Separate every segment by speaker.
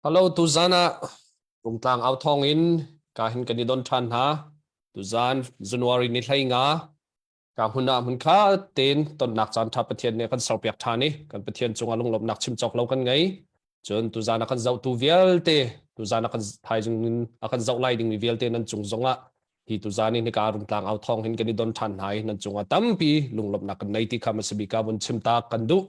Speaker 1: Hello, tuzan ah Rungtlang au thawng in ka hin kan i don ṭhan hna. Tuzan January ni hlei nga ka hmun ah hmun kha tein tonnak caan ṭha Pathian nih a kan serpiak ṭhan i kan Pathian cungah lunglawmhnak chim cawk lo kan ngei. Cun tuzan a kan zohtu vialte, tuzan a kan thaizing in a kan zoh lai dingmi vialte nan cung zongah hi tuzan in hika Rungtlang au thawng hin kan i don ṭhan hna i nan cungah tampi lunglawmhnak kan nei ti kha hmasa bik ah vun chim ta kan duh.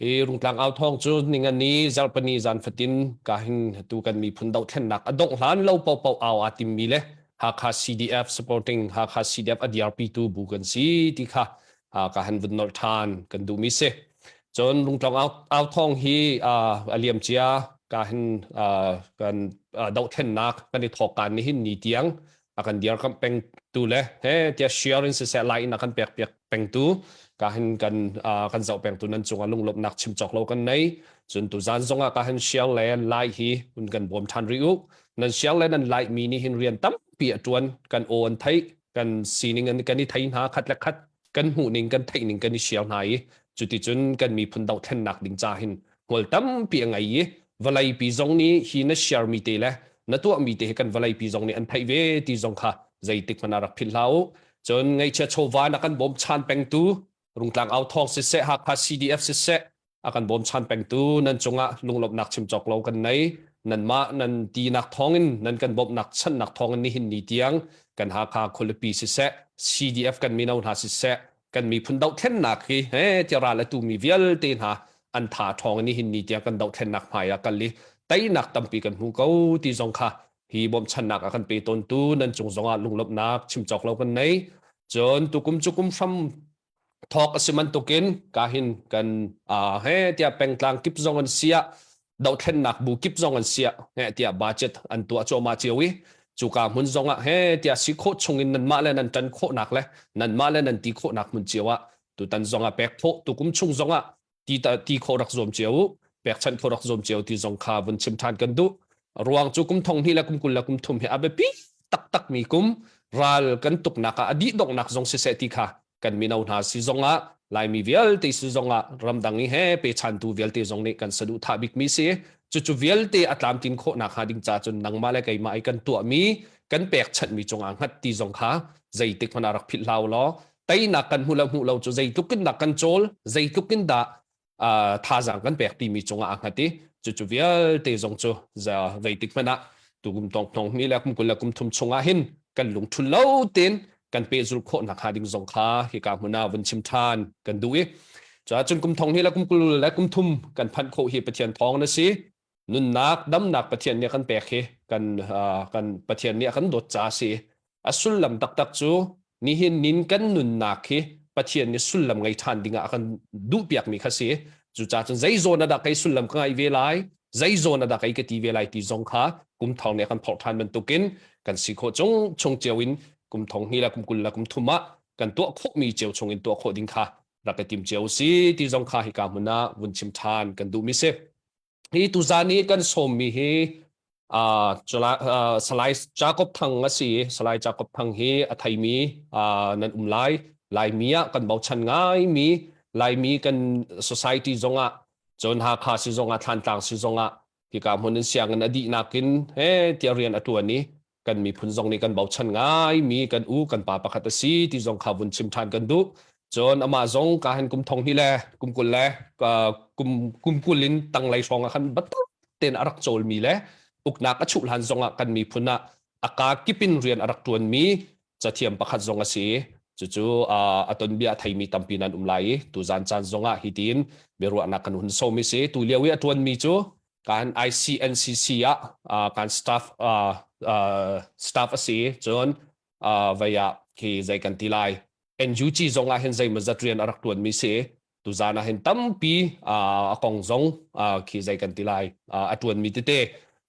Speaker 1: Hi Rungtlang au thawng cu ningani zarhpini zan fatin ka hin tu kan miphun dohthlennak a dongh hlan lo paohpaoh au aa timmi le Hakha CDF supporting Hakha CDF a dirpitu bu kan si ti kha ka han vun nolh ṭhan kan duhmi si. Cun Rungtlang au thawng hi a liam cia ka hin kan dohthlennak kan i thawk kaan ni hin ni tiang a kan dirkamh pengtu le he tiah share in siseh lai in a kan pek piak pengtu ka hin kan kan zoh pengtu nan cungah lunglawmhnak chim cawk lo kan nei cun tuzan zongah ka hin share le like hi hun kan bawm ṭhan rih u nan share le nan like mi nih hin rian tampi a ṭuan kan aw an theih kan sining an kan i thei hna khat le khat kan hmuh ning kan theih ning kan i share hna i cuticun kan miphun dohthlennak ding ca hin hmual tampi a ngei i vawleipi zong nih hi na share mi te le na tuah mi te hi kan vawleipi zong nih an theih ve ti zong kha. Zeitik hmanh ah rak philh hlah u. Cun ngaihchia chawva na kan bawmchan pengtu Rungtlang au thawng siseh Hakha CDF siseh a kan bawmchan pengtu nan cungah lunglawmhnak chim cawk lo kan nei. Nanmah nan tinak thawngin nan kan bawmhnak channak thawngin nihin ni tiang kan Hakha khualipi siseh CDF kan mino hna siseh kan miphun dohthlennak hi he ti ral a tumi vialte hna an tha ṭhawng in nihin ni tiang kan dohthlennak hmai ah kal i teinak tampi kan hmu ko ti zong kha hi bawmchannak a kan pe tawntu nan cung zongah lunglawmhnak chim cawk lo kan nei. Cun tukum cu kum hram thawk a si bantukin ka hin kan he tiah pengtlang kip zong an siah dohthlennak bu kip zong an siah he tiah budget an tuah cuahmah cio i cuka hmun zong ah he tiah si khawh chung in nanmah le nan ṭan khawhnak le nanmah le nan ti khawhnak hmun cio ah tutan zong ah pek khawh tukum chung zong ah ti ti khawh rak zuam cio u pekchanh khawh rak zuam cio ti zong kha vun chim ṭhan kan duh. Ruang cu kum thong hnih le kum 20 le kum thum hi a biapi taktak mi kum ral kan tuknak ah a dih donghnak zong siseh ti kha kan mino hna si zongah Laimi vialte si zongah ramdang i he pechantu vialte zong nih kan saduhthah bikmi si. Cucu vialte a tlamtlin khawhnak hnga ding ca cun nangmah le keimah i kan tuahmi kan pekchanhmi cungah hngat ti zong kha zeitik hmanh ah rak philh hlah u law teinak kan hmuh le hmuh lo cu zeitluk in dah kan cawl zeitluk in dah thazaang kan pek timi cungah aa hngat i cucu vialte zong cu zeitik hmanh ah tukum tong thong ni le kum 20 le kum thum chungah hin kan lungthul lo tein kan pehzul khawh nak hnga ding zong kha hika hmun ah vun chim ṭhan kan duh i cun kum thong hnih le kum 20 le kum thum kan phanh khawh hi Pathian thawng na si. Nunnak damnak Pathian nih a kan pek hi kan kan Pathian nih a kan dawt ca si. A sullam taktak cu nihin nin kan nunnak hi Pathian nih sullam ngei ṭhan dingah a kan duhpiakmi kha si. Cucaah cun zei zawn ah dah kei sullam ka ngeih ve lai, zei zawn ah dah kei ka ti ve lai ti zong kha kum thong nih a kan phorh ṭhan bantukin kan si khawh chung chung cio in kum thong hnih le kum 20 le kum thum ah kan tuah khawhmi cio chung in tuah khawh ding kha rak i tim cio si ti zong kha hika hmun ah vun chim ṭhan kan duhmi si. Hi tuzan i kan sawmmi hi Salai Jacob Thang a si. Salai Jacob Thang hi a theimi nan um lai. Laimi ah kan bochan ngaimi Laimi kan society zongah cun Hakha si zongah Thlantlang si zongah hika hmun in sianginn a dihnak in he tiah rian a ṭuan i kan miphun zong nih kan bochan ngaimi kan u kan pa pakhat a si ti zong kha vun chim ṭhan kan duh. Cun amah zong ka han kum thong hnih le kum 20 le kum kum 20 in tanglei hrawng ah khan biatak tein a rak cawlmi le uknak a chuh hlan zong ah kan miphun ah a ka kip in rian a rak ṭuanmi cathiam pakhat zong a si. Cucu a tonbia a theimi tampi nan um lai i tuzan caan zong ah hi tiin biaruahnak kan hun sawm i si. Tu lio i a ṭuanmi cu kan ICNCC ah kan staff staff a si. Cun vei ah khi zei kan ti lai NUG zong ah hin zeimawzat rian a rak ṭuanmi si. Tuzan ah hin tampi a kong zong khi zei kan ti lai a ṭuanmi tete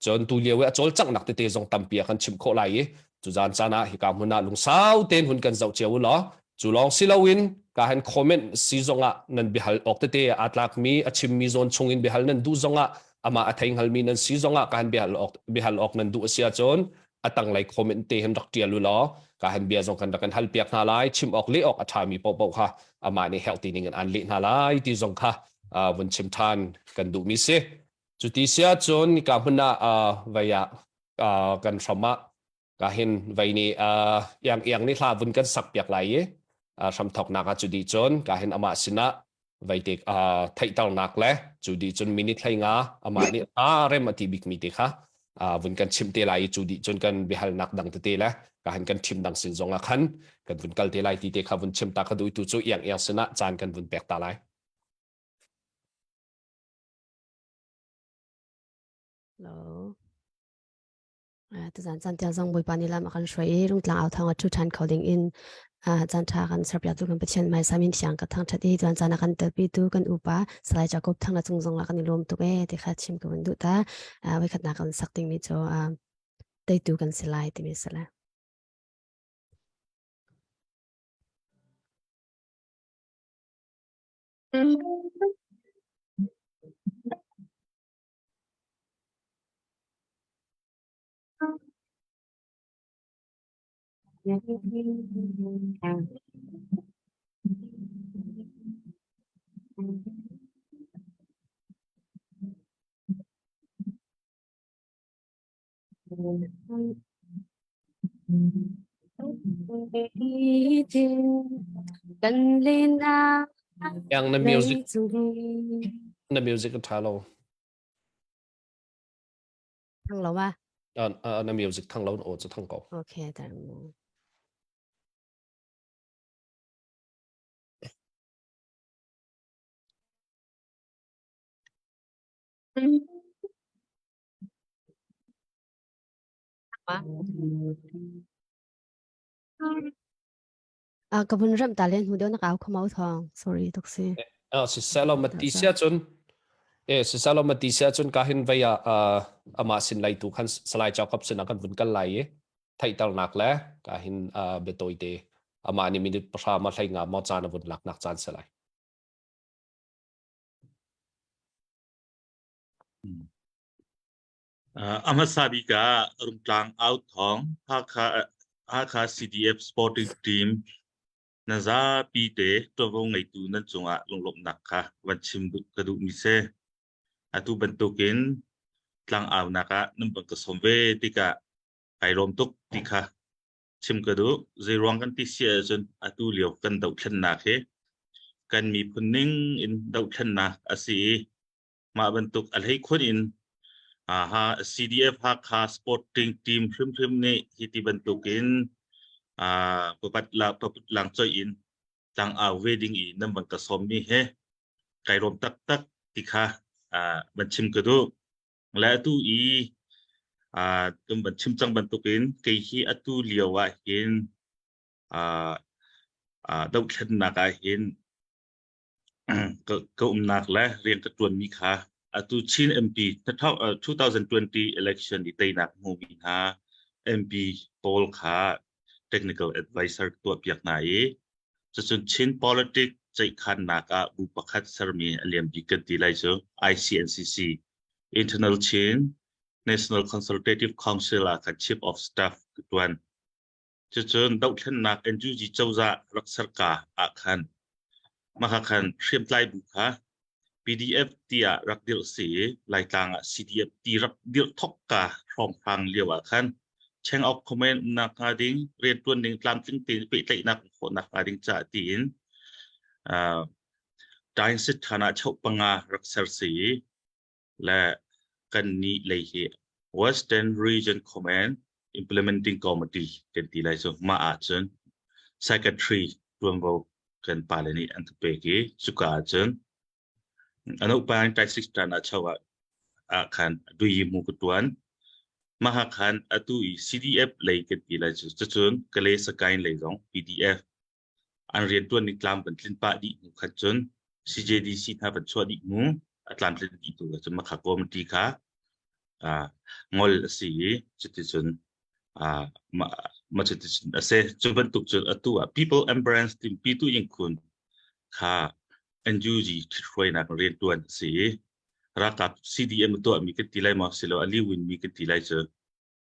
Speaker 1: cun tu lio i a cawlcanghnak tete zong tampi a kan chimh khawh lai i cuzan caan ah hika hmun ah lungsau tein hun kan zoh cio u law cu lawng si loin ka han comment si zongah nan biahal awk tete aa tlakmi a chimmi zawn chungin biahal nan duh zongah amah a thei hngalmi nan si zongah ka han biahal awk biahal awk nan duh a si ahcun a tanglei comment te hin rak ṭial u law ka han bia zong kan rak kan hal piak hna lai. Chim awk leh awk a ṭhami paohpaoh kha amah nih herh ti ning in aan leh hna lai ti zong kha vun chim ṭhan kan duhmi si. Cuti si ahcun ka hmun ah vei ah kan hram ah ka hin vei nih iang iang nih hla vun kan sak piak lai i hramthawknak ah cu dih cun ka hin amah sinah veite theihternak le cu dih cun minute 15 amah nih a rem a ti bikmi te kha vun kan chimh te lai i cu dih cun kan biahalnak dang tete le ka han kan thim dang sin zong ah khan kan vun kal te lai ti te kha vun chim ta kha duh tu cu iang iang sinah caan kan vun pek ta lai.
Speaker 2: Hello. Tuzan caan tiang zong Bawipa nih lam a kan hruai i rungtlang au thawng a ṭhu ṭhan kho ding in caan ṭha kan serpiaktu kan Pathian hmaisa min thiang ka thangṭhat i tuan caan a kan telpitu kan upa Salai Jacob Thang na cung zong ah kan i lawm tuk ee ti kha chim ka vun duh ta. Voikhatnak kan sak dingmi cu teitu kan si lai timi si lai. Kan lena
Speaker 1: Yang na music na music a tha lo.
Speaker 2: Thang lo ma?
Speaker 1: Uh, na music thang lo o chu thang ko.
Speaker 2: Okay, tar mu. Ah, ka vun ram ta len hu deuh na kau khamau thong. Sorry tuk si.
Speaker 1: Ah, si selo mati sia cun e si selo mati sia cun ka hin vei ah ama sin lai tu khan salai chau kap sin kan vun kal lai i theihternak le ka hin biatoi te ama ni minute pahra ma hlei nga mo caan a vun lak nak caan se lai.
Speaker 3: A hmasa bik ah Rungtlang Authawng Hakha, Hakha CDF Sporting Team na zapi te ṭuanvo ngeitu nan cungah lunglawmhnak kha van chim duh ka duhmi si. Atu bantukin tlangaunak ah nan van ka sawm ve tikah kai lawm tuk ti kha chim ka duh. Zeiruang kan ti si ahcun atu lio kan dohthlennak hi kan miphun ning in dohthlennak a si i mah bantuk a hleikhun in uh, CDF Hakha Sporting Team hrimhrim nih hi ti bantukin uh, papat la paput lang choi in tlang au ve ding i nan van ka sawm mi he kai rom taktak ti kha uh, van chim ka duh le atu i uh, kan van chim cang bantukin kei hi atu lio ah hin uh, uh, dohthlennak ah hin Ka umnak le rian ka ṭuanmi kha atu Chin MP 2020 election i teinak hmumi hna MP pawl kha technical advisor ka tuahpiak hna i cucun Chin politics ceihkhannak ah bu pakhat sermi a liam bik kan ti lai cu ICNCC Internal Chin National Consultative Council ah khan Chief of Staff ka ṭuan. Cucun dohthlennak NUG cozah rak serka ah khan mahka khan hriamtlai bu kha PDF tiah rak dirh si i Laitlang ah CDF ti rak dirh thokka hrawnghrang lio ah khan chain of command umnak hnga ding riantuan ning tlamtling tein pehtlaihnak um khawhnak hnga ding caah tiin uh, Tainsit than ah choh panga rak ser si i le kannih lei hi Western Region Command Implementing Committee kan ti lai cu mah ahcun Secretary tuanvo kan pale nih an ka pek i cuka ahcun ano pa tai six tan ah cho ah ah khan dui mu ka tuan mah ha khan atu i CDF lei kan ti lai cu cucun Kale Sakain lei zong PDF An rianṭuan ning tlam kan tlin pah dih hnu khat cun CJDC hna van chuah dih hnu a tlamtlin dih tu cun makha committee kha uh, ngol a si i cuticun uh, ma, ma cuticun a si. Cu bantuk cun atu ah People Embrace team Pitu Yingkhun kha NUG ṭhithruainak rianṭuan a si i ralkap CDM a tuahmi kan ti lai maw silo a liwin mi kan ti lai cu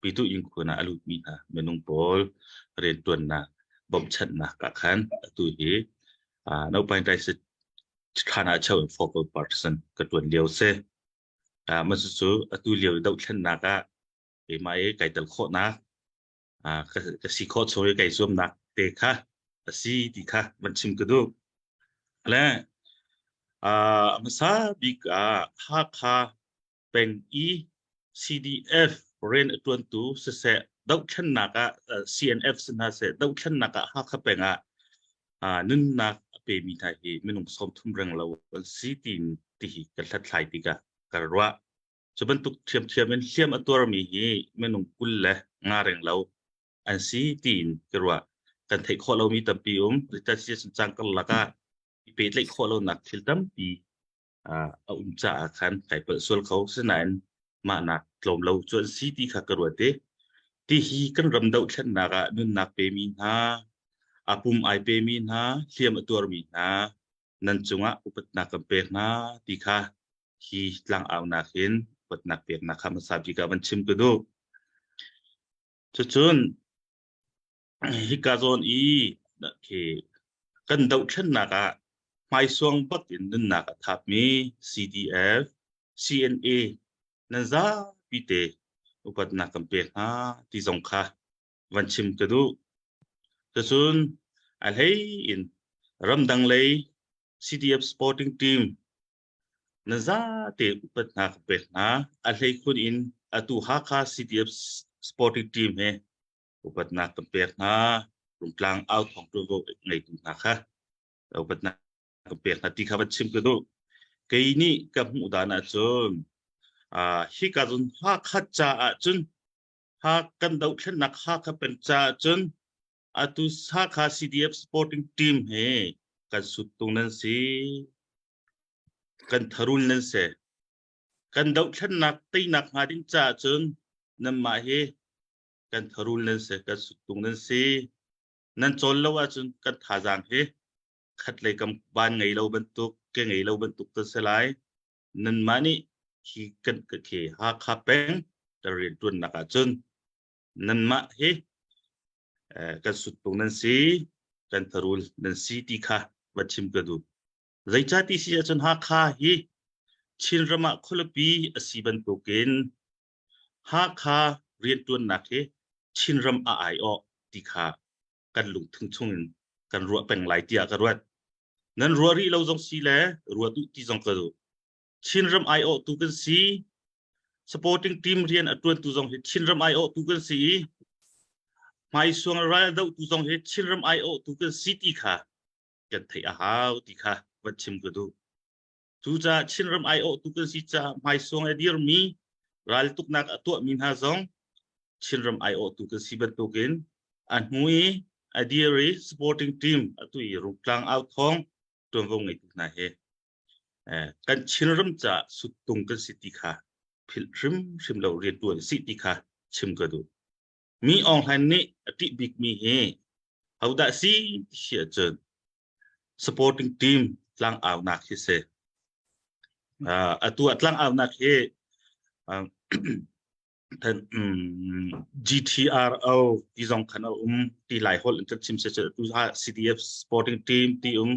Speaker 3: Pitu innkhun ah a lutmi hna minung pawl rianṭuannak bawmhchanhnak ah khan atu hi uh, no point ai thlan ah cheu in focal person ka ṭuan lio si. Uh, mah cucu atu lio dohthlennak ah keimah i kai tel khawhnak uh, ka, ka si khawh chung i kai zuamnak te kha a si ti kha van chim ka duh. Le uh, hmasa bik ah Hakha peng i CDF rian a ṭuantu siseh dohthlennak ah CNF si hna seh dohthlennak ah Hakha peng ah nunnak a pemi hna hi minung 30 reng lo an si ti ti hi ka hlathlai tikah ka ruah. Cu bantuk ṭhiamṭhiam in hliam a tuarmi hi minung 20 le nga reng lo an si tiin ka ruah. Kan theih khawh lomi tampi um. Zeicahtiah cang karlak ah i pehtlaih khawh lonak thil tampi a um caah khan kai palh sual kho sinain mahnak tlawm lo cu an si ti kha ka ruat i ti hi kan ram dohthlennak ah nunnak pemi hna a pum ai pemi hna hliam a tuarmi hna nan cungah upatnak kan pek hna ti kha hi tlangaunak hin upatnak peknak kha hmasa bik ah van chim ka duh cucun Hika zawn i khi kan dohthlennak ah hmaisuang bak in nunnak a thapmi CDF, CNA nan zapi te upatnak kan pek hna ti zong kha van chim ka duh. Cucun a hlei in ramdang lei CDF sporting team na zate upat hna ka pek hna. A hleikhun in atu Hakha CDF sporting team he upatnak kan pek hna. Rungtlang au thawng ṭuanvo ngeitu hna kha upatnak kan pek hna ti kha van chim ka duh. Kei nih ka hmuh dan ahcun hika cun Hakha caah cun ha kan dohthlennak Hakha peng caah cun atu Hakha CDF supporting team he kan suttung nan si kan tharul nan si kan dohthlennak teinak hnga ding caah cun nanmah hi kan tharul nan si kan suttung nan si nan cawl lo ahcun kan thazaang hi khat lei kam van ngei lo bantuk ke ngei lo bantuk kan si lai nanmah nih hi kan khi Hakha peng ka rianṭuannak ahcun nanmah hi kan suttung nan si kan tharul nan si ti kha va chim ka duh. Zeicah ti si ahcun Hakha hi Chinram ah khualipi a si bantukin Hakha rianṭuannak hi Chinram a aiawh ti kha kan lungthin chungin kan ruah peng lai tiah ka ruat. Nan ruah rih lo zong si le ruah duh ti zong ka duh. Chinram aiawhtu kan si. Supporting team rian a ṭuantu zong hi Chinram aiawhtu kan si i hmaisuang ral dohtu zong hi Chinram aiawhtu kan si ti kha kan theih a hau ti kha van chim ka duh. Cucaah Chinram aiawhtu kan si caah hmaisuang a dirmi raltuknak a tuahmi hna zong Chinram aiawhtu kan si bantukin a hnu i a dir i supporting team atu i Rungtlang authawng ṭuanvo ngeitu hna he kan Chinram caah suttung kan si ti kha philh hrimhrim lo rianṭuan si ti kha chim ka duh. Mi Aung Hlaing nih a ṭih bikmi hi hodah si ti si ahcun supporting team tlangaunak hi si. Atu ah tlangaunak hi GTRO ti zong khan a um ti lai holh in kan chim se tu CDF supporting team ti um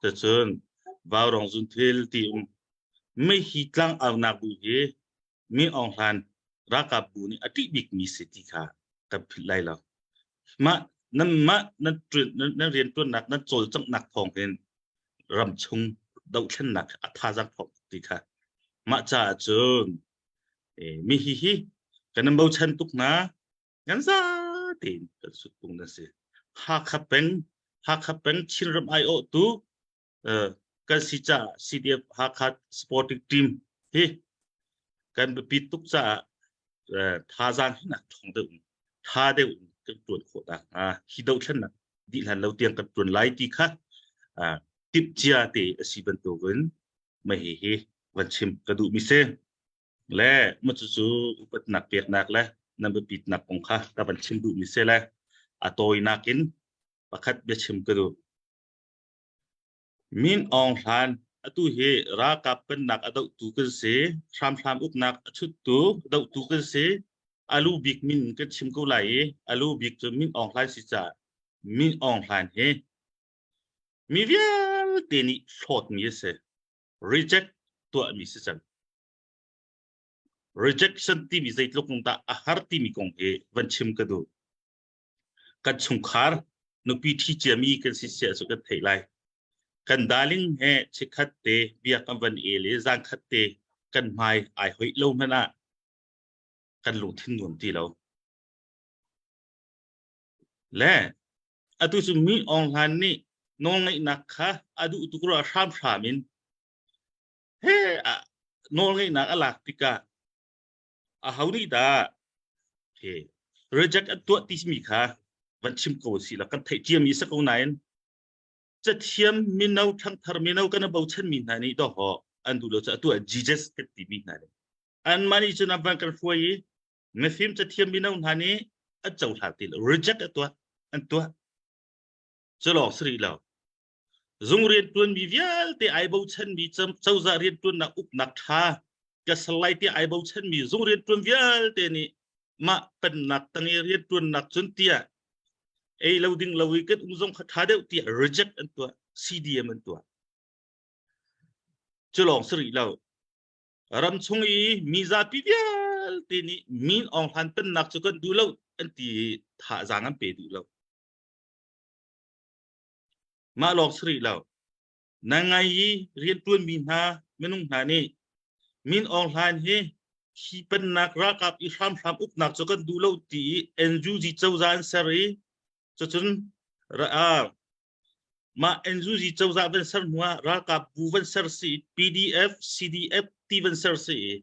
Speaker 3: cun Vaurong Zunthil ti um mei hi tlangaunak bu hi Mi Aung Hlan ralkap bu nih a ṭih bikmi si ti kha kan philh lai lo. Mah nanmah nan nan rianṭuannak nan cawlcanghnak thawng hin ramchung dohthlennak a thazaang thawng ti kha mah caah cun mi hi hi kan in bochan tuk hna kan za tein kan suttung na si. Hakha peng Hakha peng Chinram aiawhtu kan si caah CDF Hakha supporting team hi kan biapit tuk caah thazaang hi nak ṭhawng deuh in ṭha deuh in kan ṭuan khawh nakhnga hi dohthlennak dih hlan lo tiang kan ṭuan lai ti kha timh cia te a si bantukin mah hihi van chim ka duhmi si. Le mah cucu upatnak peknak le nan biapitnak kong kha ka van chim duhmi si le a tawinak in pakhat biachim ka duh. Min Aung Hlaing atu hi ralkap pennak a dohtu kan si, hramhram uknak a chuttu dohtu kan si. A lu bik min kan chim ko lai i a lu bik cu Min Aung Hlaing si caah Min Aung Hlaing hi mi vialte nih hlawtmi a si. Reject tuahmi si cang. Rejection timi zeitluk dah a har timi kong hi van chim ka duh. Kan chungkhar nupi ṭhi ciami kan si sia cu kan theih lai. Kan darling he chikkhat te bia kan van el i zankhat te kan hmai ai hoih lo hmanh ah kan lungthin nuam ti lo. Le atu cu mi Aung Hlan nih nawlngeihnak kha a duh tuk ruah hramhram in he nawlngeihnak a lak tikah aho nih dah he reject an tuah timi kha van chim ko si la kan theih ciami si ko nain cathiam mino ṭhangthar mino kan bochan mi hna nih dawh an duh lo cu atu ah Jesus kan timi hna nih anmah nih cun an van kan hruai i mifim cathiam mino hna nih an cohlang ti lo reject a tuah an tuah cu lawng si rih lo Zung rianṭuanmi vialte ai bochanmi cozah rianṭuannak uknak ṭha ka sal lai tiah ai bochanmi zung rianṭuan vialte nih mah pennak tang i rianṭuannak cun tiah ei lo ding lo i kan um zong kha ṭha deuh tiah reject an tuah CDM an tuah. Cu lawng si rih lo. Ram chung i mi zapi vialte nih Min Aung Hlan pennak cu kan duh lo an ti i thazaang an pe duh lo. Mah lawng si rih lo. Na ngai i rianṭuanmi hna minung hna nih Min Aung Hlaing hi hi pennak ralkap i hramhram uknak cu kan duh lo ti i NUG cozah an ser i cucun mah NUG cozah van ser hnu ah ralkap bu van ser si PDF, CDF ti van ser si i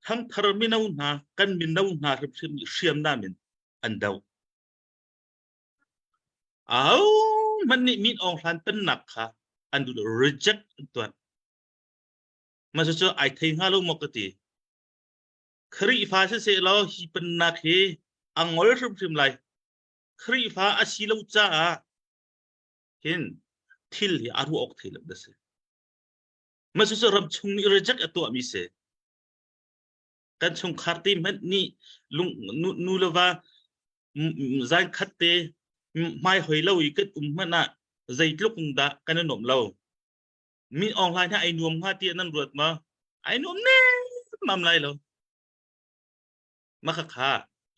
Speaker 3: thangthar mino hna kan mino hna hrimhrim nih hriamnam in an doh. Ahohmanh nih Min Aung Hlaing pennak kha an duh lo, reject an tuah. Mah cucu ai thei hnga lo maw ka ti. Khrihfa siseh law hi pennak hi a ngol hrimhrim lai. Khrihfa a si lo caah hin thil hi a ruah awk thei lo na si. Mah cucu ram chung nih reject a tuahmi si. Kan chungkhar te hmanh nih lung nu, nu le va zan khat te hmai hoi lo i kan um hmanh ah zeitluk dah kan i nuam lo. Mi online hi ai nuam hnga tiah nan ruat ma? Ai nuam nem lai lo. Maka kha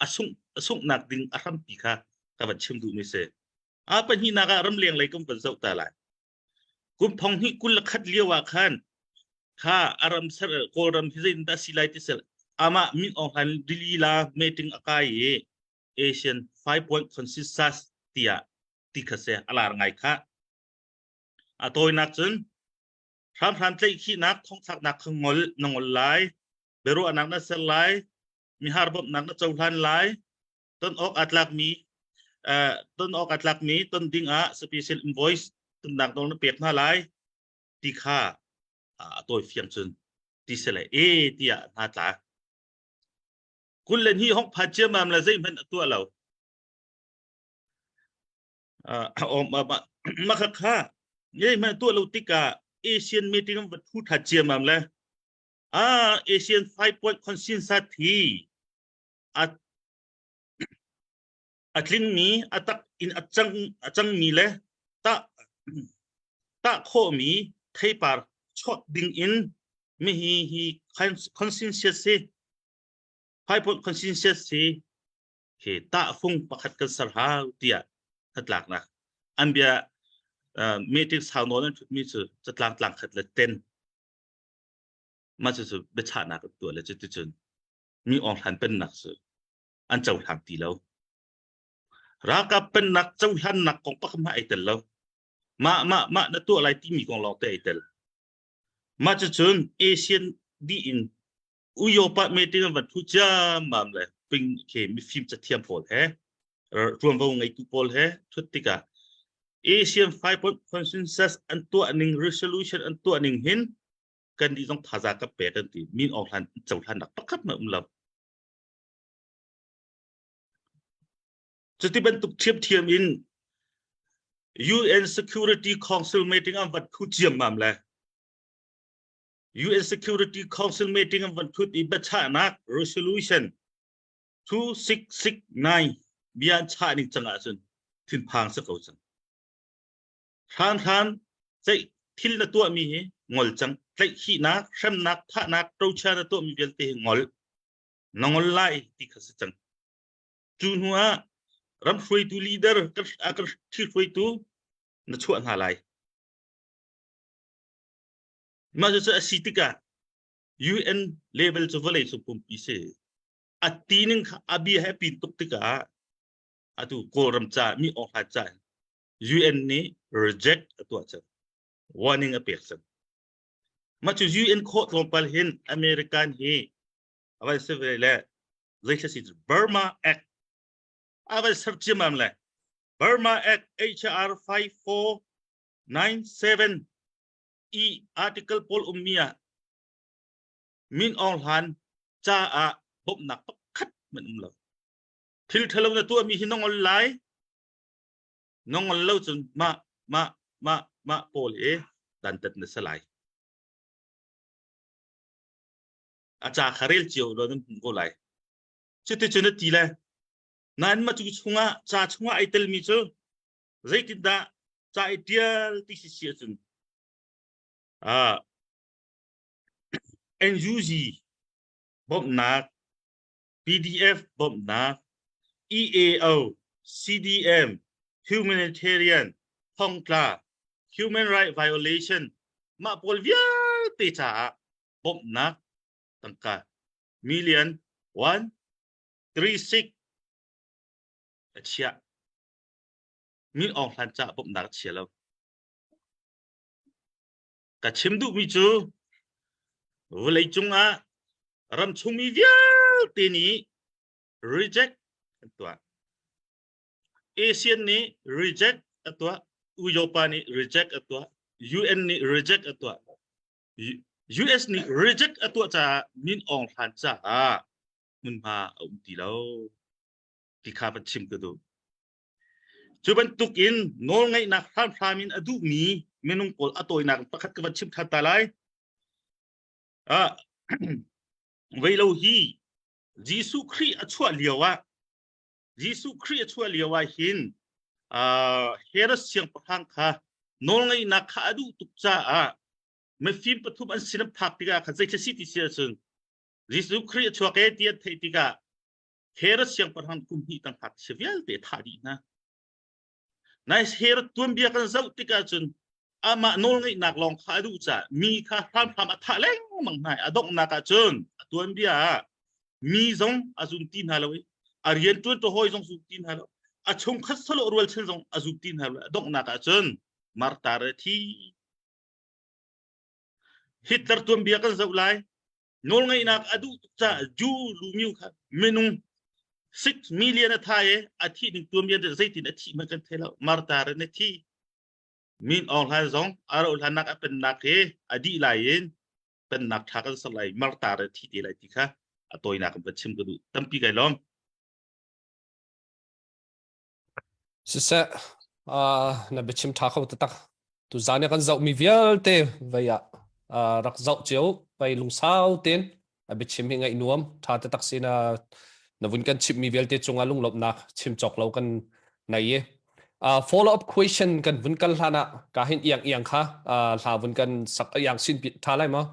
Speaker 3: a sungh a sunghnak ding a hrampi kha ka van chim duhmi si. A pahnihnak ah ramleng lei kan van zoh ta lai. Kum thong hnih 21 lio ah khan kha a ram ser Kawlram hi zeitindah si lai ti sel amah Min Aung Hlaing rili la meeting a kai i Asian five point consensus tiah ti kha se a lar ngai kha. A tawinak cun hramhram tlaihkhihnak thongthlaknak kha ngol na ngol lai, biaruahnak na ser lai, mihar bawmhnak na cohlan lai, ton awk aa tlakmi ton awk aa tlakmi ton ding ah special invoice tonnak nawl na pek hna lai ti kha a tawi fiang cun ti se le e tiah hna tla. Kul le hnih hong phan ciammam le zeihmanh a tuah lo. Mah kha zeihmanh a tuah lo tikah Asian meeting va thu tha ciammam le ah Asian five point consensus hi a a tlingmi a tak in a cang a cangmi le tah tah khawhmi theipar chuak ding in mi hi hi consensus hi five point consensus hi hi tahfung pakhat kan ser hau tiah hnatlaknak an bia meeting sau nawn an thutmi cu catlang tlang khat le ten mah cu biachahnak an tuah le cuticun mi Aung Hlan pennak cu an cohlang ti lo. Ralkap pennak cohlannak kong pakhat hmanh ai tel lo. Mah mah mah na tuah lai timi kong lawng te ai tel. Mah cucun Asian dih in Uyopa meeting an van thu ciammam le ping khi mifim cathiam pawl he ṭuanvo ngeitu pawl he thut tikah Asian Five Point Consensus an tuah ning resolution an tuah ning hin kan nih zong thazaang kan pek an ti Min Aung Hlaing cohlannak pakhat hmanh um lo. Cuti bantuk ṭhiamṭhiam in UN Security Council meeting an van thu ciammam le UN Security Council meeting an van thut i biachahnak resolution 2669 bia an chah ning cang ahcun thinphang si ko cang. Hranhran tlaih thil na tuahmi hi ngol cang. Tlaihkhihnak, hremnak, thahnak, ṭocha na tuahmi vialte hi ngol. Na ngol lai ti kha si cang. Cu hnu ah ram hruaitu leader kan kan thil hruaitu na chuah hna lai. Mah cu a si tikah UN level cu vawlei cung pumpi si. A ti ning kha a bia he pin tuk tikah atu Kawlram ca mi awk hlan ca UN nih reject a tuah cang. Warning a pek cang. Mah cu UN khawh tlawmpal hin American hi a van si ve le zeithla si Burma Act a van ser ciammam le Burma Act HR 5497 i article pawl ummi ah Min Aung Hlan caah bawmhnak pakhat man um lo. Thil ṭhalo na tuahmi hi na ngol lai. Na ngol lo cun mah mah mah mah pawl hi dantat na si lai. A ca kha rel cio law nan hmuh ko lai. Cuticun a ti le nain mah cu chungah ca chungah ai telmi cu zeitindah ca i ṭial ti si si ahcun ah NUG bawmhnak PDF bawmhnak EAO CDM humanitarian thongtla. human right violation mah pawl vialte caah bawmhnak tangka million 1 3 6 a chiah. Min Aung Hlan caah bawmhnak a chia lo. Ka chim duhmi cu vawleicung ah ramchungmi vialte nih reject an tuah. ASEAN nih reject a tuah, Uyopa nih reject a tuah, UN nih reject a tuah. US nih reject a tuah caah Min Aung Hlan caah hmunhma a um ti lo ti kha van chim ka duh. Cu bantuk in nawlngeihnak hramhram in a duhmi minung pawl a tawinak pakhat ka van chim ṭhan ta lai. Ah, vei lo hi Jesuh Khrih a chuah lio ah Jesuh Khrih a chuah lio ah hin uh, Herod siangpahrang kha nawlngeihnak kha a duh tuk caah mifim pathum an sin an phak tikah khan zei si ti si ahcun Jesuh Khrih a chuak e ti an theih tikah Herod siangpahrang kum hnih tang ngakchia vialte thah dih hna. Nai Herod tuanbia kan zoh tikah cun amah nawlngeihnak lawng kha a duh caah mi kha hramhram a thah lengmang hna i a donghnak ah cun a tuanbia ah mi zong a zum ti hna lo i a rianṭuan hawi zong zum ti hna lo a chungkhat salawh rualchan zong a zum ti hna lo a donghnak ah cun martar a thi Hitler tuanbia kan zoh lai nawlngeihnak a duh tuk caah Jew lumiu kha minung 6 million a tha i a thih ning tuanbia zeitin a thih hmanh kan thei lo martar in a thi Min Aung Hlaing zong a rauh hlannak a pennak hi a dih lai in pennak ṭha kan ser lai martar a thi te lai ti kha a tawinak in va chim ka duh tampi kai lawm.
Speaker 1: Siseh, uh, na biachim ṭha kho taktak. Tuzaan i kan zohmi vialte vei ah uh, rak zoh cio, vei lungsau tein a biachim hi ngaih nuam, ṭha taktak si na na vun kan chimhmi vialte cungah lunglawmhnak chim cawk lo kan nei i. Uh, follow up question kan vun kal hlan ah ka hin iang iang kha uh, hla vun kan sak iang sin ṭha lai maw?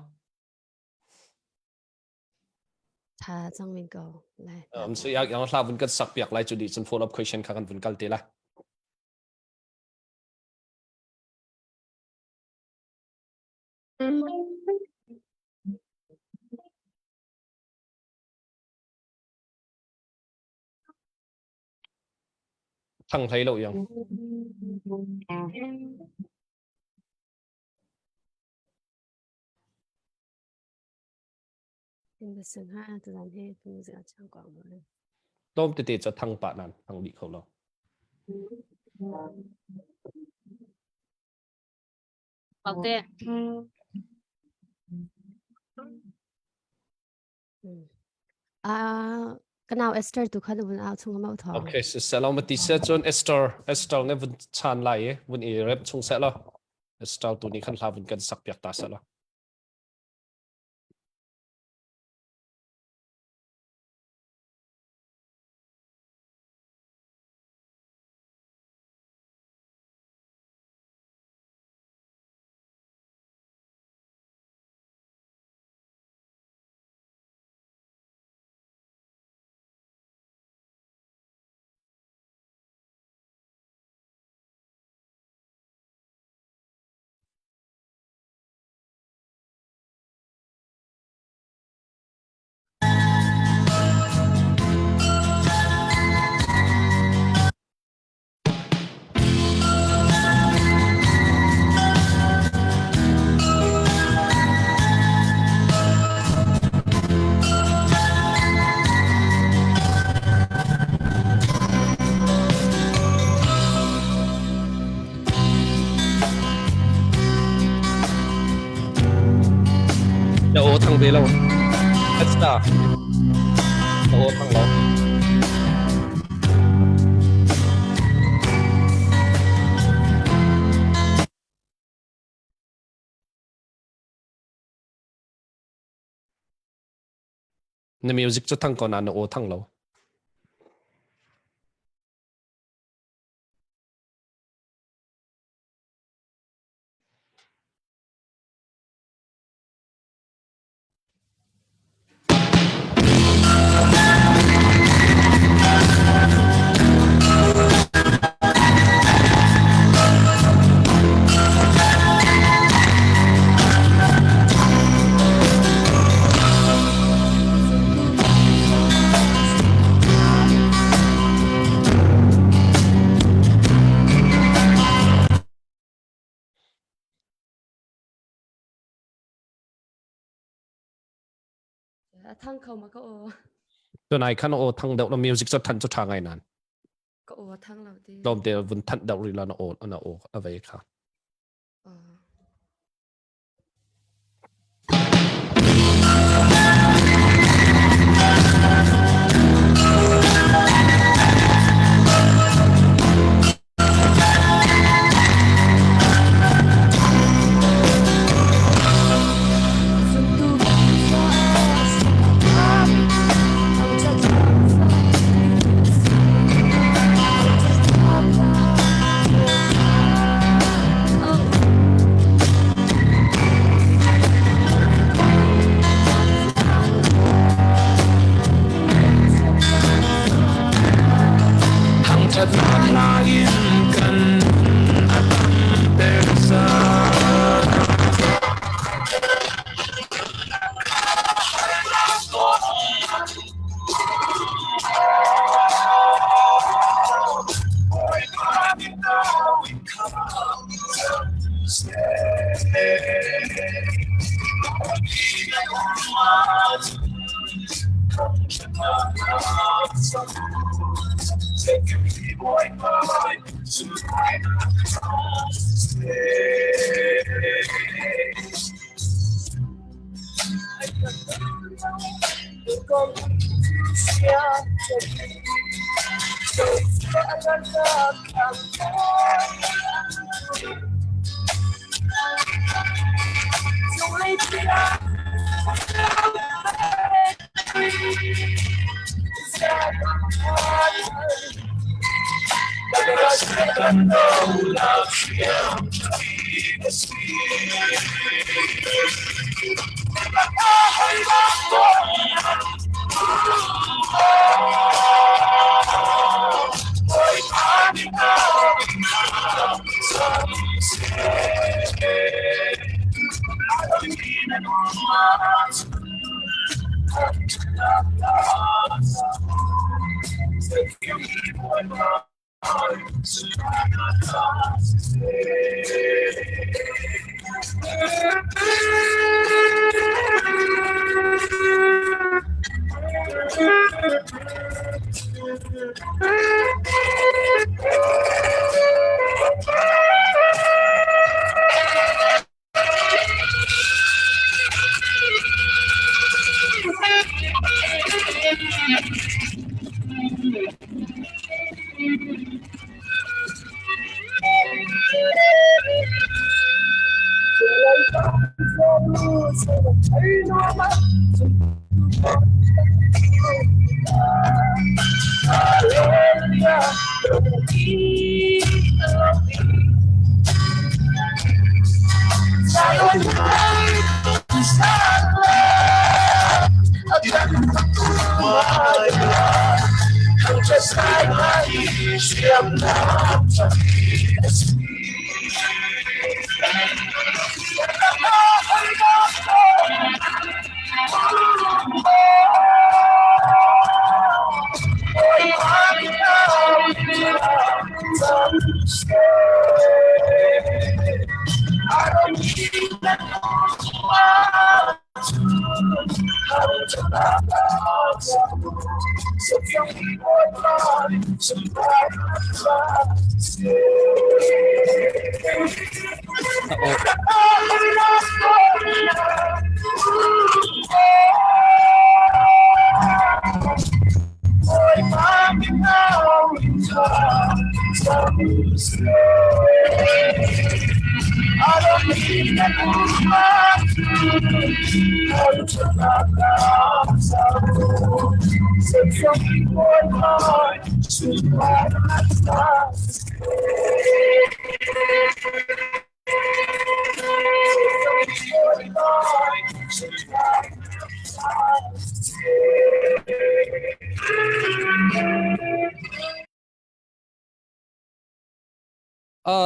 Speaker 2: Tha cang min ko lai.
Speaker 1: Um, so iang iang hla vun kan sak piak lai cu di cun follow up question kha kan vun kal te la. Thang hlei lo iang. Tlawm tete cu thang pah nan thang dih kho lo.
Speaker 4: Paute.
Speaker 2: Ah, kanau Esther tu khan vun au chung ma thong.
Speaker 1: Okay, salamati se cun Esther Esther ne vun chan lai i vun i rep chung se lo. Esther tu nih khan hla vun kan sak piak ta se lo. Na aw thang ve lo. Esther. Na aw thang lo. Na music cu thang ko na na aw thang lo.
Speaker 5: A thang kho ma ka aw.
Speaker 1: Tunai khan aw thang deuh na music cu than cu tha ngai nan.
Speaker 5: Ka aw a thang lo ti.
Speaker 1: Tlawm te vun thanh deuh rih la na aw na aw a vei kha.
Speaker 6: Thangṭhatnak hla in kan a tamter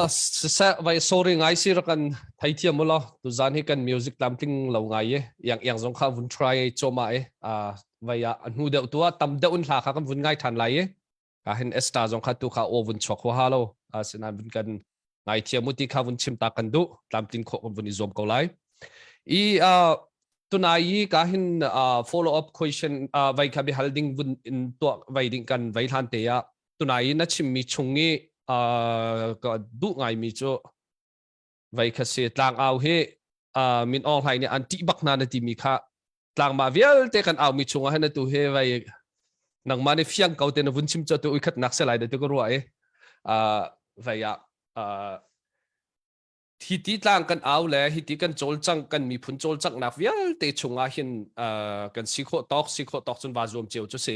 Speaker 1: Siseh vai sorry ngai si rak kan theithiam mu law tuzan hi kan music tlamtling lo ngai i yang yang zong kha vun try choma i vai ah a hnu deuh tu ah tam deuh in hla kha kan vun ngai than lai i ka hin Esther zong kha tu kha aw vun chuak huaha lo asinain vun kan ngai thiam mu ti kha vun chim ta kan duh tlamtlin khawh kan vun i zuam ko lai i. Tunai i ka hin follow up question vai kha bihal ding vun in tuah vai ding kan vai hlan te ah tunai na chimmi chung i ka duh ngaimi cu vai kha si tlang au hi min Aung Hlaing nih an ṭih bak hna na timi kha tlangmah vialte kan aumi chungah hin atu hi vai nangmah nih fiang ko te na vun chim cu tu uikhat nak se lai da tu ka ruah i vai ah hi ti tlang kan au le hi ti kan cawlcang kan miphun cawlcanghnak vialte chungah hin kan si khawh tawk si khawh tawk cun va zuam cio cu si.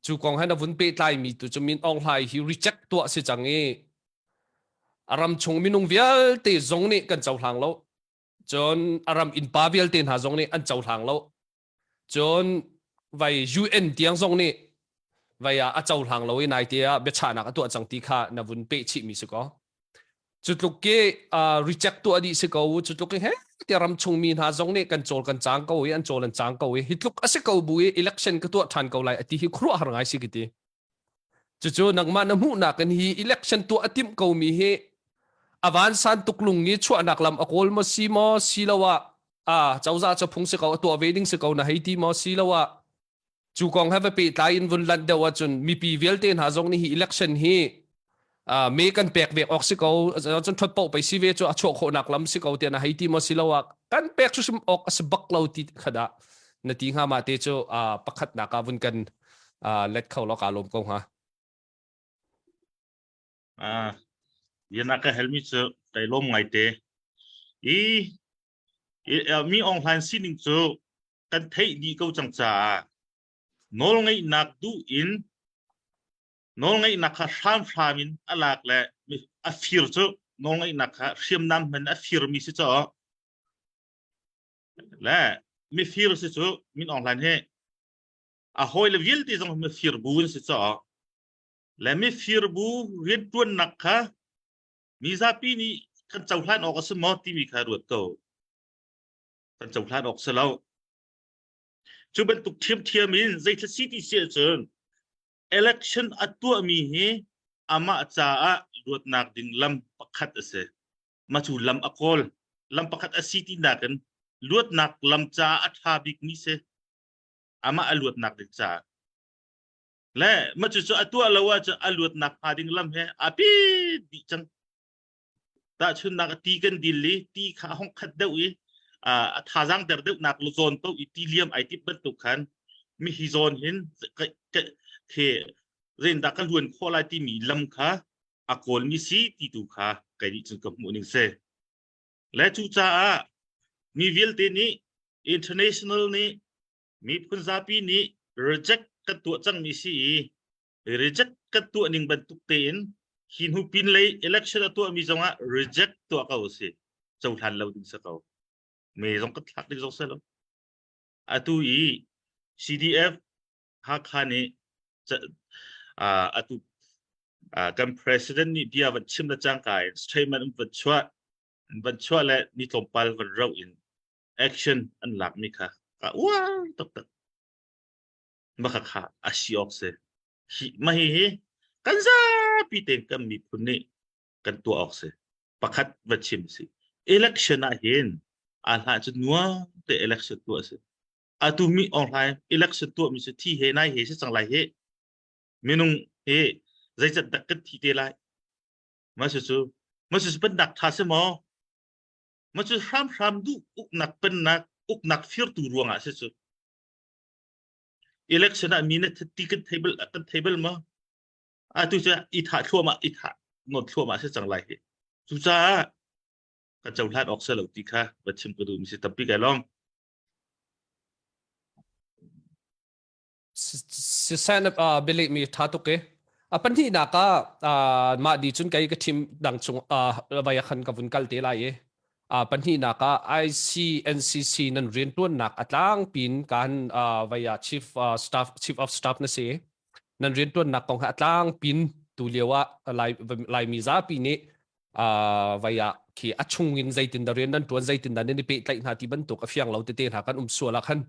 Speaker 1: Cu kong he na vun pehtlai mi tu cu Min Aung Hlaing hi reject tuah si cang i a ram chung minung vialte zong nih kan cohlang lo. Cun a ram innpa vialte hna zong nih an cohlang lo. Cun vai UN tiang zong nih vai ah a cohlang lo i nai te ah biachahnak a tuah cang ti kha na vun peh chih mi si ko. Cu tluk ki reject tuah dih si ko cu tluk he ti ram chung mi hna zong nih kan cawl kan cang ko i an cawl an cang ko i hi tluk a si ko bu i election ka tuah ṭhan ko lai ati hi khuaruahhar ngai si ki ti. Cucu nangmah na hmuhnak in hi election tuah a timh ko mi hi a vansan tuk lung i chuahnak lam a kawl maw si maw si lo ah a cozah cu phung si ko a tuah ve ding si ko na hei ti maw si lo ah cu kong he va pehtlai in vun lanh deuh ahcun mipi vialte hna zong nih hi election hi me kan pek ve awk si ko cun ṭhot paoh pei si ve cu a chuah khawhnak lam si ko tiah na hei ti maw si lo ah kan pek hrim awk a si bak lo ti kha dah na ti hnga ma te cu pakhatnak ah vun kan let kho law kaa lawm ko hnga.
Speaker 3: Ah, yana ka helmi cu kai lawm ngai te. I, i mi online sining cu kan theih dih ko cang caah nawlngeihnak duh in nawlngeihnak kha hramhram in a lak le a fir cu nawlngeihnak kha hriamnam hman a firmi si caw le mifir si cu Min Aung Hlaing hi a hawile vialte zong mifir bu in si caw le mifir bu rianṭuannak kha mizapi nih kan cohlan awk a si maw timi kha ruat ko kan cohlan awk si lo cu bantuk ṭhiamṭhiam in zeithil si ti si ahcun election a tuahmi hi amah caah luatnak ding lam pakhat a si ma cu lam a kawl lam pakhat a si ti nakin luatnak lam caah a ṭha bikmi si amah a luatnak ding caah le ma cu cu a tuah lo ahcun a luatnak hnga ding lam he a pi dih cang Tahchunhnak ti kan dil i ti kha a hong khat deuh i a thazaang der deuhnak zawn paoh i ti liam ai tip bantuk khan mi hi zawn hin khi zeitindah ka luan khawh lai timi lam kha a kawlmi si ti tu kha kei nih cun ka hmuh ning si. Le cucaah mi vialte nih international nih miphun zapi nih reject kan tuah cangmi si i reject kan tuah ning bantuk tein hi hnu pin lei election a tuahmi zongah reject tuah ko si cohlan lo ding si ko me zong kan thlak ding zong si lo atu i CDF Hakha nih atu kan president nih bia van chim le cangka in statement an van chuah van chuah le ni tlawmpal van rauh in action an lakmi kha ka uar taktak maka kha a si awk si hi mah hi hi kan zapi tein kan miphun nih kan tuah awk si pakhat va chim si election ah hin a hlah cu nuam te election tuah si atu mi online election tuah mi si thi he nai he si cang lai he minung he zeicat dak kan thi te lai ma su cu ma su pennak tha si maw ma cu hramhram duh uknak pennak uknak firtu ruangah si cu Election ah mi na ti kan thei bal kan thei bal maw? Atu cu i thah thluahmah i thah nawn thluahmah si cang lai hi. Cucaah kan cohlan awk si lo ti kha va chim ka duh mi si tampi kai lawm.
Speaker 1: Siseh bialeh mi tha tuk i a pahnihnak ah mah di cun kei ka thim dang chung vai khan ka vun kal te lai i Pahnihnak ah ICNCC nan riantuannak a tlangpi in kan vai ah chief staff chief of staff na si. Nan riantuannak kong he a tlangpi in tu lio ah Lai Laimi zapi nih vai ah khi a chung in zeitin dah rian nan tuan zeitin dah nan i pehtlaih hna ti bantuk a fiang lo tete hna kan um sual ah khan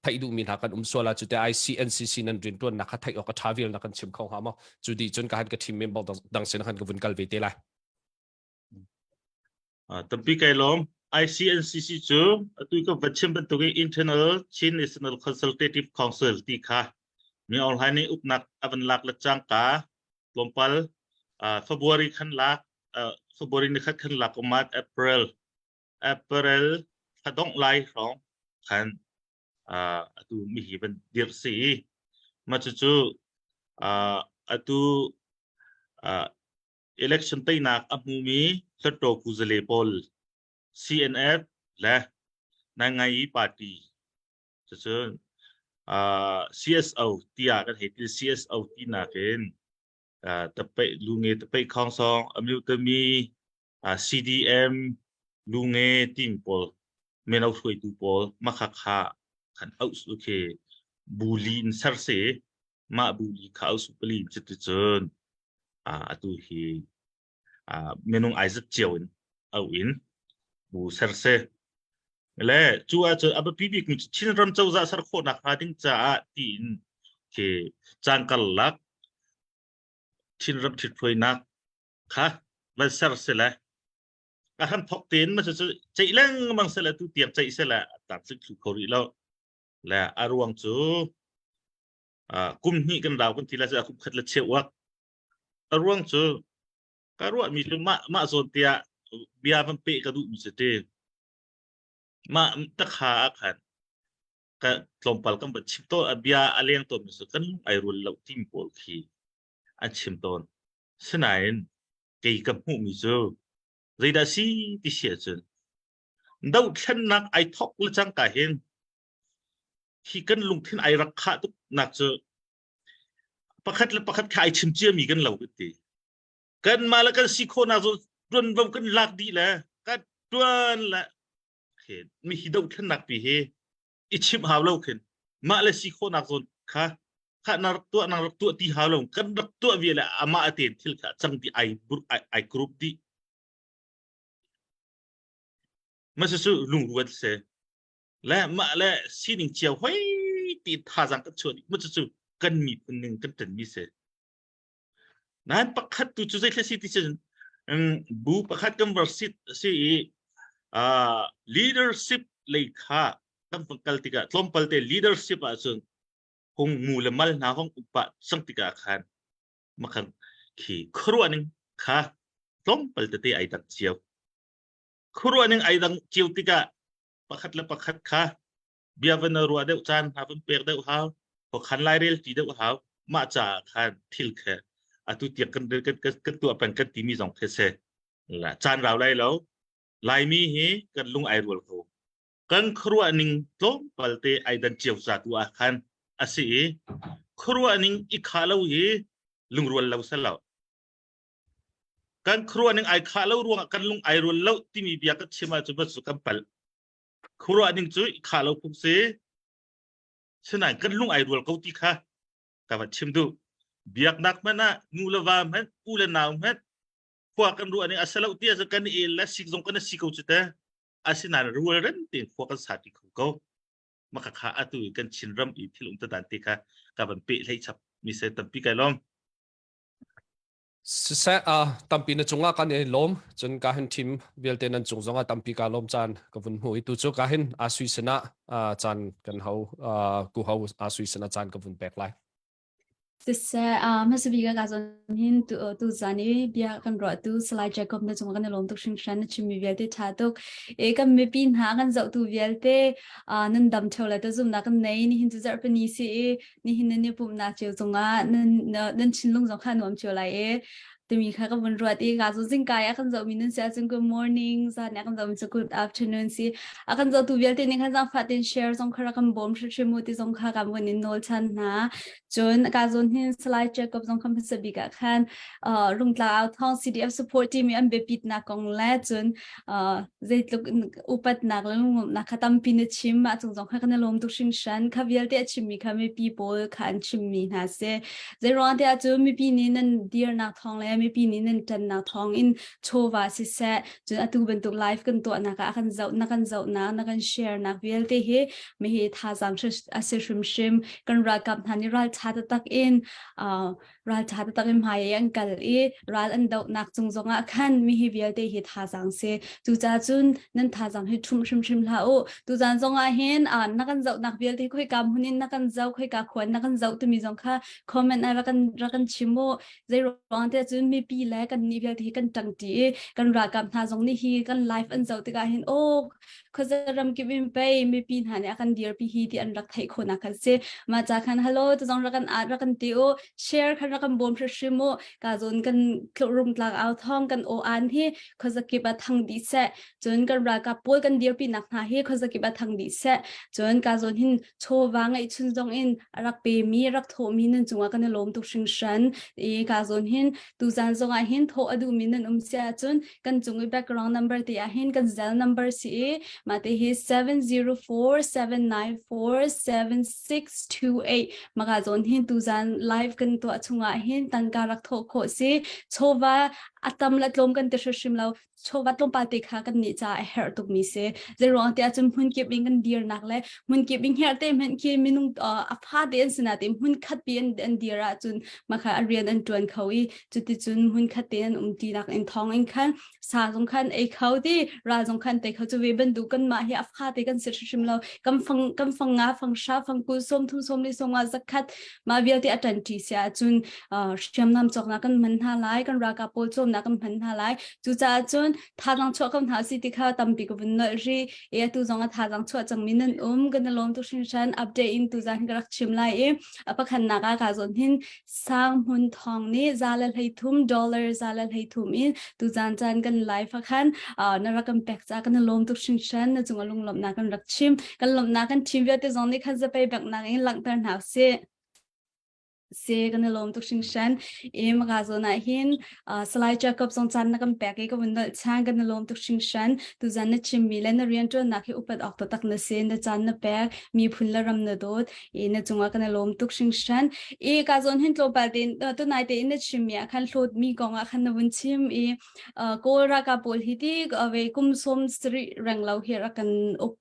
Speaker 1: theih duhmi hna kan um sual ah cute ICNCC nan riantuannak kha theih awk a tha vial na kan chim kho hnga maw cu dih cun ka han ka team member dang sin khan ka vun kal ve te lai
Speaker 3: Tampi kai lawm. ICNCC cu atu ka va chim bantukin Internal Chin National Consultative Council ti kha mi online nih uknak a van lak le cangka tlawmpal uh, February khan lak uh, February ni khat khan lak umat April April thla dongh lai hrawng khan uh, atu mi hi van dirh si ma cucu uh, atu uh, election teinak a hmumi Hluttaw Kuzale pawl CNF le Nangai party cucun uh, CSO tiah kan hei ti CSO tinak in uh, tapai lunge tapai khongsong amyutami uh, CDM lunge team pawl mino hruaitu pawl makhakha khan auh su khi buli in ser se mah buli kha auh su pali cuticun atu hi minung ai zat cio in au in bu ser se le cu ahcun a biapi bik mi cu Chinram cozah ser khawhnak hnga ding caah tiin khi caan karlak Chinram ṭhithruainak kha van ser se le a hram thok tein ma cu ceih lengmang se le tu tiang ceih se le tam sik thlu kho rih lo le a ruang cu kum hnih kan rau kan ti la kum khat le cheu uak a ruang cu ka ruah mi cu mah mah zawn tiah bia van pe ka duh mi si ti mah takha ah khan ka tlawmpal kan van chim tawn a bia a leng tawn mi cu kan ai rul lo tim pawl khi an chim tawn sinain kei ka hmuh mi cu zeidah si ti si ahcun dohthlennak ai thok le cangka hin hi kan lungthin ai rak khah tuk nak cu pakhat le pakhat kha ai chim cia mi kan lo kan ti kan mah le kan si khawhnak cu tuanvo kan lak dih le kan tuan le mi hi dohthlennak pi hi i chimh hau lo khin mah le si khawhnak zawn kha kha na rak tuah na rak tuah ti hau lo kan rak tuah ve le amah aten thil kha cang ti ai ai ai group dih masisu lungruat se le mah le sining cio hoi ti thazang kan chuah mu cu kan miphun ning kan ṭan mi si nan pakhat tu cu zei si ti cun bu pakhat kan var sit si i leadership lei kha kan kal tikah tlawmpal te leadership ahcun hung mu le mal hna hong upa sang tikah khan makhan khi khuaruah ning kha tlawmpal tete ai dang cio khuaruah ning ai dang cio tikah pakhat le pakhat kha bia van ruah deuh caan hna van pek deuh hau khan lairel ti deuh hau mah caah khan thil khe atu tiang kan kan kan tuah peng kan timi zong khi se la caan rau lai lo laimi hi kan lung ai rual ko kan khuaruah ning tlawmpal te ai dan cio ca tu ah khan asi i khuaruah ning i kha lo hi lungrual lo sel lo Kan khuaruah ning ai khah lo ruangah kan lung ai rual lo timi bia ka chim ahcun va cu kan palh. Khuaruah ning cu i khah lo phung si. Sinain kan lung ai rual ko ti kha ka van chim duh. Biaknak hmanh ah nu le va hmanh, u le nau hmanh khua kan ruah ning a si lo ti ahcun kan i el le sik zong kan i si ko cu te. Asinain rualrem tein khua kan sa ti kho ko. Maka kha atu i kan Chinram i thil um te dan te kha ka van peh hlei chap mi se tampi kai lawm.
Speaker 1: Siseh, uh, tampi na cungah kan i lawm. Cun ka hin team vialte nan cung zongah tampi ka lawm caan ka vun hmu i tu cu ka hin asui sinah uh, caan kan ho uh, ku ho asui sinah caan ka vun pek lai.
Speaker 5: Siseh, uh, hmasa bik ah ka zawn hin tu tu zan i bia kan ruah tu Salai Jacob na cung kan i lawm tuk hringhran na chimmi vialte ṭha tuk. E kan mipi hna kan zohtu vialte uh, nan dam ṭheo le ta zumnak kan nei nihin cu zarhpini si i nihin nan i pumhnak cio cungah nan nan thinlung zong kha nuam cio lai i timi kha ka vun ruat i ka zu zingkai a kan zohmi nan si ahcun good morning zan a kan zohmi cu good afternoon si a kan zohtu vialte nih khan zaangfah tein share zong kha rak kan bawm hrimhrim u ti zong kha kan vun in nawl chan hna cun ka zawn hin Salai Jacob zong khan hmasa bik ah khan rungtla au thawng CDF support team i an biapitnak kong le cun zeitluk upatnak le lunglawmhnak kha tampi na chim mah cung zong kha kan i lawm tuk hringhran kha vialte a chimmi kha mipi pawl kha an chimmi hna si zeiruang tiah cun mipi nih nan dirnak thawng le mipi nih nan ṭannak thawng in chawva siseh cun atu bantuk live kan tuahnak ah kan zoh na kan zohnak na kan share nak vialte hi mihi thazaang a si hrimhrim kan ralkap hna nih ralṭha taktak in. Ralṭha taktak in hmai i an kal i ral an dohnak cung zongah khan mi hi vialte hi thazaang si. Cucaah cun nan thazaang hi ṭhumh hrimhrim hlah u. Tuzaan zongah hin na kan zohnak vialte khoika hmun in na kan zoh, khoika khua in na kan zoh timi zong kha comment ah rak kan rak kan chim u. Zei ruang tiah cun mipi le kan nih vialte hi kan ṭangṭi i kan ralkap hna zong nih hi kan live an zoh tikah hin aw khuaza ramkip in pei mipi hna nih a kan dirpi hi ti an rak theih khawhnak khan si. Mah ca khan hello tu zong rak kan at rak kan ti u share khan rak kan bawm hrimhrim u ka zawn kan rum tlak au thong kan aw an hi khuazakip ah thang dih seh cun kan ralkap pawl kan dirpi nak hna hi khuazakip ah thang dih seh cun ka zawn hin chawva ngeihchun zong in a rak pemi rak thawhmi nan cungah kan i lawm tuk hringhran i ka zawn hin tuzan zongah hin thawh a duhmi nan um si ahcun kan cung i background number te ah hin kan Zelle number si i mah te hi 704 794 7628 maka zawn hin tuzan live kan tuah chungah hin tangka rak thawh khawh si chawva a tam le tlawm kan ti hrim lo chawva tlawmpal te kha kan nih caah a herh tukmi si. Zeiruang tiah cun hmun kip in kan dirnak le hmun kip in herh te hmanh khi minung a fa te an sina te hmun khat pi an, an dir ahcun makha a rian an tuan kho i cuticun hmun khat te an um ti nak in thawng in khan sa zong khan ei kho ti ral zong khan te kho cu ve bantuk kan mah hi a fa te kan si hrim lo kan fang kan fang nga fang sha fang kul som thum som li som nga zakhat mah vialte a ṭanṭi si ahcun hriamnam cawknak kan hman hna lai kan ralkap pawl cawmnak kan hman hna lai cucaah cun thazaang chuah ko hna si ti kha tampi ka vun nolh ri i atu zong a thazaang chuah cangmi nan um kan i lawm tuk hringhran update in tuzan ka rak chim lai i a pakhatnak ah ka zawn hin sang hmun thong nih za le hlei thum dollar za le hlei thum in tuzan caan kan live ah khan na rak kan pek ca kan i lawm tuk hringhran na cung a lunglawmhnak kan rak chim kan lawmhnak kan chim vialte zong nih khan zapei bank in langhter hna usih se kan i lawm tuk hringhran i maka zawn ah hin Salai Jacob zong caan na kan pek i ka vun nolh chan kan i lawm tuk hringhran tuzan na chimmi le na rianṭuannak hi upat awk taktak na si na caan na pek miphun le ram na dawt i na cungah kan i lawm tuk hringhran i ka zawn hin tlawmpal tein tunai tein na chimmi ah khan hlawtmi kong ah khan na vun chim i Kawl ralkap pawl hi ti ve kum sawm sarih reng lo hi rak kan uk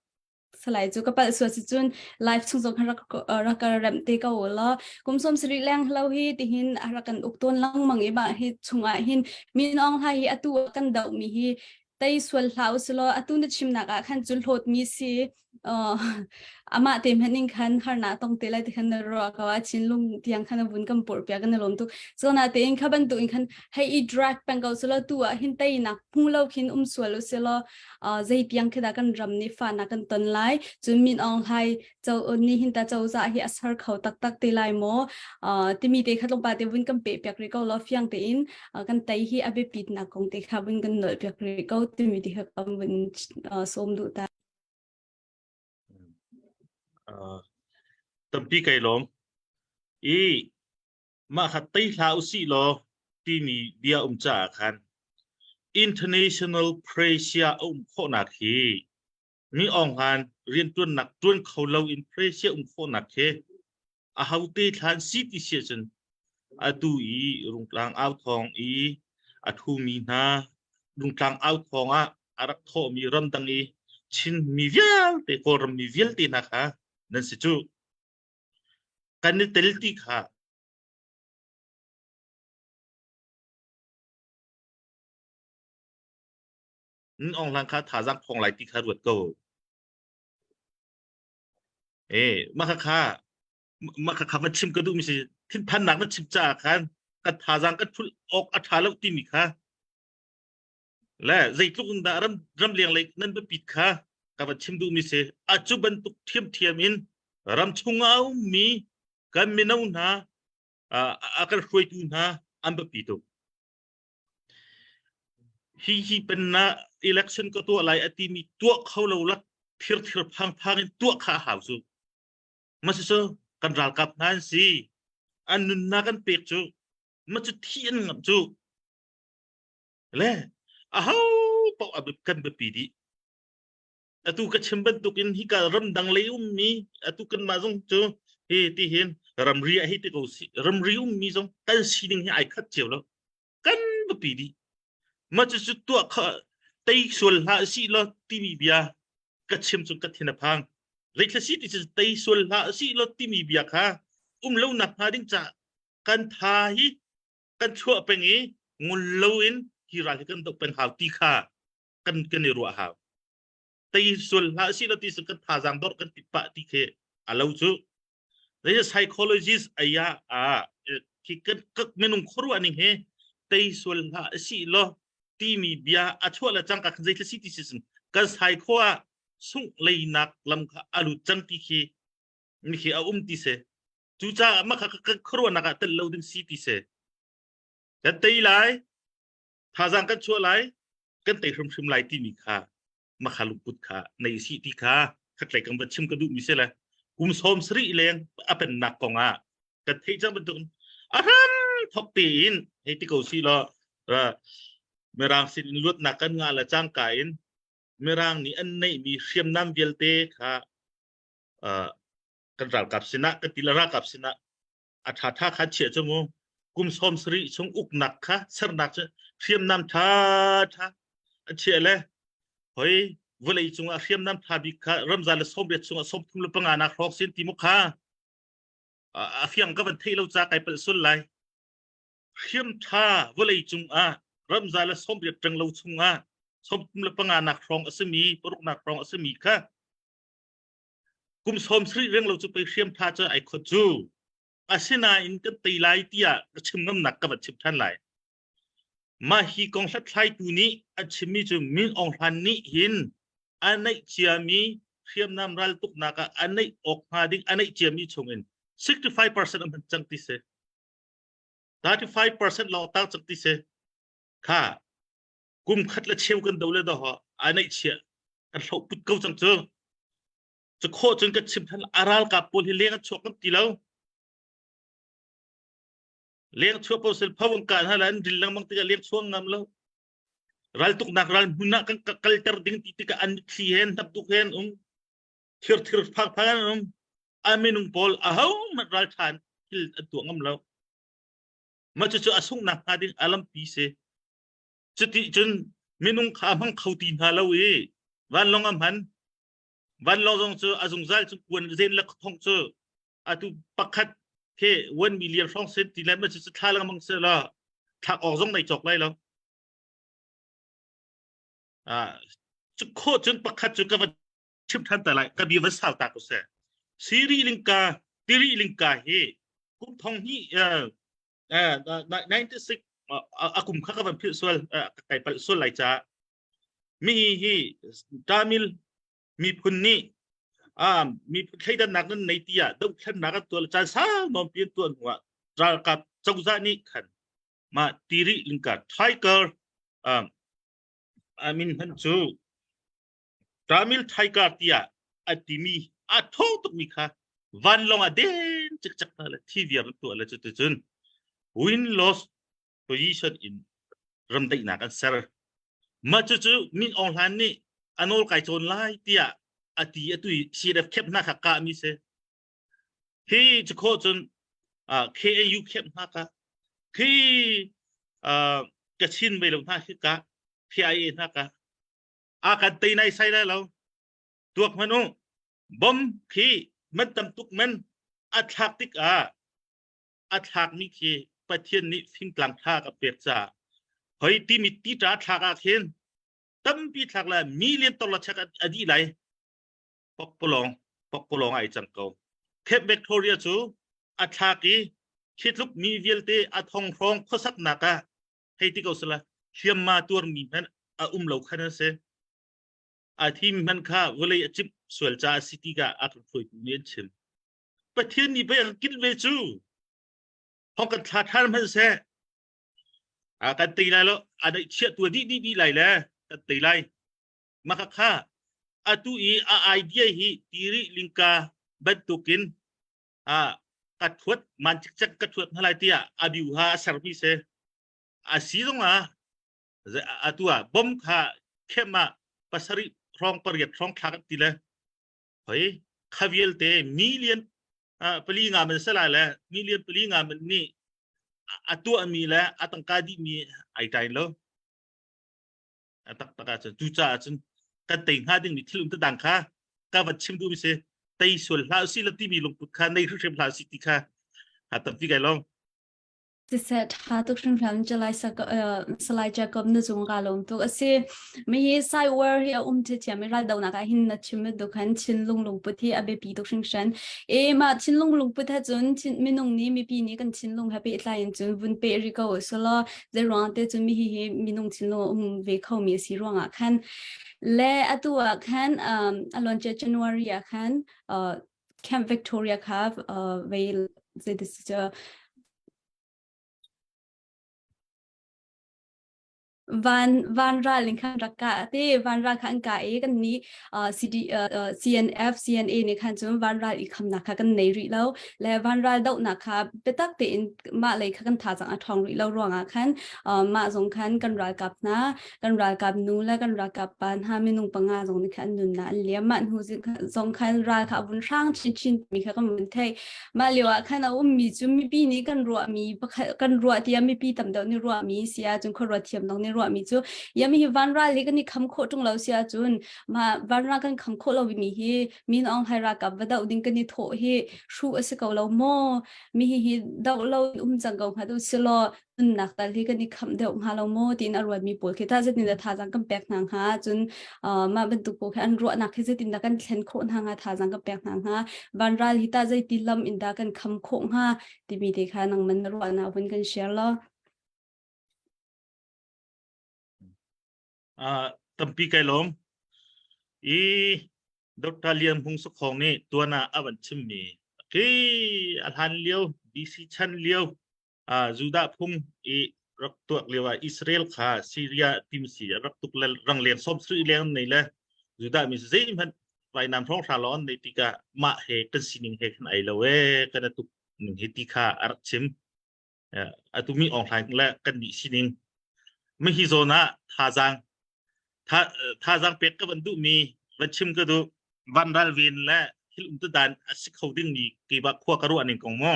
Speaker 5: salai cu ka palh sual si cun live chung zong khan rak rak ka remh te ko law kum sawm sarih leng lo hi tihin a rak kan uk tawn lengmang i mah hi chungah hin Min Aung Hlaing hi atu ah kan doh mi hi tei sual hlah usilaw atu na chimnak ah khan cun hlawt mi si amah te hmanh in khan harnak tong te lai ti khan na ruah ko a chinlung tiang khan a vun kan purh piak kan lawm tuk so na te in kha bantuk in khan hei i drag peng ko selaw tu ah hin tei nak hmu lo khin um sual u selaw zei tiang khi dah kan ram nih fahnak kan ton lai cun Min Aung Hlaing cho ni hin ta cozah hi a ser kho taktak te lai maw timi te kha tlawmpal te vun kan pe piak rih ko law fiang tein kan tei hi a biapit nak kong te kha vun kan nolh piak rih ko timi te kha kan vun sawm duh ta
Speaker 3: Tampi kai lawm. I mah kha tei hlah usih law timi bia um caah khan international pressure a um khawhnak hi mi awnghan rianṭuannak ṭuan kho lo in pressure um khawhnak khi ahote thlan si ti si ahcun atu i Rungtlang au thawng i a ṭhumi hna Rungtlang au thawng ah a rak thawhmi ramdang i Chin mi vialte Kawlram mi vialte hna kha nan si cu. Kan i tel ti kha Min Aung Hlaing kha thazaang thawng lai ti kha ruat ko. Eh, mah kha mah kha va chim ka duhmi si thinphannak na chim caah khan ka thazaang ka thul awk a ṭha lo timi kha le zeitluk in dah ram ramleng lei nan biapit kha ka va chim duhmi si a cu bantuk ṭhiamṭhiam in ram chung ah a ummi kan mino hna a kan hruaitu hna an biapi tuk. Hi hi pennak election ka tuah lai a timi tuah kho lo lak thirthir phangphang in tuah kha a hau cu. Masicu kan ralkap hna an si. An nunnak an pek cu. Ma cu thi an ngamh cu. Le aho paoh a kan biapi dih. Atu ka chim bantukin hika ramdang lei ummi atu kanmah zong cu hi ti hin ramri ah hi ti ko si ramri ummi zong kan sining hi ai khat cio lo kan biapi dih mah cucu tuah kha tei sual hlah si law timi bia ka chim cu ka thin a phang zeithla si ti cu tei sual hlah si law timi bia kha um lo nak hnga ding ca. Kan tha hi kan chuah peng i ngul loin hi ral hi kan doh peng hau ti kha kan kan i ruah hau. Tei sual hlah si lo ti sun kan thazaang dor kan ti pah ti khi a lo cu. Zei psychologist aya a khi kan minung khuaruah ning he tei sual hlah si lo timi bia a chuah le cangka khan zei si ti si sin kan psycho ah sungh leinak lam kha a lut cang ti khi mi khi a um ti se. Cucaah mah kha kan khuaruahnak ah tel lo ding si ti si. Kan tei lai, thazaang kan chuah lai, kan tei hrimhrim lai timi kha mah kha lungput kha nei si ti kha khatlei kan va chim ka duhmi si le kum sawm sarih leng a pennak kong ah kan theih cang bantuk a hram thok tein hei ti ko si law mirang sin in luatnak kan ngah le cangka in mirang nih an neihmi hriamnam vialte kha kan ralkap sinah kan ti le ralkap sinah a ṭha ṭha kha chiah cu mu kum sawm sarih chung uknak kha sernak cu hriamnam ṭha ṭha a chiah le hoi vawlei cungah hriamnam ṭha bik kha ramza le sawmriat chungah 35 nak hrawk sin ti mu kha a fiang ka van theih lo ca kai palh sul lai hriam ṭha vawlei cungah ramza le 80 ṭeng lo chungah 35 nak hrawng a simi paruk nak hrawng a simi kha kum sawm sarih reng lo cu pei hriam tha cu ai khot cu asinain kan tei lai tiah ka chim ngamnak ka van chim than lai mah hi kong hlathlaitu nih a chimmi cu Min Aung Hlaing nih hin a neih ciami hriamnam raltuknak ah a neih awk hnga ding a neih ciami chungin 65% a hman cang ti si 35% lawng tang cang ti si kha kum khat le cheu kan do le do ho a neih chia kan hloh put ko cang cu cu khawh cun ka chim than a ralkap pawl hi leng an chuak kan ti lo leng chuak pawl sel phawng kan hala an dil lengmang tikah leng chuang ngam lo raltuknak ral hmun ah kan kalter ding ti tikah an thli hen hnap duk hen um thir thir phak phak an um a minung pawl a ho mat ral than thil an tuah ngam lo ma cu cu a sungnak hnga ding alampi si Cuti cun minung kha a hmang kho ti hna lo i vanlawng a hman. Vanlawng zong cu a zungzal cu kuan zen le thong cu atu pakhat khi 1 million hrawng sin ti le ma cu thla lengmang se la thlak awk zong nei cawk lai lo. Ah, cu khawh cun pakhat cu ka va chim than ta lai ka bi va sau ta ko se. Siri lingka tiri lingka hi kum thong hi 96 a kum kha ka van philh sual kai palh sual lai ca mi hi Tamil miphun nih miphun thleidannak nan nei ti ah dohthlennak an tuah caan sau nawn pi an tuah hnu ah ralkap cozah nih khan mah tiri lingka tiger I mean hman cu Tamil Tiger tiah a timi a tho tukmi kha vanlawng ah den cikcek hna le thi viar an tuah le cuticun win loss position in ramdaihnak an ser. Mah cucu Min Aung Hlaing nih a nawl kai cawn lai tiah a ti atu i CNF camp hna kha kahmi si. Hi cu cun KAU camp hna kha khi Kachin ve lo hna khi ka KIA hna ka a kan tei nai sai lai lo tuak hmanh u bom khi man tam tuk man a thlak tik ah a thlak mi khi Pathian nih fingtlang tha ka pek ca hoi timi ti ṭa thlak ah khin tampi thlak la million dollar chek a dih lai pokpalong pokpalong ai cang ko Cape Victoria cu a thlak i khi tluk mi vialte a thong hrawng khuasaknak ah hei ti ko sala hliamma tuarmi hmanh a um lo khan a si a thim hmanh kha vawlei a cip sual ca a si ti ka a kan hruaitu nih an chim Pathian nih pei an kit ve cu hong kan thla than hmanh seh a kan tei lai lo a neih chiah tu dih dih dih lai le kan tei lai maka kha atu i a idea hi tiri lingka bantukin a ka thuat man cikcek ka thuat hna lai tiah a biu ha a sermi si a si zong ah atu ah bom kha khem ah pasarih hrawng pariat hrawng thlak an ti le hoi kha vialte million pali nga man se lai le million pali nga man nih a tuahmi le a tangka dihmi ai tain lo a taktak ahcun cucaah cun kan tei hnga dingmi thil um dang kha ka van chim duhmi si tei sual hlah usih la timi lungput kha nei hrimhrim hlah usih ti kha ha tampi kai long.
Speaker 5: Siseh ṭha tuk hringhran Jalai Salai Jacob na cung ka lawm tuk a si. Mi hi cyber hi a um ṭhiamṭhiam i raldonak ah hin na chim bantuk khan thinlung lungput hi a biapi tuk hringhran. E mah thinlung lungput he cun minung nih mipi nih kan thinlung he pehtlai in cun vun peh rih ko usulaw zeiruang te cun mi hi hi minung thinlung a um ve khomi a si ruangah khan le atu ah khan um, a luancia January ah khan uh, Camp Victoria kha uh, vei zeitis cu van van ral in khan rak kah te van ral kha an kah i kan nih uh, CD, uh, CNF CNA nih khan cun van ral i khamnak kha kan nei rih lo le van ral dohnak kha biatak tein mah lei kha kan thazaang a ṭhawng rih lo ruangah khan uh, mah zong khan kan ralkap hna kan ralkap nu le kan ralkap pa hna minung panga zong nih khan an nunnak an liam mah hnu zong khan ral kha a vun hrang chinchin mi kha kan vun theih mah lio ah khan a ummi cu mipi nih kan ruahmi pakhat kan ruah tiah mipi tam deuh nih ruahmi si ahcun khuaruat thiam dong nih ruahmi cu ya mi hi vanral hi kan i kham khawh ṭung lo si ahcun mah vanral kan kham khawh lo mi hi Min Aung Hlaing ralkap va doh ding kan i thawh hi hruh a si ko lo maw mi hi hi doh lo um cang ko hnga tu silaw nunnak tal hi kan i khamh deuh hnga lo maw tiin a ruatmi pawl khi ta zeitin dah thazaang kan pek hna hnga cun mah bantuk pawl khi an ruahnak hi zeitin dah kan thlen khawh hna hnga thazaang kan pek hna hnga vanral hi ta zeiti lam in dah kan kham khawh hnga timi te kha nangman na ruahnak vun kan share law.
Speaker 3: Uh, tampi kai lawm. I Dr. Lian Hmung Sakhong nih tuan ah a van chimmi khi a hlan lio BC chan lio Judah phung i rak tuak lio ah Israel kha Syria tim si rak tuk le rangleng som sri leng nei le Judah mi zeihmanh vainam hrawng hra lon nei tikah mah he kan sining he kan ai lo e kan tuk ning hi ti kha a rak chim atu mi ong hlaing le kan nih sining mi hi zawn ah thazaang thazaang pek ka van duh mi van chim ka duh van ral ven le thil um tu dan a si kho ding mi kei ba khua ka ruah ning kong mo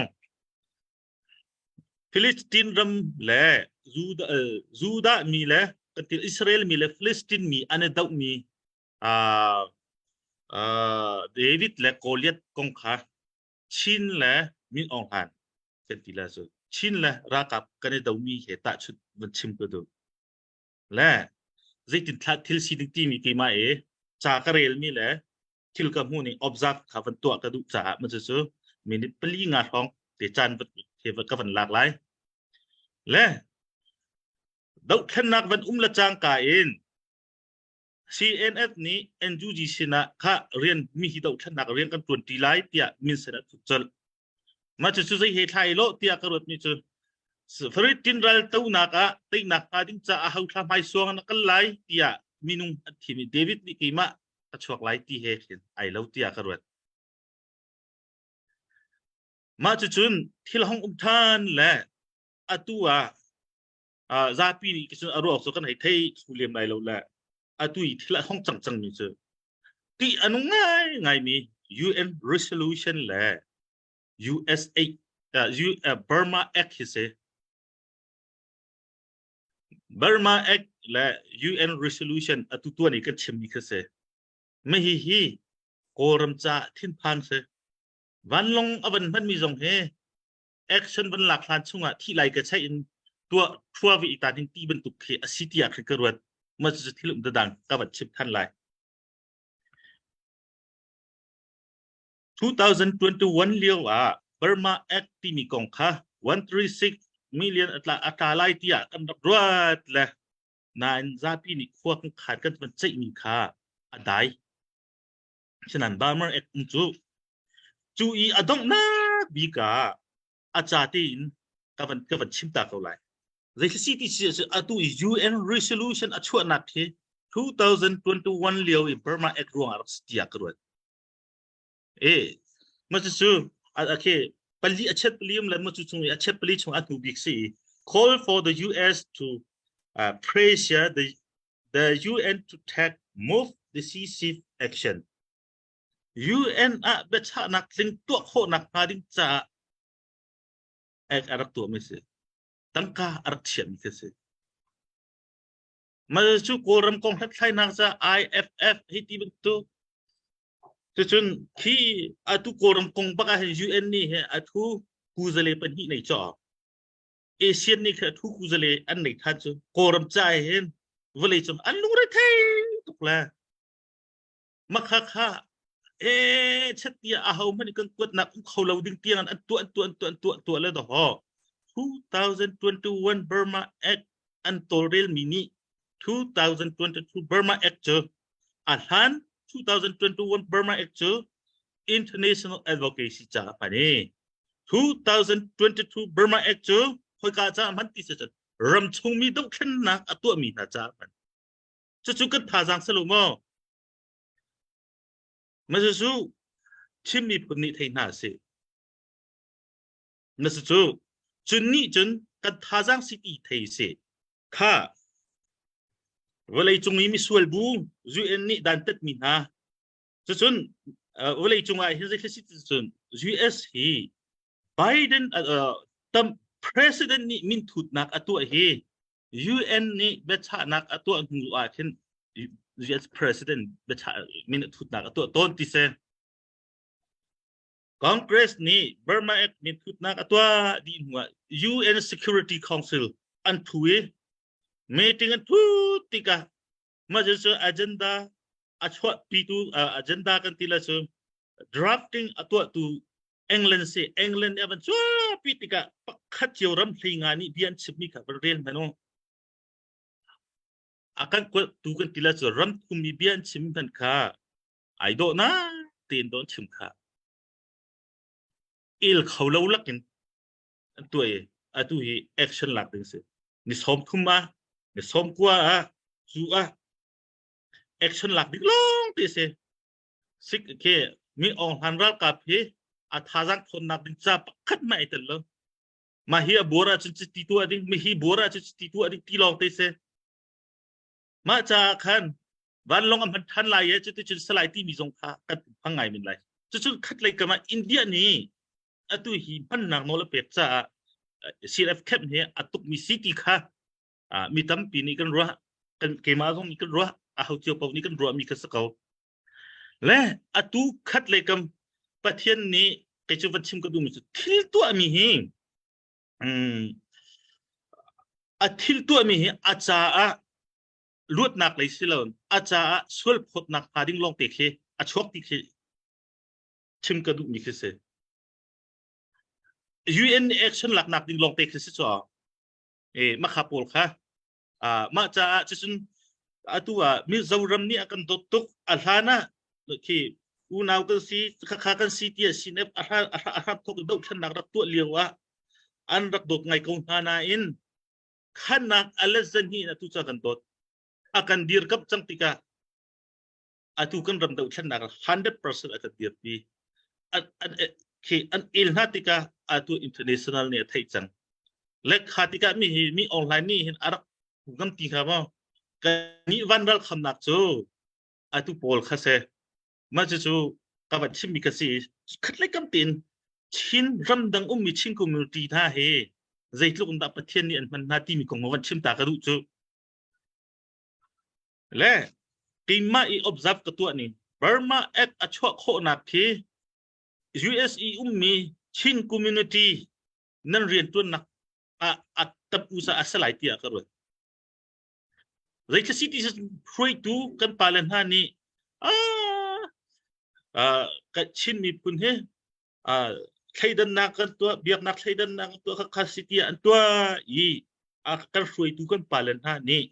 Speaker 3: Philistine ram le Judah, Judah mi le kan ti Israel mi le Philistine mi an i dohmi uh, uh, David le Goliath kong kha Chin le Min Aung Hlaing kan ti la cu Chin le ralkap kan i domi he tahchunh van chim ka duh. Le zeitin thla thil sining timi keimah i ca ka relmi le thil ka hmuh ning observe kha van tuah ka duh caah ma cu minute pali nga hrawng te caan ka van lak lai le dohthlennak van um le cangka in CNF nih NUG sinah kha rian mi hi dohthlennak rian kan tuan ti lai tiah minsen a thut colh ma cu cu zei he thlai lo tiah ka ruat mi cu Farid tin ral tonak ah teinak hnga ding caah ho thla hmai suang na kal lai tiah minung an thim i David nih keimah ka chuak lai ti he khin ai lo tiah ka ruat. Mah cucun thil hong um than le atu ah zapi nih cun a ruak cu kan hei thei thlu lem lai lo le atu i thil a hong cang cang mi cu ti a nung ngai ngai mi UN resolution le USA uh, U, uh, Burma Act hi si Burma Act le UN resolution atu tuan i kan chimmi kha si. Mah hihi Kawlram ca thinphan si. Vanlawng a van hmanmi zong hi action van lak hlan chungah thi lai ka chaih in tuah thua vi ta ding ti bantuk khi a si tiah khi ka ruat. Mah cu thil um dang ka van chim than lai. 2021 lio ah Burma Act timi kong kha 136 million a tla a tla lai tiah kan rak ruat le nain zapi nih khua kan khan kan van ceihmi kha a dai. Sinain Burma Act um cu cu i a donghnak bik ah a ca tein ka van ka van chim ta ko lai. Zeithil ti si atu i UN resolution a chuahnak hi 2021 lio i Burma Act ruangah rak si tiah ka ruat. E ma cu a khi pali a chet pali um le ma cu chung i a chet pali chung a hnu bik si call for the US to uh, pressure the the UN to take move decisive action UN ah biachahnak tling tuah khawhnak hnga ding caah ek a rak tuahmi si tangka a rak chiahmi khi si ma cu Kawlram kong hlathlainak ca IFF hi ti bantuk Cucun khi atu Kawlram kong bak ah hin UN nih hin a thu kuzale pahnih nei caw. ASEAN nih kha thu kuzale an nei than cu Kawlram ca hin vawlei cung an lungre thei tuk le makha kha e chat tia a ho hmanh kan kuatnak um kho lo ding tiang an tuah an tuah an tuah an tuah tuah le do ho 2021 Burma Act an tawlrel mi nih 2022 Burma Act cu a hlan 2021 Burma Act cu international advocacy ca hman i 2022 Burma Act cu khoika ca hman ti si cun ramchungmi dohthlennak a tuahmi hna ca hman cucu kan thazaang si lo maw Masusu Chin miphun nih thei hna sih na si cu cun nih cun kan thazaang si ti thei si kha vawlei cung i misual bu UN nih dantat mi hna cucun vawlei cung ah hin zei si cun US hi Biden tam president nih min thutnak a tuah hi UN nih biachahnak a tuah hnu ah khin US president biachah min thutnak a tuah tawn ti se Congress nih Burma Act min thutnak a tuah dih hnu ah UN Security Council an thu i meeting an thut tikah mah cu agenda a chuahpitu agenda kan ti la cu drafting a tuahtu England si England nih a van chuahpi tikah pakhat cio ram hlei nga nih bia an chimmi kha van rel hmanh u a kan tu kan ti la cu ram thummi bia an chim hmanh kha ai dawh na tein dawh an chim kha el kho lo lakin an tuah i atu hi action lak ding si ni sawm thum ah ni sawm kua ah cu ah action lak ding lawng ti si sik khi mi ong hlan ralkap hi a thazaang thawnnak ding ca pakhat ma ai tel lo ma hi a buar ahcun ti tuah ding mi hi buar ahcun ti tuah ding ti lawng te si mah caah khan vanlawng a hman than lai e cuticun salai timi zong kha kan phang ngai min lai cucun khat lei kam ah India nih atu hi hmannak nawl a pek caah CLF camp hi a tukmi si ti kha mi tampi nih kan ruah kan keimah zong nih kan ruah a ho cio paoh nih kan ruahmi kha si ko le atu khat lei kam Pathian nih kei cu van chim ka duhmi cu thil tuahmi hi a thil tuahmi hi a caah luatnak lei si lo a caah sual phawtnak hnga ding lawng te khi a chuak ti khi chim ka duhmi khi si UN action laknak ding lawng te khi si cho e makha pawl kha mah caah cucun atu ah Mizoram nih a kan dawt tuk a hlan ah khi unau kan si khakha kan si tiah CNF a hram thok dohthlennak rak tuah lio ah an rak dawt ngai ko hna nain khannak a let zan hi atu ca kan dawt a kan dirkamh cang tikah atu kan ram dohthlennak 100% a kan dirpi khi an el hna tikah atu international nih a theih cang le kha tikah mi hi mi online nih hin a rak ngam ti kha maw kan nih van ral khamnak cu atu pawl kha se mah cucu ka van chimmi ka si khatlei kam tein Chin ramdang ummi Chin community hna hi zeitluk in dah Pathian nih an hman hna timi kong van chim ta ka duh cu le keimah i observe ka tuah ni Burma Act a chuah khawhnak khi US i ummi Chin community nan riantuannak ah a tam usa a salai tiah ka ruat Zeithil ti hruaitu kan pale hna nih ah kan Chin miphun hi thleidannak kan tuah biaknak thleidannak kan tuah kha si tiah an tuah i kan hruaitu kan pale hna nih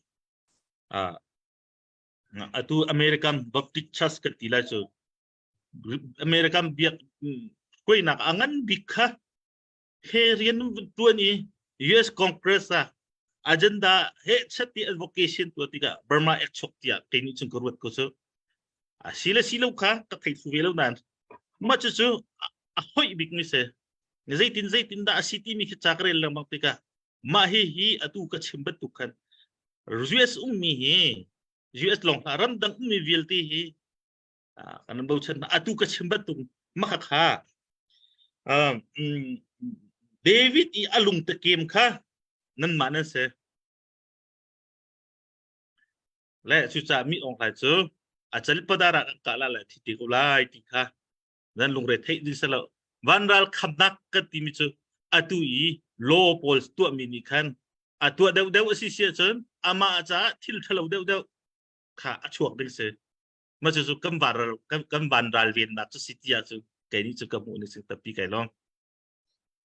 Speaker 3: atu American Baptist Church kan ti lai cu American biak hruainak a ngan bik kha he rian tuan i US Congress ah agenda he chat ti advocation tuah tikah Burma Act chok tiah kei nih cun ka ruat ko cu a si le si lo kha ka thei thlu ve lo nain mah cu cu a hoih bik mi si zeitin zeitin dah a si timi khi ca ka rel lengmang tikah mah hi hi atu ka chim bantuk khan US ummi hi US lawng hlah ramdang ummi vialte hi kan bochan atu ka chim bantuk maka kha David i a lung takem kha nanmah nan si le cucaah mi ong hlai cu a cal padara kan kah la le thi te ko lai ti kha nan lungre theih ding selo vanral khamnak kan timi cu atu i Law pawl tuahmi nih khan a tuah deuhdeuh a si si ahcun amah caah thil ṭhalo deuhdeuh kha a chuak ding si. Mah cucu kan van kan van ralvennak cu si ti ahcun kei nih cu ka hmuh ning tampi kai lawm.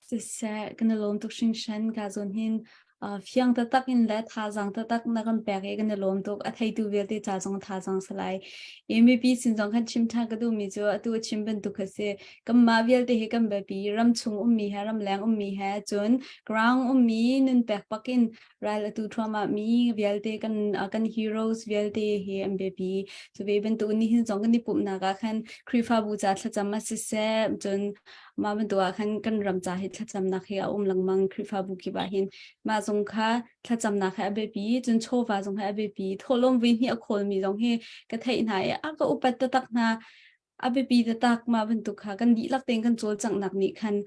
Speaker 5: Siseh, kan i lawm tuk hringhran ka zawn hin uh, fiang taktak in le thazaang taktak na kan pek i kan i lawm tuk. A theitu vialte ca zong thazaang salai. I mipi sin zong khan chim ṭhan ka duhmi cu atu a chim bantuk kha si. Kanmah vialte hi kan biapi ram chung ummi he ramleng ummi he cun ground ummi nun pek pak in ral atu thuahmah mi vialte kan uh, kan heroes vialte hi an biapi. Cu ve bantuk ni hin zong kan i pumhnak ah khan Khrihfabu ca thlacam a siseh cun mah bantuk ah khan kan ram ca hi thlacamnak hi a um lengmang Khrihfabu kip ah hin mah zong kha thlacamnak hi a biapi cun chawva zong hi a biapi thawhlawm vui hnih a khawlmi zong hi ka theih hna i a ka upat taktak hna a biapi taktak mah bantuk kha kan dihlak tein kan cawlcanghnak nih khan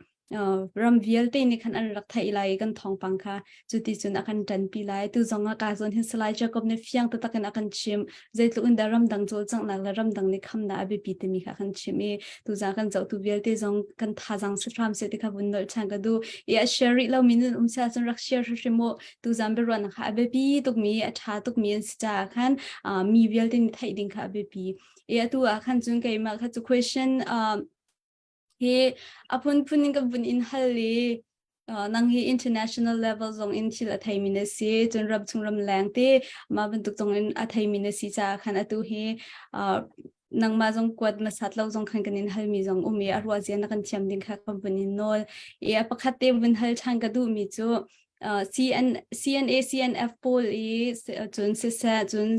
Speaker 5: ram vialte nih khan an rak theih lai i kan thawngpang kha cuti cun a kan ṭanpi lai. Tu zong ah ka zawn hin Salai Jacob nih fiang taktak in a kan chimh. Zeitluk in dah ramdang cawlcanghnak le ramdang nih khamnak a biapi timi kha a kan chimh i tuzaan kan zohtu vialte zong kan thazaang si hram seh ti kha vun nolh ṭhan ka duh. I a share rih lomi nan um si ahcun rak share hrimhrim u. Tuzaan biaruahnak kha a biapi tukmi, a ṭha tukmi an si caah khan mi vialte nih theih ding kha a biapi. I atu ah khan cun keimah kha cu question Hi a phunphun in ka vun in hal i nang hi international level zong in thil a theimi na si cun ram chung ram leng te mah bantuk zong in a theimi na si caah khan atu hi nangmah zong kuat masat lo zong khan kan in halmi zong um i a ruah zia na kan thiam ding kha kan vun in nawl i a pakhat te vun hal ṭhan ka duhmi cu CN, CNA, CNF pawl i cun siseh cun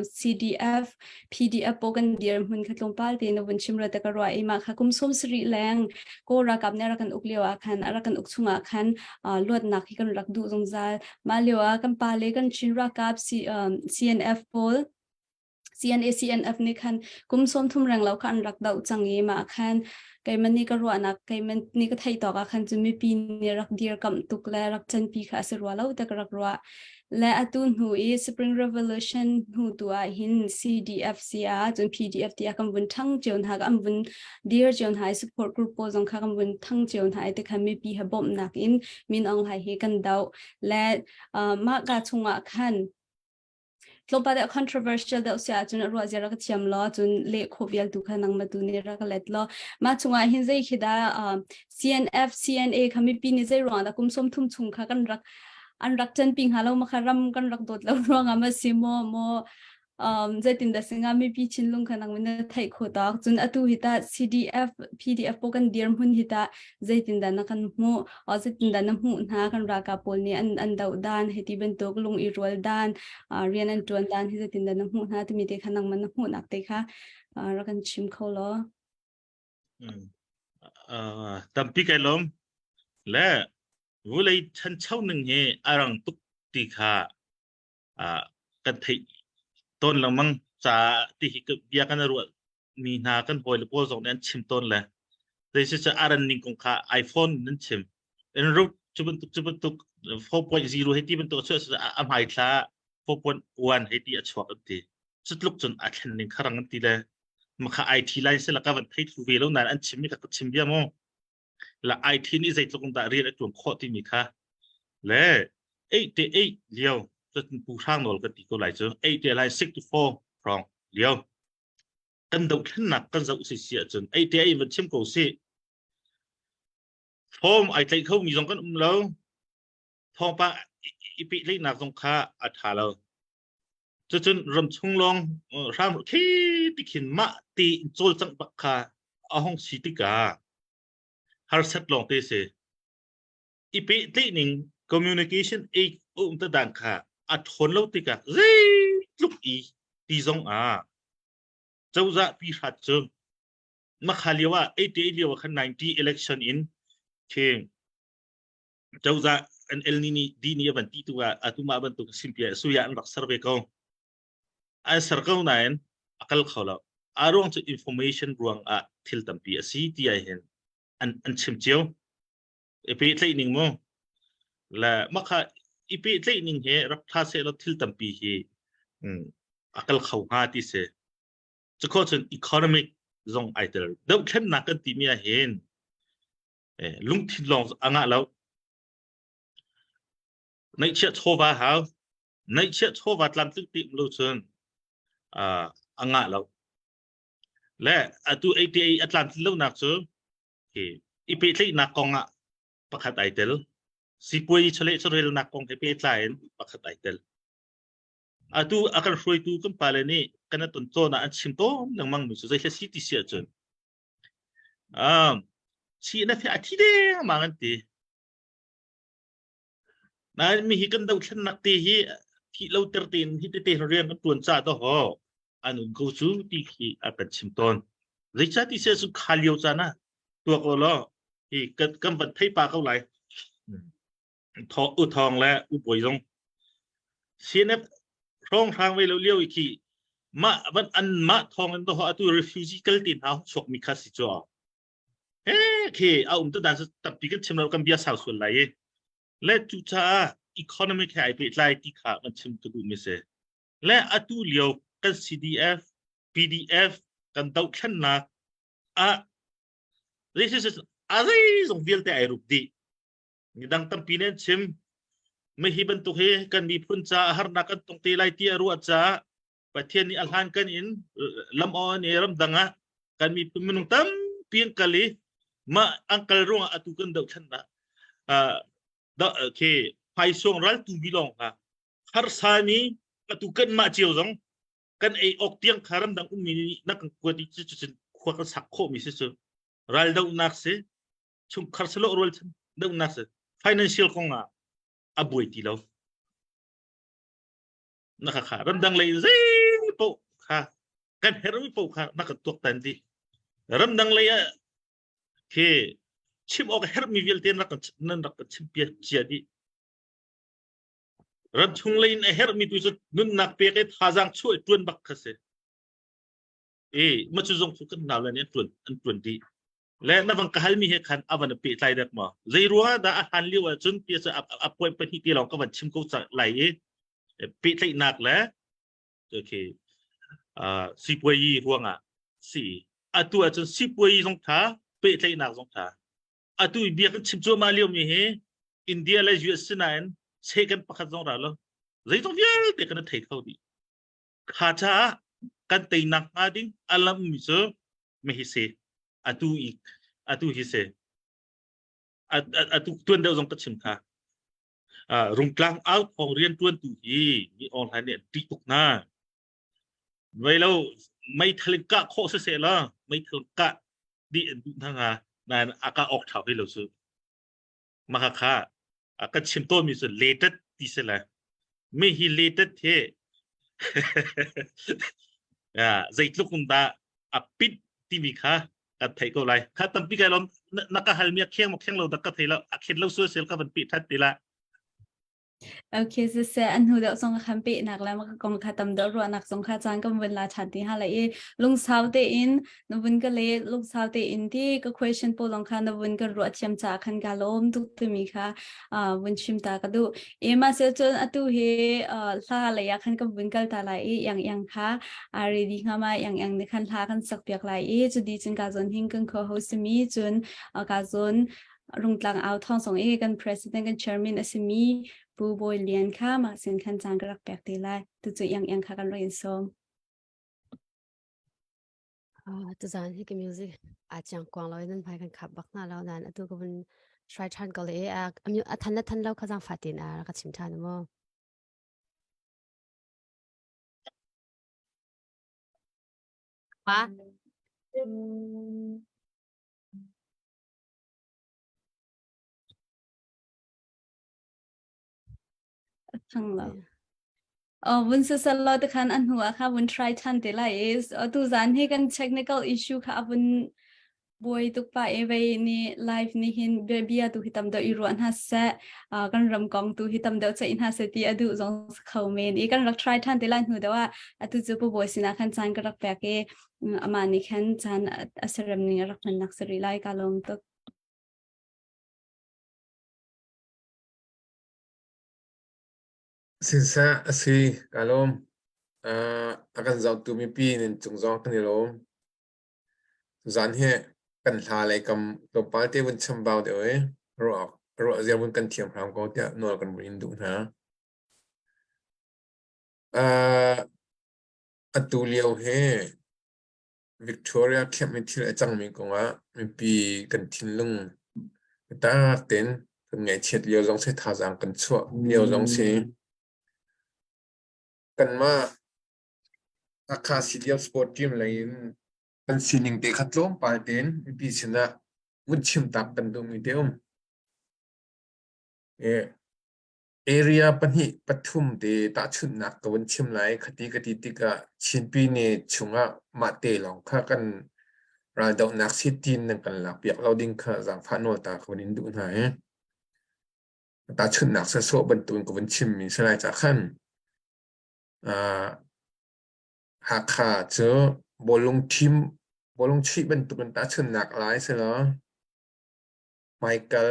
Speaker 5: CDF, PDF pawl kan dirhmun kha tlawmpal tein na vun chim rua te ka ruah i mah kha kum 70 leng Kawl ralkap nih a rak kan uk lio ah khan a rak kan uk chung ah khan luatnak hi kan rak duh zungzal. Mah lio ah kan pa le kan Chin ralkap C, CNF pawl CNA CNF nih khan kum 30 reng lo kha an rak doh cang i mah khan keimah nih ka ruahnak keimah nih ka theih tawk ah khan cu mipi nih rak dirkamh tuk le rak canpi kha a si rua lo te ka rak ruah. Le atu hnu i Spring Revolution hnu tu ah hin CDFC ah cun PDF ti ah kan vun ṭhang cio hna kan vun dir cio hna i support group pawl zong kha kan vun thang cio hna i ti khan mipi ha bawmhnak in Min Aung Hlaing hi kan doh. Le uh, mah ka chungah khan Tlawmpal deuh controversial deuh si ahcun a ruah zia rak thiam law cun leh khawh vial tu kha nangmah tu nih rak let law mah chungah hin zei khi dah uh, CNF CNA kha mipi nih zei ruang dah kum 30 chung kha kan rak an rak ṭanpi hnga lo ma kha ram kan rak dawt lo ruangah ma si maw maw um, zeitin dah singa mipi thinlung kha nang na theih kho tak cun atu hi ta CDF PDF po kan dirhmun hi ta zeitin dah na kan hmuh zeitin dah na hmuh hna kan ralkap pawl nih an an doh dan hiti bantuk lung i rual dan rian an ṭuan dan hi zeitin dah na hmuh hna timi te kha nangmah na hmuhnak te kha rak kan chim kho law.
Speaker 3: Tampi kai lawm le vulei ṭhancho ning hi a rang tuk ti kha kan theih tawn lengmang ca ti hi bia kan ruah mi hna kan hawile pawl zong nih an chim tawn le zeicahtiah cu a ran ning kong kha iPhone nan chim in root cu bantuk cu bantuk 4.0 hei ti bantuk a chuah a hmaithla 4.1 hei ti a chuak an ti cu tluk cun a thlen ning kha rang an ti le makha IT line sila ka van thei thlu ve lo nain an chim mi kha ka chim bia mu la IT nih zeitluk in dah rian a ṭuan khawh timi kha le 8 te 8 lio cun pu hrang nawl kan ti ko lai cu 8 te lai 6 to 4 hrawng lio kan dohthlennak kan zoh si si ahcun ei te ei van chim ko si form ai tlaih kho mi zong kan um lo thawngpang i pehtlaihnak zong kha a ṭha lo cucun ram chung lawng hram khi tikhin mah ti cawlcangh bak kha a hong si tikah harsat lawng te si i pehtlaih ning communication ei um ta dan kha a ṭhawn lo tikah zeitluk i ti zong ah cozah pi hrat cu makha lio ah 88 lio ah khan 90 election in khi cozah an el ni ni di ni van ti tu ah atu mah bantuk simpia suya an rak ser ve ko an ser ko nain a kal kho lo a ruang cu information ruang ah thil tampi a si ti ai hin an an chim cio i pehtlaih ning mu le makha i pehtlaih ning he rak tha seh law thil tampi hi a kal kho hnga ti si cukho cun economic zong ai tel dohthlennak kan timi ah hin lungthin lawng a ngah lo. Neihchiah chawva hau. Neihchiah chawva tlamtling ti lo cun uh, a ngah lo. Le atu ATA a tlamtlin lonak cu hi i pehtlaihnak kong ah pakhat ai tel. Sipuai chawleh chawrelnak kong he pehtlai in pakhat ai tel. Atu a kan hruaitu kan pale nih kan ton cawn ah an chim tawn lengmang mi cu zei si ti si ahcun um, chi na fe a thi dengmang an ti. Nain mi hi kan dothlennak te hi thih lo ter tein hi tete rian kan tuan ca to ho an um ko cu ti khi a kan chim tawn. Zeicah ti sia cu kha lio caan ah tuak o law hi kan kan van thei pa ko lai. Thaw u thawng le u bawi zong CNF hrawng hrang ve lo lio i khi mah van an mah thawng in to ho atu refugee kal ti hna chuak mi kha si chu he khi a um tu dan tampi kan chim lo kan bia sau sual lai i le cu caah economic he ai pehtlai ti kha kan chim ka duh mi si le atu lio kan CDF PDF kan dohthlennak ah this is a zeizong vialte ai rup dih midang tampi nih an chim mi hi bantuk hi kan miphun caah harnak kan tong te lai ti a ruah caah Pathian nih a hlan kan in lam on i ramdang ah kan miphun minung tampi an kal i mah an kal ruangah atu kan dohthlennak khi hmaisuang raltu mi lawng kha harsami atu kan mah cio zong kan ei awk tiang kha ramdang ummi nih na kan kuat i cucun khua kan sak khawhmi si cu raldohnak si chungkhar salo rual dohnak si financial kong ah a buai ti lo na kha kha ramdang lei zei paoh kha kan herhmi paoh kha na kan tuaktan dih ramdang lei ah khi chim awk herhmi vialte nan rak nan rak kan chim piak cia dih ramchung lei in a herhmi tu cu nunnak pek i thazaang chuah i tuan bak kha si e ma cu zong cu kan nau le nih an tuan an tuan dih le na vang ka halmi he khan a van pehtlai dek ma zei ruangah dah a hlan lio ahcun ti cu a point pahnih te lawng ka van chim ko lai i pehtlaihnak le okay uh, sipuayi ruangah si atu ahcun sipuayi zong tha pehtlaihnak zong tha atu bia kan chim cuahmah lio mi hi India le US sinain second pakhat zong ra lo zeizong vialte kan thei kho dih kha caah kan teinak hnga ding alam mi cu mi hi si atu i atu hi si atu tuan deuh zong ka chim kha rungtlang au thawng rian tuan tu hi mi online nih an ṭih tuk hna vei lo meithal in kah khawh siseh la meithal kah dih an duh hna nga nain a kah awk ṭhau hi lo cu mah kha kan chim tawnmi cu letet ti si le mi hi letet hi zeitluk in dah a pit timi kha kan theih ko lai kha tampi kai lom na ka halmi a kheng ma kheng lo dak ka thei lo a khen lo su sel ka van pi that ti la
Speaker 5: Okay, siseh an hnu deuh zong khan pehnak le maka kong kha tam deuh ruahnak zong kha caan kan vun la ṭhan ti ha lai i lungsau tein na vun ka le lungsau tein ti ka question pawl zong kha na vun ka ruah thiam caah khan ka lawm tuk timi kha vun chim ta ka duh. E ma se cun atu hi hla lei ah khan kan vun kal ta lai i yang yang kha a ready hnga ma yang yang ne khan hla kan sak piak lai i cu di cun ka zon hing kan kho ho simi cun ka zon Rungtlang au thawng zong i kan president kan chairman a simi Pu Bawi Lian kha mah sin khan caan ka rak pek te lai. Tucu yang yang kha kan rak in sawm.
Speaker 2: Ah, tuzan hi ka music a chiang kuang lo nan hmai kan khap bak na lo nan atu ka vun try than ko le a a than la than lo kha zang fatin a ka chim than mo. Pa.
Speaker 5: Thang lo. Oh, vun sasal lo te khan an hnu ah kha vun try than te lai is tu zan hi kan technical issue kha avun buai tuk pa e vei ni live ni hin bia bia tu hi tam deuh i ruah hna seh kan ram kong tu hi tam deuh ceih hna seh ti adu zong kho men i kan rak try than te lai hnu deuh ah atu cu pu bawi sinah khan caan ka rak pek i amah nih khan caan a serem ning a rak hman nak sari lai ka lawm tuk.
Speaker 7: Sinseh a si, ka lawm. Uh, a kan zohtu mipi nan cung zong kan i lawm. Tuzaan hi kan hla lei kam tlawmpal te vun chambau deuh i ruah awk. Ruah zia vun kan thiam hram ko tiah nawl kan vun in duh hna. Uh, atu lio hi Victoria camp i thil a cangmi kongah mipi kan thinlung biatak tein kan ngaihchiat lio zong si, thazaang kan chuah lio zong si. Kanmah Hakha CDF sport team lei in kan sining te kha tlawmpal tein mipi sinah vun chim tak kan duhmi te um. Area pahnih pathum te tahchunhnak ka vun chim lai. Khati ka ti tikah Chinpi ne chungah mah te lawng kha kan raldohnak si tin nan kan lakpiak lo ding kha zaangfah nawl ta ka vun in duh hna i. Tahchunhnak sawsawh bantukin ka vun chimmi si lai cah khan uh, Hakha cu bawlung team bawlung chuih bantukin tahchunhnak lai si law hmaikal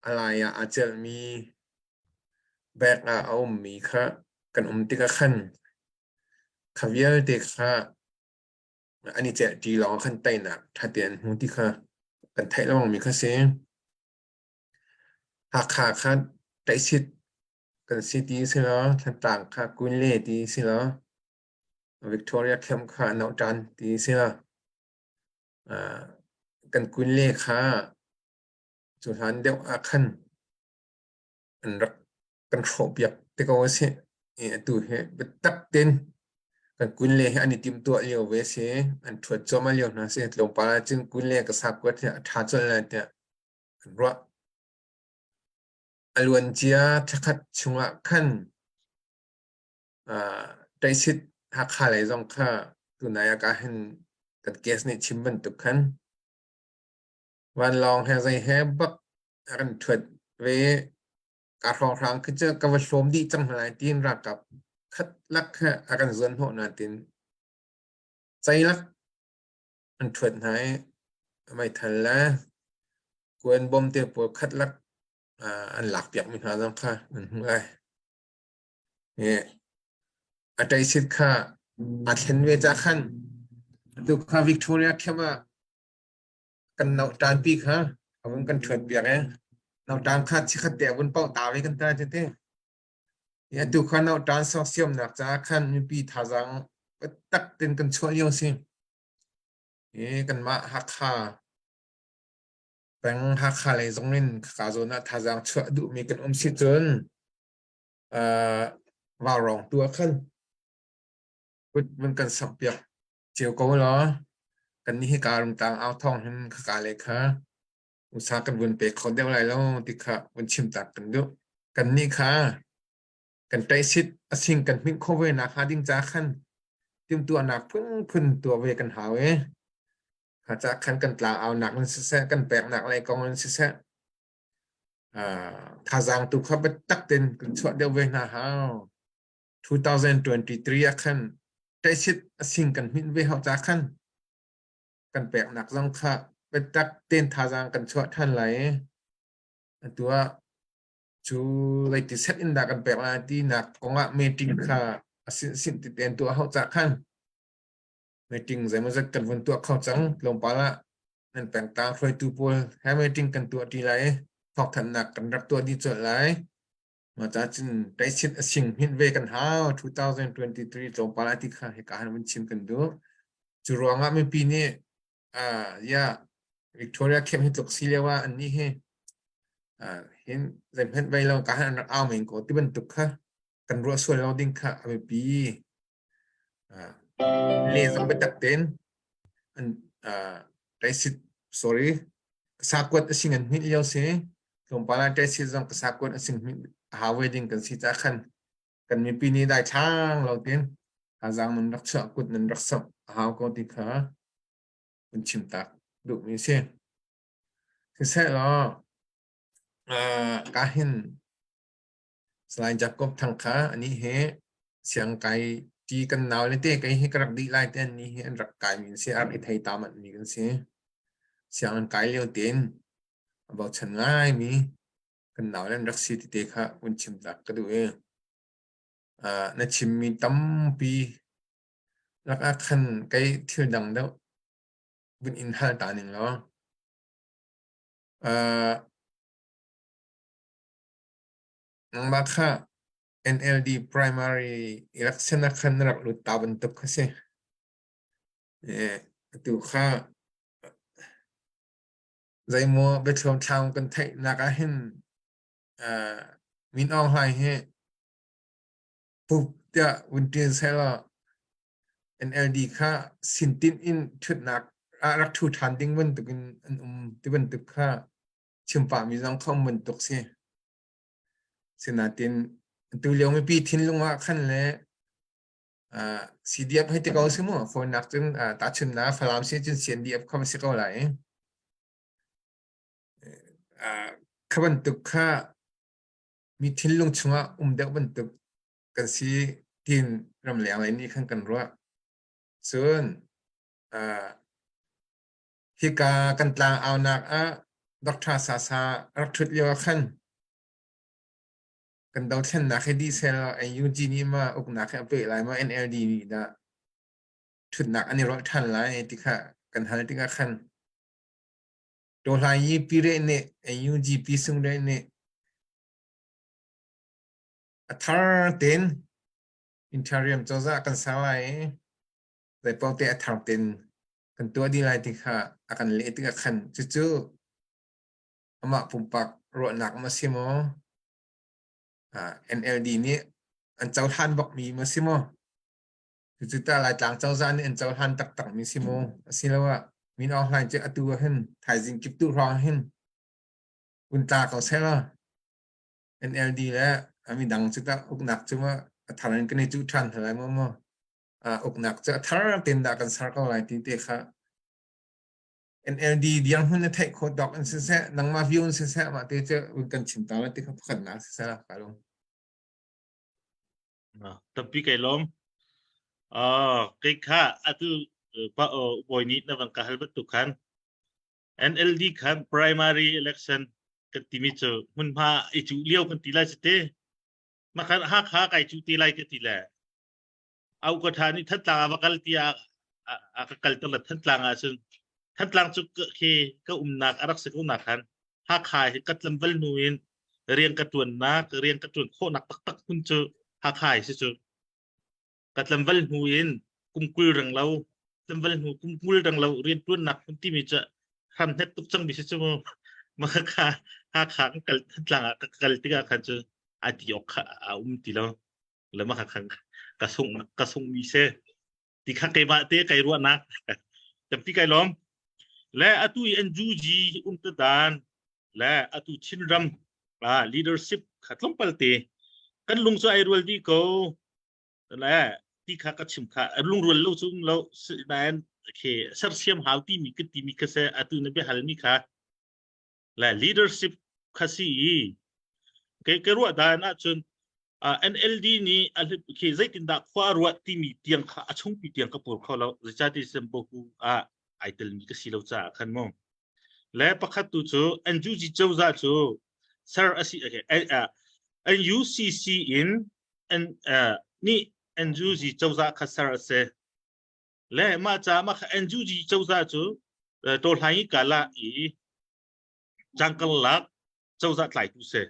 Speaker 7: a lai ah aa celhmi bag ah a ummi kha kan um tikah khan kha vialte kha an i celhṭi lawng khan teinak ṭha tein an hmu ti kha kan theih lengmangmi kha si. Hakha kha tlaihsit kan si ti si law, Thantlang kha Kunle ti si law, Victoria Camp kha Nauṭan ti si law, kan Kunle kha Cu hlan deuh ah khan an rak kan hrawhpiak te ko a si. I atu hi biatak tein kan kun le hi an i timhtuah lio ve a si. An ṭhuat cuahmah lio hna a si. Tlawmpal ah cun kun le ka sakuat hi a ṭha colh lai tiah an ruah. A luancia thlakhat chungah khan uh, Ṭaisit Hakha lei zong kha tunai ah ka hin kan case nih chim bantuk khan Vanlawng he zei he bak a kan ṭhuat ve. Ka hrawnghrang khi cu ka va hlawm dih cang hna lai tiin ralkap khat lak kha a kan zuan hnawh hna tiin ceilak an ṭhuat hna i meithal le kuan bom te pawl khat lak an lak piakmi hna zong kha an hmuh lai. A ṭeisit kha aa thlen ve cah khan atu kha Victoria camp ah kan nauṭanpi kha a vun kan ṭhuat piak i nauṭan kha chikkhat te a vun pauh ta ve kan ta tete. Atu kha nauṭan sersiamnak caah khan mipi thazaang tak ten kan chuah lio si. I kanmah Hakha peng Hakha lei zong in khaka zawn ah thazaang chuah duhmi kan um si cun uh, vaurawng tu ah khan kut vun kan samh piak cio ko law kannih hika Rungtlang au thawng hin khaka le kha usa kan vun pe kho deuh lai lo ti kha vun chim tak kan duh. Kannih kha kan ṭaihsit a sing kan hminh kho ve nak hnga ding ca khan timhtuahnak phunphun tuah ve kan hau i kha ca khan kan tlang au nak in siseh kan peknak lei kong in siseh thazaang tu kha biatak tein kan chuah deuh ve hna hau. 2023 ah khan ṭaihsit a sing kan hminh ve hau ca khan kan peknak zong kha biatak tein thazaang kan chuah ṭhan lai i atu ah cu zeiti set in dah kan pek lai tinak kongah meeting kha a sin sin ti tein tuah hau ca khan meeting zeimawzat kan vun tuah kho cang. Tlawmpal ah nan pengtlang hruaitu pawl he meeting kan tuah ṭi lai i thawngthanhnak kan rak tuah dih colh lai. Mah ca cun taisit a sing hminh ve kan hau. 2023 tlawmpal ah ti kha hika han vun chim kan duh. Cu ruangah mipi nih uh, ya Victoria Camp hi tluk si lio ah an nih hi uh, hin zeihmanh vei lo ka han an rak au men ko ti bantuk kha kan ruah sual lo ding kha a biapi. Uh, le zong biatak tein an uh, taisit sorry sakuat a sing an hminh lio si tlawmpal ah ṭaihsit zong ka sakuat a sing hminh a hau ve ding kan si caah khan kan mipi nih daithlang lo tin thazaang nan rak chuah kut nan rak samh a hau ko ti kha kan chim tak duhmi si. Siseh law ka hin Salai Jacob Thang kha anih hi siang kai ti kan nau le te kei hi ka rak dih lai te an hi an rak kai mi si a rak i thei ta manh mi kan si. Siang an kai lio tein a bochan ngaimi kan nau le an rak si tete kha vun chim tak ka duh i uh, na chimmi tampi lakah khan kei thil dang deuh vun in hal ta ning law uh, Nangmah kha NLD primary election ah khan na rak lut ta bantuk kha si. Atu kha zeimaw biathluam thlam kan theihnak ah hin Min Aung Hlaing hi pup tiah vun ṭial sehlaw NLD kha sintinh in ṭhutnak ah rak ṭhu ṭhan ding bantukin an um ti bantuk kha chim pahmi zong kha um bantuk si. Sinain atu lio mipi thinlung ah khan le CDF hei ti ko si mu fawinak cun tahchunhnak Falam si cun CNDF kha va si ko lai. Kha bantuk kha mi thinlung chungah um deuh bantuk kan si tiin ramleng lei nih khan kan ruah. Cun hika kan tlang aunak ah Dr. Sasa rak ṭhut lio ah khan kan dothlennak hi dih seh law NUG nih ma uknak hi a peh lai maw NLD nih dah ṭhutnak an i rolh ṭhan lai ti kha kan hal tikah khan Tawhlai i Pire nih NUG pi Sungre nih a thar tein interim cozah kan ser lai i zeipaoh te a thar tein kan tuah dih lai ti kha a kan leh tikah khan cucu amah pumpak ruahnak ma si maw NLD nih an cohlan bakmi ma si maw cucu ta Laitlang cozah nih an cohlan taktakmi si maw asiloah Min Aung Hlaing cu atu ah hin thaizing kiptuh hrawng hin un tla ko seh law NLD le midang cu tah uknak cu ma a thar in kan i cuh ṭhan hna lai maw maw uknak cu a thar tein dah kan ser ko lai ti te kha NLD dirhmun na theih khawh tawk in siseh nangmah view in siseh mah te cu un kan chim ta lai ti kha pakhatnak siseh la ka lung.
Speaker 3: Tampi kai lawm. Uh, kei kha atu pa bawi nih na van ka hal bantuk khan NLD khan primary election kan timi cu hmunhma i cuh lio kan ti lai si te. Makhan Hakha kai cuh te lai ka ti le. Au ka tha nih Thantlang ah va kal tiah a ka kal ter le Thantlang ah cun Thantlang cu khi ka umnak a rak si ko nak khan Hakha hi ka tlamval hnu in rian ka tuannak rian ka tuan khawhnak taktak hmun cu Hakha hi si cu ka tlamval hnu in kum 20 reng lo tlamval hnu kum 20 reng lo rian tuannak hmun timi cu hram hnet tuk cang mi si cu mu ma kha Hakha kan kal Thantlang ah ka kal tikah khan cu a ti awk kha a um ti lo le ma kha ka sung ka sung mi se ti kha keimah te kai ruahnak tampi kai lawm le atu i NUG um te dan le atu Chinram ah leadership kha tlawmpal te kan lung cu ai rual dih ko le ti kha ka chim kha lungrual lo cu um lo nain khi sersiam hau timi ka timi kha se atu na biahal mi kha le leadership kha si i ke ke ruah dan ahcun NLD nih a khi zeitindah khua a ruah timi tiang kha a chungpi tiang ka pur kho lo zeicati sembohu ah ai telmi ka si lo caah khan mu le pakhat tu cu NUG cozah cu ser a si NUCC in nih NUG cozah kha ser a si le mah ca mah kha NUG cozah cu tawhlai kala i cangkal lak cozah tlaitu si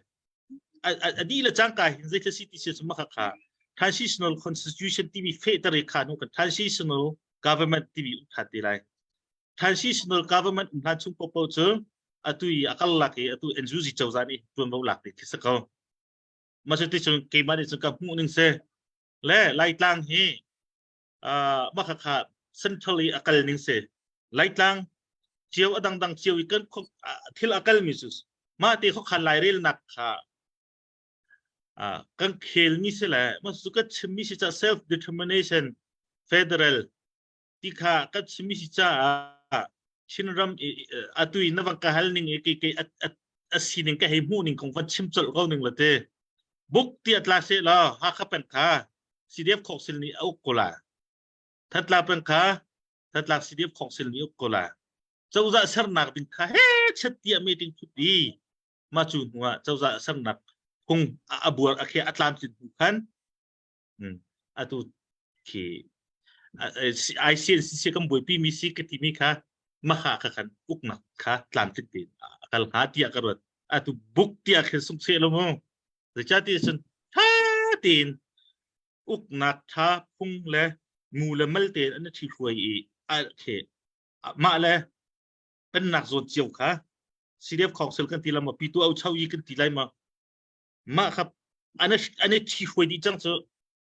Speaker 3: a dih le cangka hin zei si ti si ma kha kha transitional constitution timi fehter i kha nu kan transitional government timi um than te lai transitional government um hlan chung popo cu atu i a kal lak i atu NUG cozah nih tuanvo lak te khi si ko ma cu ti cun keimah nih cun ka hmuh ning si le Laitlang hi mah kha central i a kal ning si Laitlang cio a dangdang cio i kan thil a kal mi cu mah te khokhan lairelnak kha kan khel mi si le mah cu kan chim mi si ca self determination federal ti kha kan chim mi si caah Chinram atu i na van ka hal ning i ke ke a sining ka hei hmuh ning kong van chim colh ko ning la te buk ti atla se la Hakha peng kha CDF Khawksil nih a uk ko la Thatla peng kha Thatlak CDF Khawksil nih uk ko la cozah sernak ding kha he chet tiah meeting thut i ma cu hnu ah cozah sernak phung a buar a khe a tlamtlin hnu khan atu khi ICNCC kan buaipi mi si ka timi kha maha kha khan uknak kha tlamtlin tein a kal hnga tiah ka ruat atu buk tiah khin sung se lo mu. Zeicahtiah cun ṭha tein uknak ṭha phung le mu le mal tein an i ṭhihruai i a khi mah le pennak zawn cio kha CDF Council kan ti la maw Pitu Au Cho yi kan ti lai maw mah kha an an i ṭhihruai dih cang cu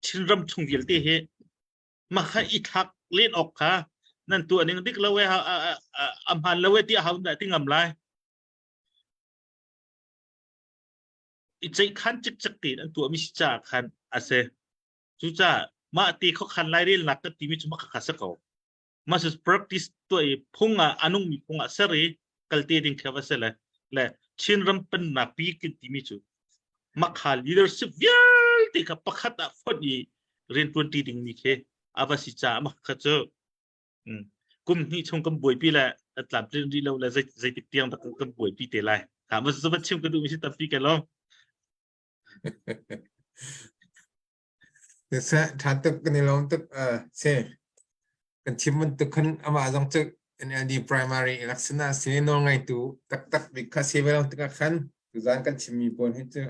Speaker 3: Chinram chung vialte hi mah kha i thlak len awk kha nan tuah ning dik lo e a hmaan lo e ti a hau dah ti ngam lai i ceihkhan cikcek tein an tuahmi si caah khan a si. Cucaah mah ti khuakhan lairelnak kan timi cu mah kha si ko. Mah cu practice tuah i phung ah a nungmi phung ah ser i kalte ding khi va si le le Chinram pennak pi kan timi cu mah kha leadership vialte kha pakhat ah fonh i rianṭuan ṭi dingmi khi a va si caah mah kha cu Kum hnih chung kan buaipi le kan tlamtlinh rih lo le zeitik tiang dah kan buaipi te lai. Ha ma cu chim ka duhmi si tampi ke lo.
Speaker 7: Sa tha tuk kan i lawm tuk si kan chim bantuk khan amah zong cu NLD primary election ah si nawl ngeitu taktak bik kha si ve lo tikah khan tuzan kan chimmi pawl hi cu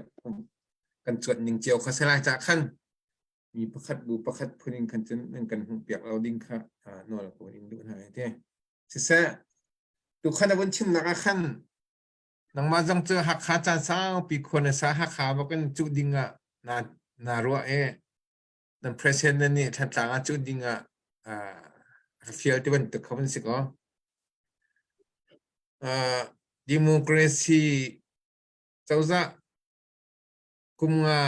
Speaker 7: kan cuanh ning cio kha si lai cah khan mi pakhat bu pakhat phun in khan cun nan kan hmuh piak lo ding kha nawl ko in duh hna te siseh tu khan a vun chimnak ah khan nangmah zong cu Hakha caan saupi khua na sa Hakha bak in cuh ding ah na na ruah e nan president nan nih Thantlang ah cuh ding ah a fial ti bantuk kha vun si ko democracy cozah Kum nga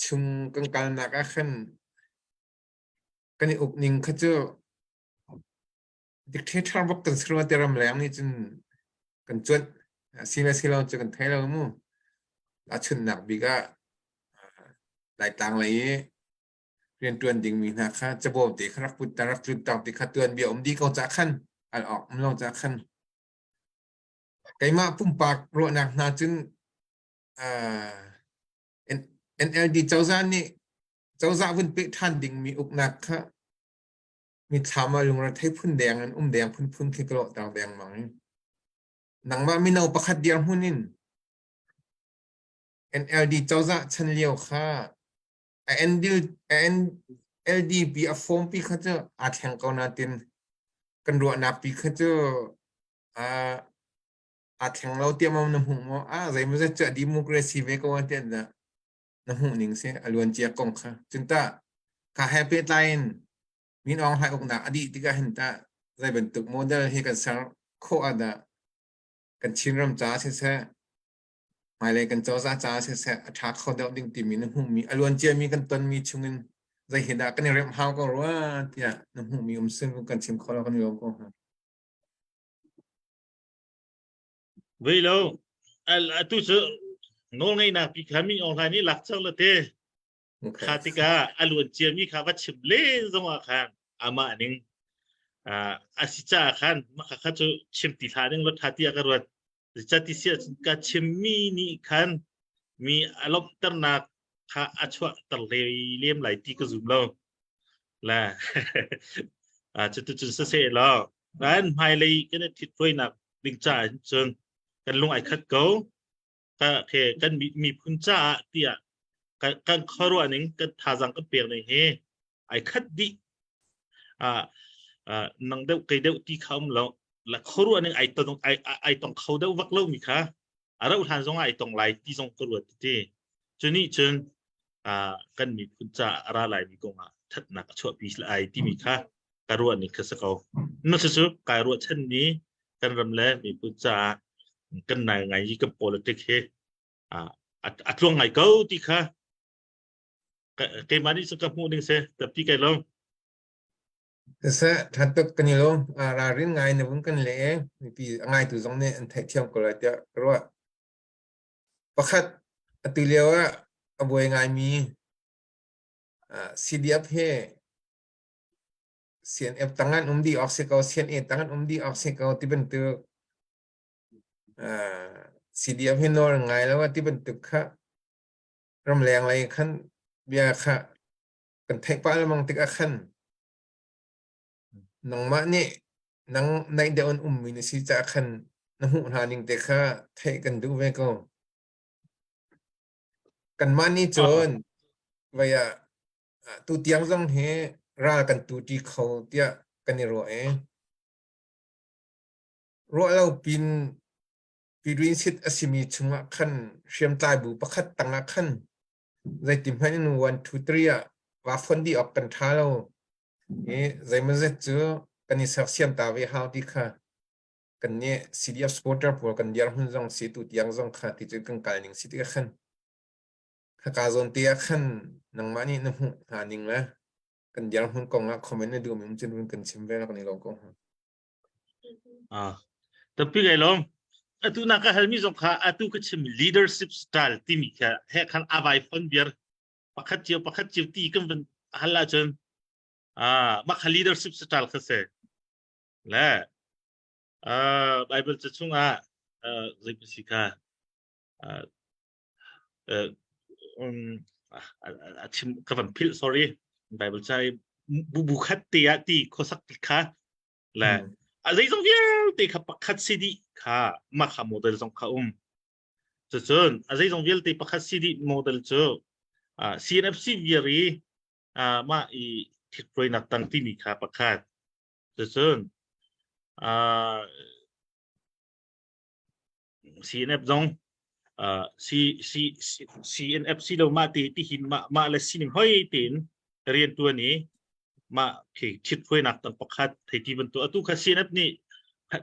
Speaker 7: chung kan kalnak ah khan kan i uk ning kha cu dictator bak kan si rua ti ramleng nih cun kan cuanh. Si le si lo cu kan thei lo mu. Tahchunhnak bik ah Laitlang lei i rianṭuan dingmi hna kha cabawm te kha rak put rak tlunter ti kha tuanbia um dih ko cah khan al awk um lo cah khan keimah pumpak ruahnak hna cun NLD cozah nih cozah vun peh ṭhan dingmi uknak kha mithlam ah lungrethei phun deng in um deng phunphun khi ka lawhter dengmang i nangmah mino pakhat dirhmun in NLD cozah chan lio kha a NLD pi a form pi kha cu aa thleng ko natin kan ruahnak pi kha cu aa thleng lo tiah maw na hmuh maw ah zeimawzat cu a democracy ve ko ah tiah dah na hmuh ning si a luancia kong kha cun tah kha he pehtlai in Min Aung Hlaing uknak a dih tikah hin tah zei bantuk model hi kan ser khawh ah dah kan Chinram caah siseh hmailei kan cozah caah siseh a ṭha kho deuh ding timi na hmuhmi a luanciami kan tonmi chungin zei hi dah kan i remh hau ko rua tiah na hmuhmi um sin kan chim kho lo kan i lawm ko hnga.
Speaker 3: Vei lo. Atu cu nawlngeihnak pi kha mi online nih lak cang la te. Kha tikah a luan ciami kha va chim len zong ah khan amah ning a si caah khan mah kha cu chim ti hlah ning lo tha tiah ka ruat. Zeicahti siah ka chimmi nih khan mi a lawmhternak kha a chuahter lem lai ti ka zum lo. La cuticun siseh law kan hmailei kan i ṭhithruainak ding caah cun kan lung ai khat ko. Ka he kan miphun caah tiah kan khuaruah ning kan thazaang kan pek ning hi ai khat dih. Ah nang deuh kei deuh ti kha um lo. La khuaruah ning ai tong ai ai tong kho deuh vak lo mi kha a rauh hlan zong ah ai tong lai ti zong ka ruat ti. Cu nih cun kan miphun caah a ra laimi kong ah ṭhatnak a chuahpi lai timi kha ka ruah ning kha si ko. Na cucu kai ruahchanmi kan ram le miphun caah kan nai ngai i kan politic hi a tluang ngai ko ti kha keimah nih cun ka hmuh ning si tapi kai lo.
Speaker 7: Siseh, ṭha tuk kan i lawm. Ralrin ngai na vun kan le mipi a ngaitu zong nih an theihthiam ko lai tiah ka ruah. Pakhat, atu lio ah a buai ngaimi CDF hi CNF tang an um dih awk si ko, CNA tang an um dih awk si ko ti bantuk CDF hi nawl ngai lo ti bantuk kha ramleng lei khan bia kha kan theih pah lengmang tikah khan nangmah nih nang naih deuh an ummi na si caah khan na hmuh hna ning te kha theih kan duh ve ko. Kanmah nih cun vai ah tu tiang zong hi ral kan tu ṭi kho tiah kan i ruah i ruah lo pin Pyidwinsit a simi chungah khan hriamtlai bu pakhat tangah khan zeiti hmanh in 1 2 3 ah va fon dih awk kan ṭha lo i zeimawzet cu kan i sersiam ta ve hau ti kha kan nih CDF supporter pawl kan dirhmun zong si tu tiang zong kha ti cu kan kal ning si tikah khan khaka zawn te ah khan nangmah nih na hmuh hna ning le kan dirhmun kong ah comment na duhmi um cun run kan chim ve rak ni lo ko
Speaker 3: Ah, tapi kai lom. Atu na ka halmi zong kha atu ka chim leadership style timi kha he khan avai fon biar pakhat cio pakhat cio ti kan van hal ahcun ah mah kha leadership style kha se le ah Bible ca chungah ah zei si kha ah um a chim ka van philh sorry Bible ca bu bu khat te ah ti khuasak ti kha le a zeizong vialte kha pakhat si dih kha mah kha model zong kha um cucun a zeizong vialte pakhat si dih model cu CNFC viar i mah i thikruainak tang timi kha pakhat cucun CNF zong uh, C, C, CNF si lo mah ti ti hin mah mah le sining hoi tein rian tuan i mah khi thit-hruainak tang pakhat theiti bantuk atu kha CNF nih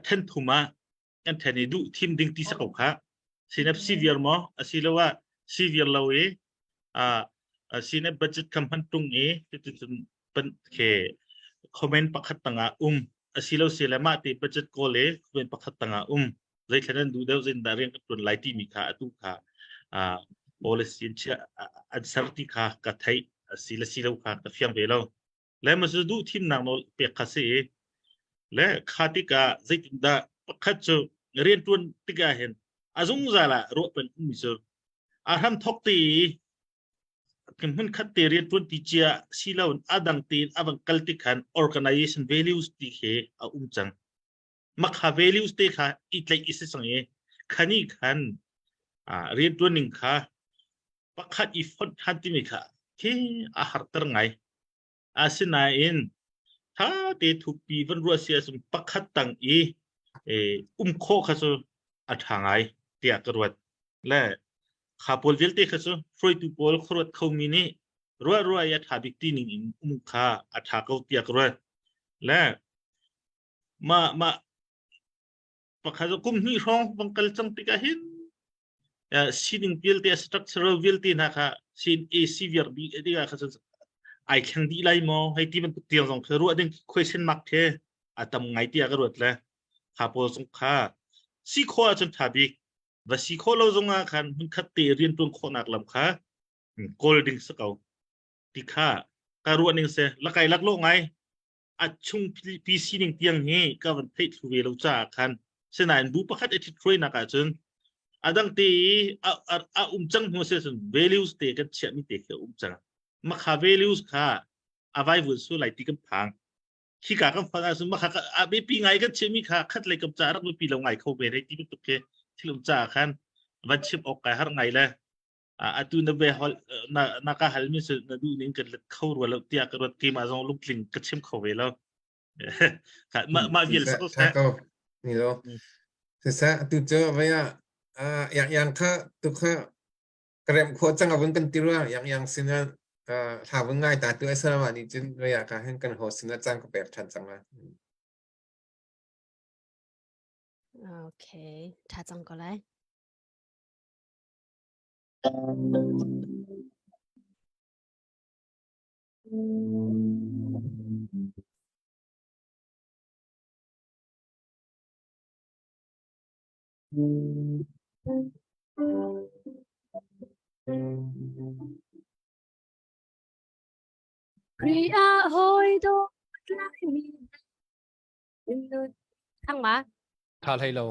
Speaker 3: then thum ah kan then i duh thim ding ti sa ko kha CNF severe maw asiloah severe lo i uh, CNF budget kham hman tung i cuticun pan khe comment pakhat tangah um asilo si le mah te budget kawl i comment pakhat tangah um zeithlan an duh deuh zein dah rian kan tuan lai timi kha atu kha uh, policy an chia an ser ti kha ka theih asi le si lo kha ka fiang ve lo le ma su duh thimnak nawl pek kha si i le kha tikah zeitindah pakhat cu rian tuan tikah hin a zungzal ah ruah pen ummi cu a hram thok te i hmun khat te rian tuan ti cia si lo a dang tein a van kal tik khan organization values ti khi a um cang makha values te kha i tlaih i si cang i khani khan rian tuan ning kha pakhat i fonh than timi kha khi a harter ngai asinain tha te thukpi van ruah si ahcun pakhat tang i um khawh kha cu a ṭha ngai tiah ka ruat le kha pawl vialte kha cu hruaitu pawl khuaruat khomi nih ruah ruah i a ṭha bik ti ning in um kha a ṭha ko tiah ka ruat le mah mah pakhat kum hnih hrawng bang kal cang tikah hin sining vialte structural vialte hna kha sin AC viar bi tikah kha ai thleng dih lai maw hei ti bantuk tiang zong khi ruah ding question mark khi a tam ngai tiah ka ruat le kha pawl zong kha si khawh ahcun tha bik va si khawh lo zong ah khan hmunkhat te rian tuan khawhnak lam kha kawl ding si ko ti kha ka ruah ning se lakai laklawh ngai a chung pi sining tiang hi ka van theih thlu ve lo caah khan sinain bu pakhat i ṭhithruainak ahcun a dang te i a, a, a um cang hnu si cun values te kan chiahmi te khi a um cang makha values kha a vaivun su lai ti kan phang khika kan fan ahcun makha a biapi ngai kan chiahmi kha khat lei kam ca rak biapi lo ngai kho ve hei ti bantuk khi thil um caah khan van chim awk kai har ngai le atu na be hol na na ka hal mi na duh ning kan let kho rua lo tiah ka ruat keimah zong lungtling ka chim kho ve lo ma ma vial sa ko
Speaker 7: sa ko ni lo sa tu chu vaya yang yang kha tu kha krem kho chang avun kan tirwa yang yang sina tha vun ngai ta tu asala ma ni chun vaya ka hen kan ho sina chang ka pek than chang la
Speaker 2: Okay, tha chang ko lai. Khrih ah hawi dawt laimi Thang ma?
Speaker 1: Tha hlei lo.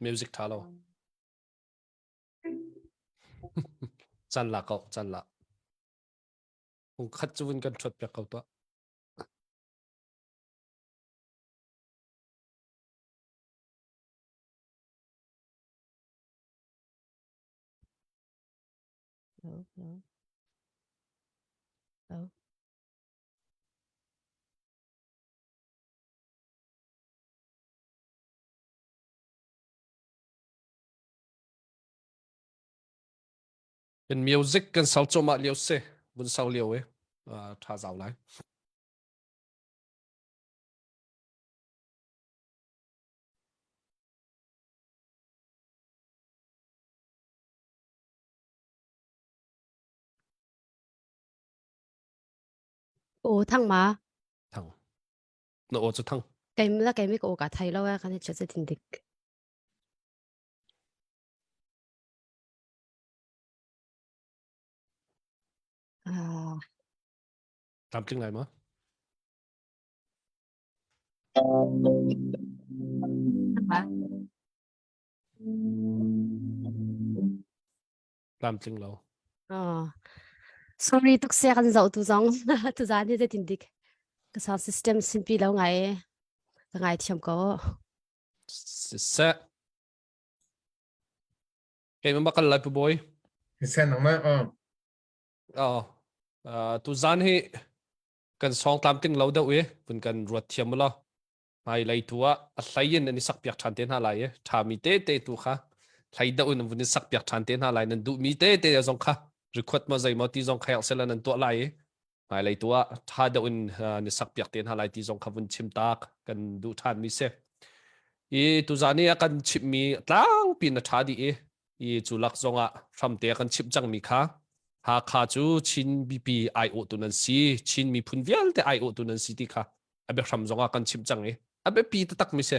Speaker 1: Music tha lo. Can la ko, can la. Hung khat cu vun kan ṭhuat piak ko tuah.
Speaker 2: Hello, hello. Hello.
Speaker 1: Kan music kan sau cuahmah lio si. Vun sau lio e. Uh, tha zau lai.
Speaker 2: Aw thang ma.
Speaker 1: Thang. Na aw cu thang.
Speaker 2: Kei la kei mi ka aw ka thai lo a kan i chat tin dik. Ah.
Speaker 1: Tlamtling lai ma? Tlamtling lo.
Speaker 2: Oh. Sorry tuk sia kan zoh tu zong tu zan hi zeitin dik ka sound system simpi lo ngai ka ngai thiam ko.
Speaker 1: Siseh. Kei ma kal lai pu boy.
Speaker 7: Siseh nang ma oh.
Speaker 1: Oh. Uh, tu zan hi kan song tlamtling lo deuh i vun kan ruat thiam u law hmailei tu ah a hlei in an i sakpiak ṭhan te hna lai i ṭhami tete tu kha hlei deuh in vun i sakpiak ṭhan te hna lai nan duhmi tete zong kha record maw zei maw ti zong kha sela nan tuah lai i hmailei tu ah ṭha deuh in ni sakpiak te hna lai ti zong kha vun chim tak kan duh ṭhan mi si i tuzan i a kan chimhmi tlangpi na ṭha dih i i cu lak zongah hramte a kan chimh cangmi kha Hakha cu Chin mipi aiawhtu nan si, Chin miphun vialte aiawhtu nan si ti kha a biahram zongah kan chimh cang i a biapi taktak mi si.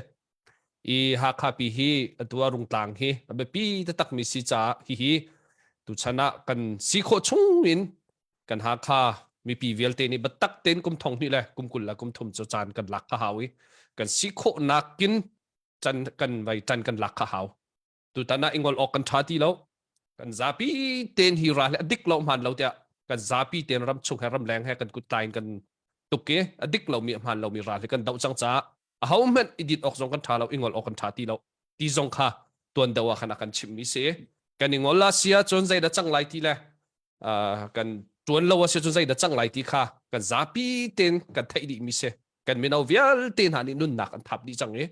Speaker 1: I Hakha pi hi atu ah Rungtlang hi a biapi taktak mi si caah hihi tuchan ah kan si khawh chung in kan Hakha mipi vialte nih biatak tein kum thong hnih le kum 20 le kum thum cu caan kan lak kha hau i kan si khawhnak in can kan vai tan kan lak kha hau. Tutan ah i ngol awk kan ṭha ti lo. Kan zapi tein hi ral hi a dik lo hmaan lo tiah kan zapi tein ram chung he ramleng he kan kut tlai in kan tuk i a dik lomi a hmaan lomi ral hi kan doh cang caah aho hmanh i dit awk zong kan ṭha lo i ngol awk kan ṭha ti lo ti zong kha tuan deuh ah khan a kan chimhmi si. Kan i ngol la si ahcun zeidah cang lai ti le kan ṭuan lo a si cun zeidah cang lai ti kha kan zapi tein kan theih dihmi si kan mino vialte hna nih nunnak an thap dih cang i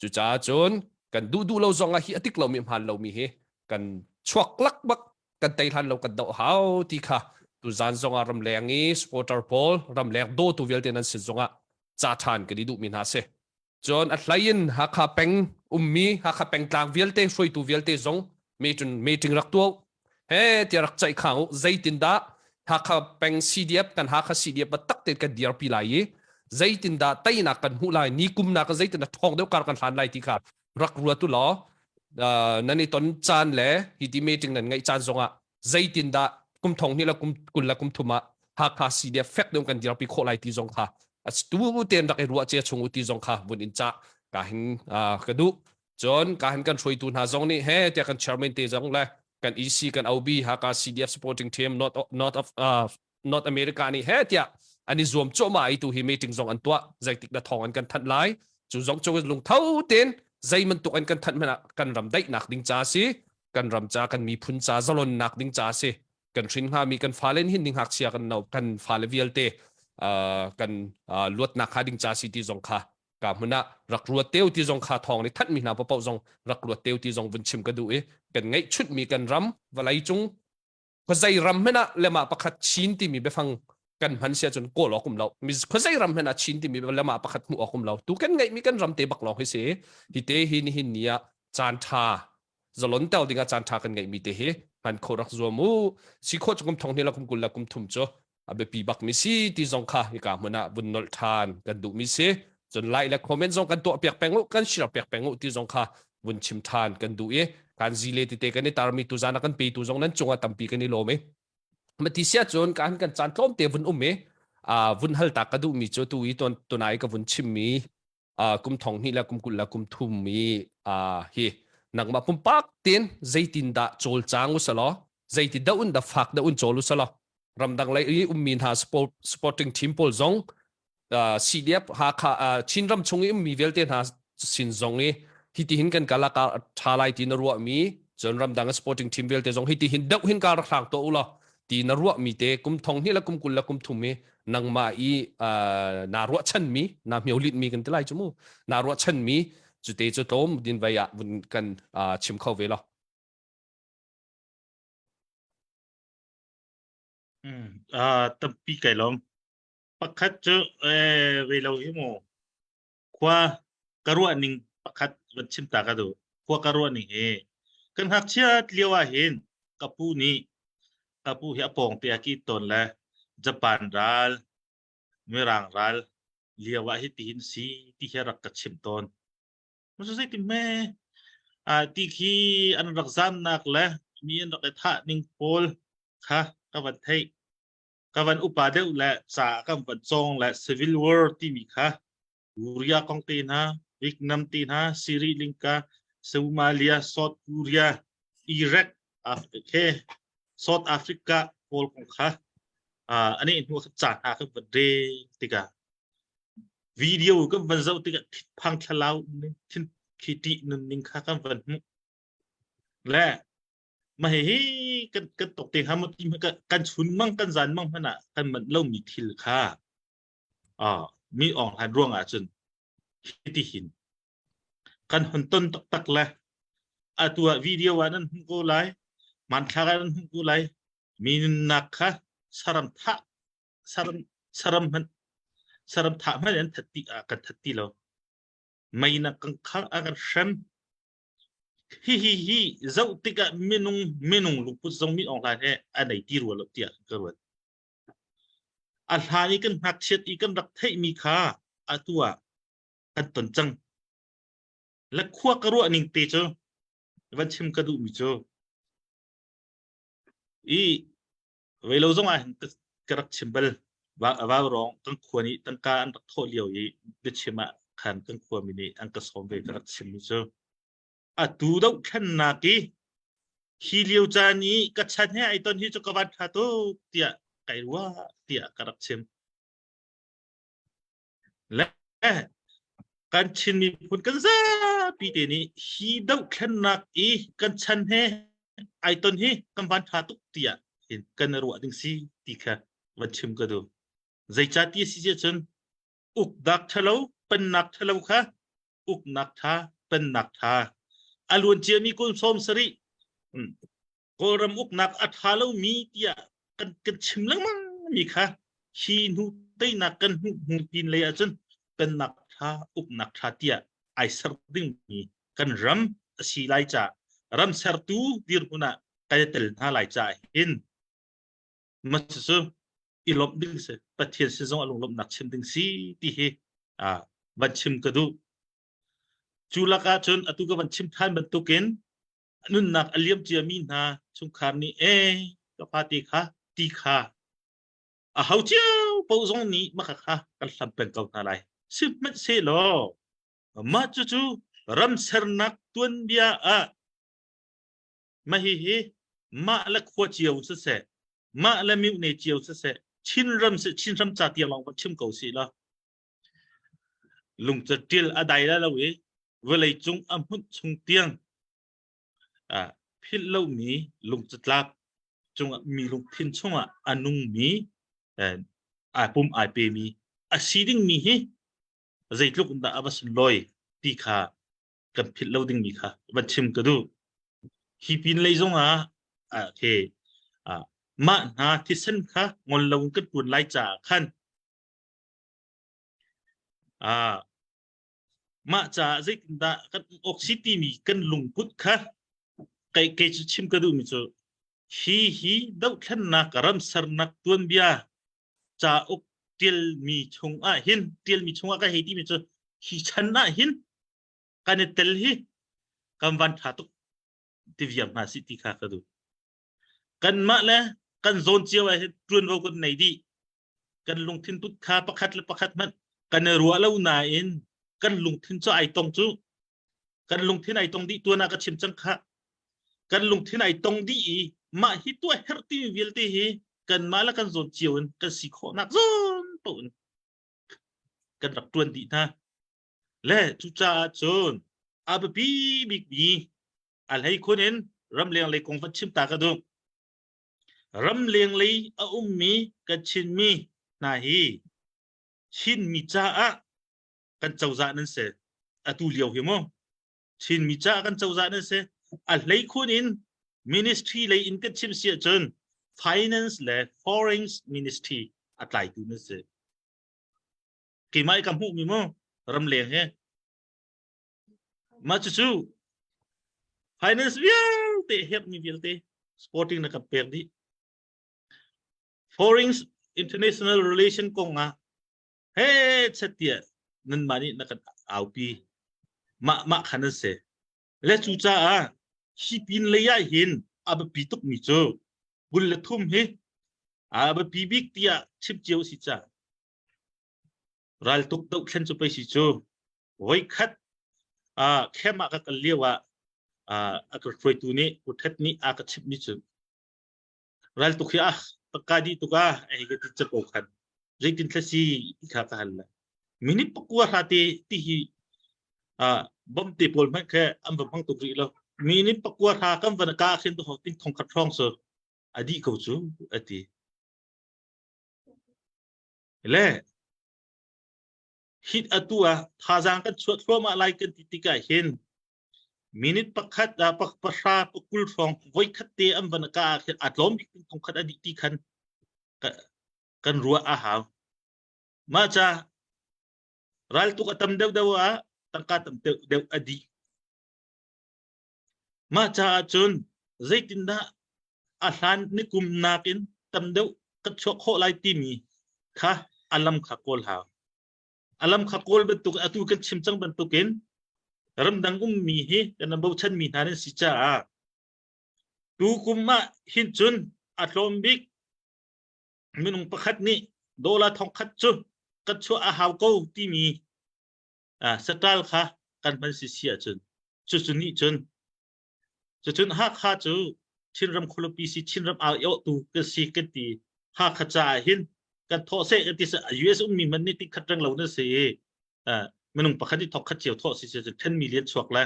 Speaker 1: cucaah cun kan duh duh lo zong ah hi a tik lomi hmaan lomi hi kan chuak lak bak kan tei hlan lo kan doh hau ti kha tuzan zong ah ramleng i supporter pawl ramleng dawtu vialte nan sin zongah ca ṭhan kan i duhmi hna si Cun a hlei in Hakha peng ummi Hakha pengtlang vialte hruaitu vialte zong meeting meeting rak tuah he tiah rak ceih khang u zeitindah Hakha peng CDF kan Hakha CDF tak tein kan dirpi lai i zeitindah teinak kan hmuh lai ni kum nak zeitindah ṭhawng deuh kar kan hlan lai ti kha rak ruat u law nan i ton caan le hi ti meeting nan ngeih caan zongah zeitindah kum thong hnih le kum 20 le kum thum ah Hakha CDF fek deuh kan dirpi khawh lai ti zong kha tu tein rak i ruah cia chung u ti zong kha vun in cah ka hin ka duh cun ka hin kan hruaitu hna zong nih he tiah kan chairman te zong le kan EC kan OB Hakha CDF supporting team North North of uh, North America nih he tiah an i zuam cuahmah i tu hi meeting zong an tuah zeitik na thawng an kan thanh lai cu zong cu lungtho tein zei bantuk an kan thanh hmanh ah kan ram daihnak ding ca si kan ram ca kan miphun ca zalonnak ding ca si kan hrin hngami kan fale hin ding ngakchia kan no kan fale vialte kan luatnak kha ding ca si ti zong kha ka hmun ah rak ruat teu ti zong kha thawng nih thanh mi hna paoh zong rak ruat teu ti zong vun chim ka duh i kan ngeih chut mi kan ram vawlei cung khuazei ram hmanh ah lema pakhat Chin timi biafang kan hman sia cun kawl awk um lo mi khuazei ram hmanh ah Chin timi lema pakhat hmuh awk um lo tu kan ngeih mi kan ram te bak lawng hi si hi te hi nihin ni ah caan tha zalon tel ding ah caan tha kan ngeih mi te hi hman kho rak zuam u si kho cu kum thong hnih la kum 20 la kum thum cu a biapi bak mi si ti zong kha hika hmun ah vun nolh ṭhan kan duh mi si cun like le comment zong kan tuah piak peng u kan share piak peng u ti zong kha vun chim ṭhan kan duh i kan zile tete kan i tarmi tu zan a kan petu zong nan cungah tampi kan i lawm i mati sia cun kan kan caan tlawm te vun um i vun hal ta ka duh mi cu tu i ton tunai ka vun chim mi kum thong hnih le kum 20 le kum thum i hi nangmah pumpak tin zeitin dah cawlcang u selaw zeiti dah un dah fak dah un cawl u selaw ramdang lei i ummi hna sport, sporting team pawl zong CDF Hakha Chinram chung i ummi vialte hna sin zong i hiti hin kan kala tha lai ti na ruahmi cun ramdang sporting team vialte zong hiti hin deuh hin ka rak hlang to u law. Ti na ruahmi te kum thong hnih le kum 20 le kum thum i nangmah i naa ruahchanmi naa hmiolit mi kan ti lai cu mu naa ruahchanmi cu te cu tlawm din vei ah vun kan chim kho ve lo.
Speaker 3: Tampi kai lawm. Pakhat cu eh ve lo hi mu khua ka ruah ning pakhat van chim ta ka duh. Khua ka ruah ning hi kan ngakchiat lio ah hin ka pu nih ka pu hi a pawng te a ki tawn le Japan ral Mirang ral lio ah hi tihin si ti hi rak ka chim tawn. Masu zei ti me ti khi an rak zamnak le mi an rak i thah ning pawl kha ka van theih. Ka van upa deuh le ca kan van cawng le Civil War timi kha Korea kong te hna, Vietnam te hna, Sri Lanka, Somalia, South Korea, Iraq, Africa, South Africa pawl kong kha ani hnu ca hna kan van rel tikah video kan van zoh tikah thinphang thlalau ning thin khi ṭih nunning kha kan van hmuh le mah hihi kan kan tok te hnga maw ti kan chun mang kan zan mang hmanh ah kan manh lomi thil kha ah mi awng hlan ruang ah cun hiti hin kan hon ton taktak le atu ah video ah nan hmuh ko lai hmanthlak ah nan hmuh ko lai mi nunnak kha saram thah saram saram hmanh saram thah hmanh an that ti ah kan that ti lo mei na kan khang a kan hrem hi hi hi zoh tikah minung minung lungput zong mi ong hlan he a nei ti rua lo tiah ka ruat a hlan i kan ngakchiat i kan rak theihmi kha atu ah kan ton cang le khua ka ruah ning te cu van chim ka duhmi cu i Velo zong ah hin ka rak chim bal. Vaurawng kan khua nih tangka an rak thawh lio i biachim ah khan kan khuami nih an ka sawm ve ka rak chimmi cu atu dohthlennak i hi lio caan i ka chan he ai ton hi cu ka van ṭha tuk tiah kai ruah tiah ka rak chim. Le kan Chin miphun kan zapi te nih hi dohthlennak i kan chan he ai ton hi kan van ṭha tuk tiah hin kan i ruah ding si ti kha van chim ka duh. Zeicah ti a si cun uknak ṭhalo, pennak ṭhalo kha uknak ṭha, pennak ṭha. A luan ciami kum 70 Kawlram uknak a ṭha lomi tiah kan, kan chim lengmang mi kha hi hnu teinak kan hmuh hnu pin lei ahcun pennak ṭha uknak ṭha tiah ai ser dingmi kan ram a si lai ca ram sertu dirhmun ah kan i tel hna lai ca hin macucu i lawmh ding si Pathian sin zong a lunglawmhnak chim ding si ti hi van chim ka duh cu lakah cun atu ka van chim ṭhan bantukin nunnak a liam ciami hna chungkhar nih ee ka fa te kha ti kha a ho cio paoh zong nih maka kha kan hlam peng ko hna lai sihmanhsehlaw mah cucu ram sernak tuanbia ah mah hihi mah le khua cio siseh mah le mihne cio siseh Chinram si Chinram ca tiang lawng chim ko si la lungcaṭil a dai lai lo i vawlei cung a hmunh chung tiang philh lomi lungcatlap cungah mi lungthin chungah a nungmi ai pum ai pemi a si dingmi hi zeitluk in dah a va sunlawi ti kha kan philh lo dingmi kha van chim ka duh. Hi pin lei zongah okay, mah hna thisen kha ngol lo in kan tuan lai caah khan Ah, mah caah zeitindah kan um awk si timi kan lungput kha kei kei cu chim ka duhmi cu hi hi dohthlennak ram sernak tuanbia cauk ṭialmi chungah hin ṭialmi chungah ka hei timi cu hi chan ah hin kan i tel hi kan van ṭha tuk ti viar hna sih ti kha ka duh. Kanmah le kan zawn cio ah hin ṭuanvo kan nei dih. Kan lungthin put kha pakhat le pakhat hmanh kan i ruah lo nain kan lungthin cu ai tong cu kan lungthin ai tong dih tuan ah ka chim cang kha kan lungthin ai tong dih i mah hi tuah herh timi vialte hi kanmah le kan zawn cio in kan si khawhnak zawn paoh in kan rak tuan dih hna le cucaah cun a biapi bikmi a hlei khun in ramleng lei kong van chim ta ka duh. Ramleng lei a ummi kan Chinmi hna hi Chinmi caah kan cozah nan si. Atu lio hi mu. Chinmi caah kan cozah nan si. A hleikhun in ministry lei in kan chim si ahcun finance le foreign ministry a tlaitu nan si. Keimah i ka hmuhmi mu ramleng hi. Mah cucu finance vialte herhmi vialte sporting na kan pek dih. Foreign international relation kong ah he chet tiah nanmah nih na kan aupi. Mah mah khan an si. Le cucaah hi pin lei ah hin a biapi tukmi cu bul le thum hi a biapi bik tiah chim cio si ca. Raltuk dohthlen cu pei si cu voikhat uh, camp ah ka kal lio ah uh, a ka hruaitu nih Uthet nih a ka chimhmi cu raltuk hi ah ka dih tuk ah hei ka ti capo khan zeitin thla si ti kha ka hal le minute pakua hra te ti hi uh, bom te pawl hmanh khe an va hmang tuk rih lo minute pakua hra kan van ka khin to ting thong khat hrawng so a dih ko cu a ti le hit atu ah thazaang kan chuah thluahmah lai kan ti tikah hin minute pakhat ah pahra pakul hrawng voikhat te an van ka ah khin a tlawm bik thong khat a dih ti khan kan ruah a hau mah ca raltuk a tam deuh deuh ah tangka tam deuh deuh a dih Mah caah cun zeitindah a hlan nikum nakin tam deuh ka chuah khawh lai timi kha a lam kha kawl hau. A lam kha kawl bantuk atu kan chim cang bantukin ramdang ummi hi kan bochanmi hna nan si caah tu kum ah hin cun a tlawm bik minung pakhat nih dollar thongkhat cu ka chuah a hau ko timi saṭal kha kan hman si si ahcun cucu nih cun cucun Hakha cu Chinram khualipi si Chinram aiawhtu kan si kan ti Hakha caah hin kan thawh seh kan ti US ummi man nih tikhat reng lo na si i minung pakhat i thawk khat cio thawh si si cun 10 million chuak le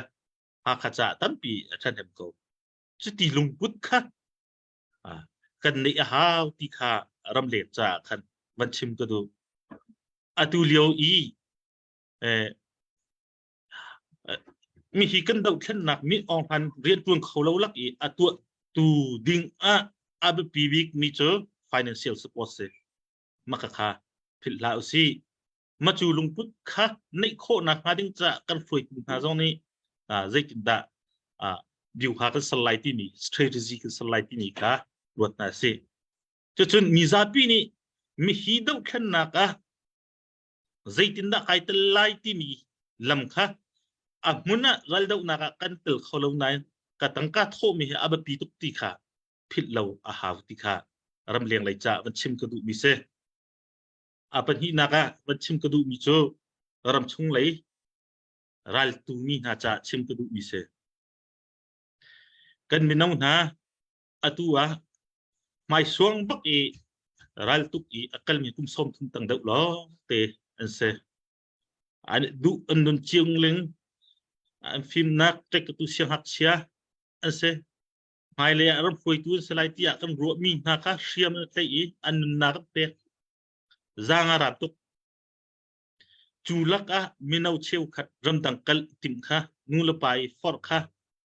Speaker 3: Hakha caah tampi a ṭhahnem ko cuti lungput kha kan neih a hau ti kha ramleng caah khan van chim ka duh atu lio i mi hi kan dohthlennak mi Aung Hlaing rianṭuan kho lo lak i a tuahtu ding ah a biapi bik mi cu financial support si. Maka kha philh hlah usih. Macu lungput kha neih khawhnak hnga ding caah kan hruaitu hna zong nih zeitindah view kha kan ser lai timi strategy kan ser lai timi kha ruat hna sih. Cucun mizapi nih mihi dohthlennak ah zeitindah kai tel lai timi lam kha a hmun ah raldohnak ah kan tel kho lo nain ka tangka thawhmi hi a biapi tuk ti kha philh lo a hau ti kha ramleng lei ca van chim ka duhmi si. A pahnihnak ah van chim ka duhmi cu ramchung lei raltu mi hna ca chim ka duhmi si. Kan mino hna atu ah hmaisuang bak i raltuk i a kalmi kum 30 tang deuh lawng te an si. An duh an nun ciung ling an fimnak ṭekatu siangngakchia an si. Hmailei ah ram hruaitu an si lai tiah kan ruahmi hna kha hriam an tlaih i an nunnak an pek. Zaang a rat tuk. Cu lakah mino cheukhat ramdang kal timh kha nu le pa i forh kha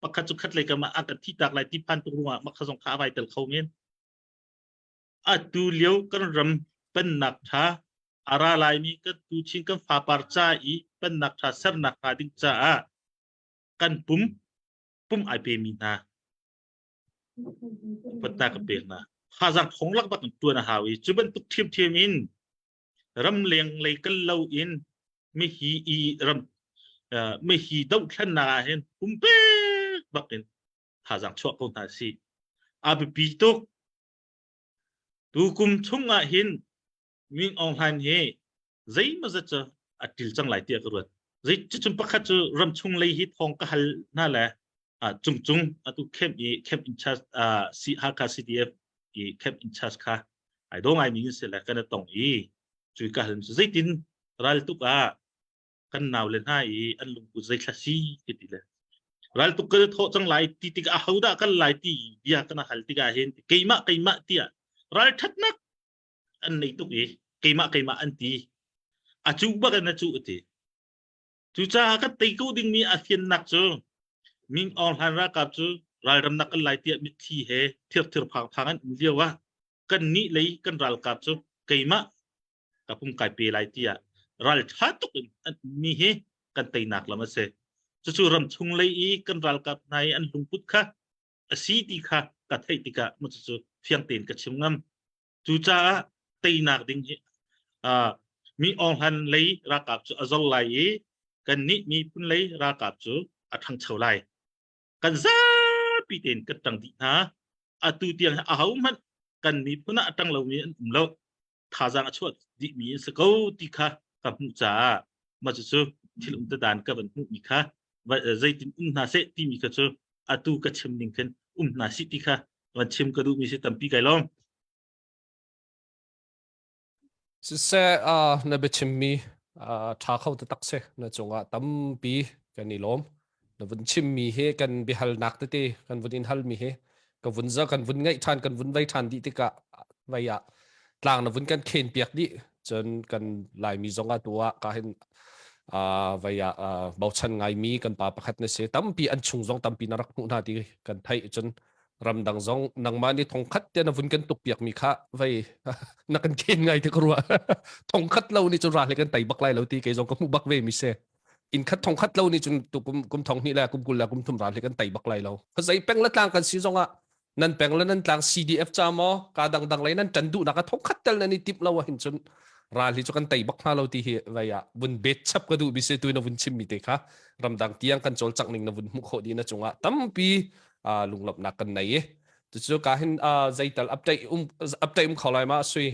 Speaker 3: pakhat cu khat lei kam ah a kan thihtak lai ti phan tuk ruangah mah kha zong kha a vai tel kho men. Atu lio kan ram pennak ṭha a ra laimi kan tuchin kan fapar ca i pennak ṭha sernak hnga ding caah kan pum pum ai pemi hna upatnak ka pek hna. Thazaang thong lak bak in ṭuan a hau i cu bantuk ṭhiamṭhiam in ramleng lei kal lo in mihi i ram mihi dohthlennak ah hin pumpek bak in thazaang chuah ko hna si a biapi tuk tu kum chung ah hin Min Aung Hlaing hi zeimawzat cu a til cang lai tiah ka ruat zei cucun pakhat cu ramchung lei hi thawng ka hal hna le cungcung atu camp i camp in charge Hakha CDF i camp in charge kha ai do ngai mi si le kan tong i cui ka hal zeitin ral tuk ah kan nau le hna i an lungput zei thla si ti ti le. Raltuk kan thawh cang lai ti tikah ahodah kan lai ti bia kan hal tikah hin keimah keimah tiah ralṭhatnak an nei tuk i keimah keimah an ti. A cu bak in a cu a ti. Cucaah kan tei ko dingmi a fiannak cu Ming Aung Hlaing ralkap cu ralramnak kan lai tiah mitthli he thirthir phangphang an um lio ah kannih lei kan ralkap cu keimah ka pum kai pe lai tiah ralṭha tuk in an ummi hi kan teinak lam a si. Cucu ramchung lei i kan ralkap hna i an lungput kha a si ti kha ka theih tikah mu cucu fiang tein ka chim ngam. Cucaah teinak ding hi uh, mi Aung Hlan lei ralkap cu a zor lai i kannih miphun lei ralkap cu a ṭhangcho lai. Kan zapi tein kan ṭang dih hna. Atu tiang hi ahohmanh kan miphun ah a ṭang lomi an um lo. Thazaang a chuah dihmi an si ko ti kha ka hmuh caah mah cucu thil um dan ka van hmuhmi kha zeitin um hna seh timi kha cu atu ka chim ning khin um hna sih ti kha van chim ka duhmi si tampi kai lawm.
Speaker 1: Siseh uh, na biachimmi uh, ṭha kho taktak si na cungah tampi kan i lawm. Na vun chimmi hi kan biahalnak tete kan vun in halmi hi ka vun za kan vun ngaih ṭhan kan vun vei ṭhan dih tikah vei ah tlang na vun kan khen piak dih cun kan Laimi zong ah tu ah ka hin uh, vei ah uh, bochan ngaimi kan pa pakhat na si tampi an chung zong tampi na rak hmuh hna ti kan theih cun ramdang zong nangmah nih thongkhat te na vun kan tuk piak mi kha vei na kan khen ngai te ka ruah thongkhat lo nih cun ral he kan tei bak lai lo ti kei zong ka hmuh bak ve mi se in khat thongkhat lo nih cun tu kum kum thong hnih le kum kul le kum thum ral he kan tei bak lai lo zei peng le tlang kan si zong ah nan peng le nan tlang CDF cha maw ka dang dang lei nan tan duh nak a thongkhat tel nan i tip lo ah hin cun ral hi cu kan tei bak hna lo ti hi vei ah vun bet chap ka duh bi se tu na vun chim mi te kha ramdang tiang kan cawlcangh ning na vun hmuh khawh dih na cungah tampi lunglawmhnak kan nei i cucu ka hin zeital update um update um kho lai ma sui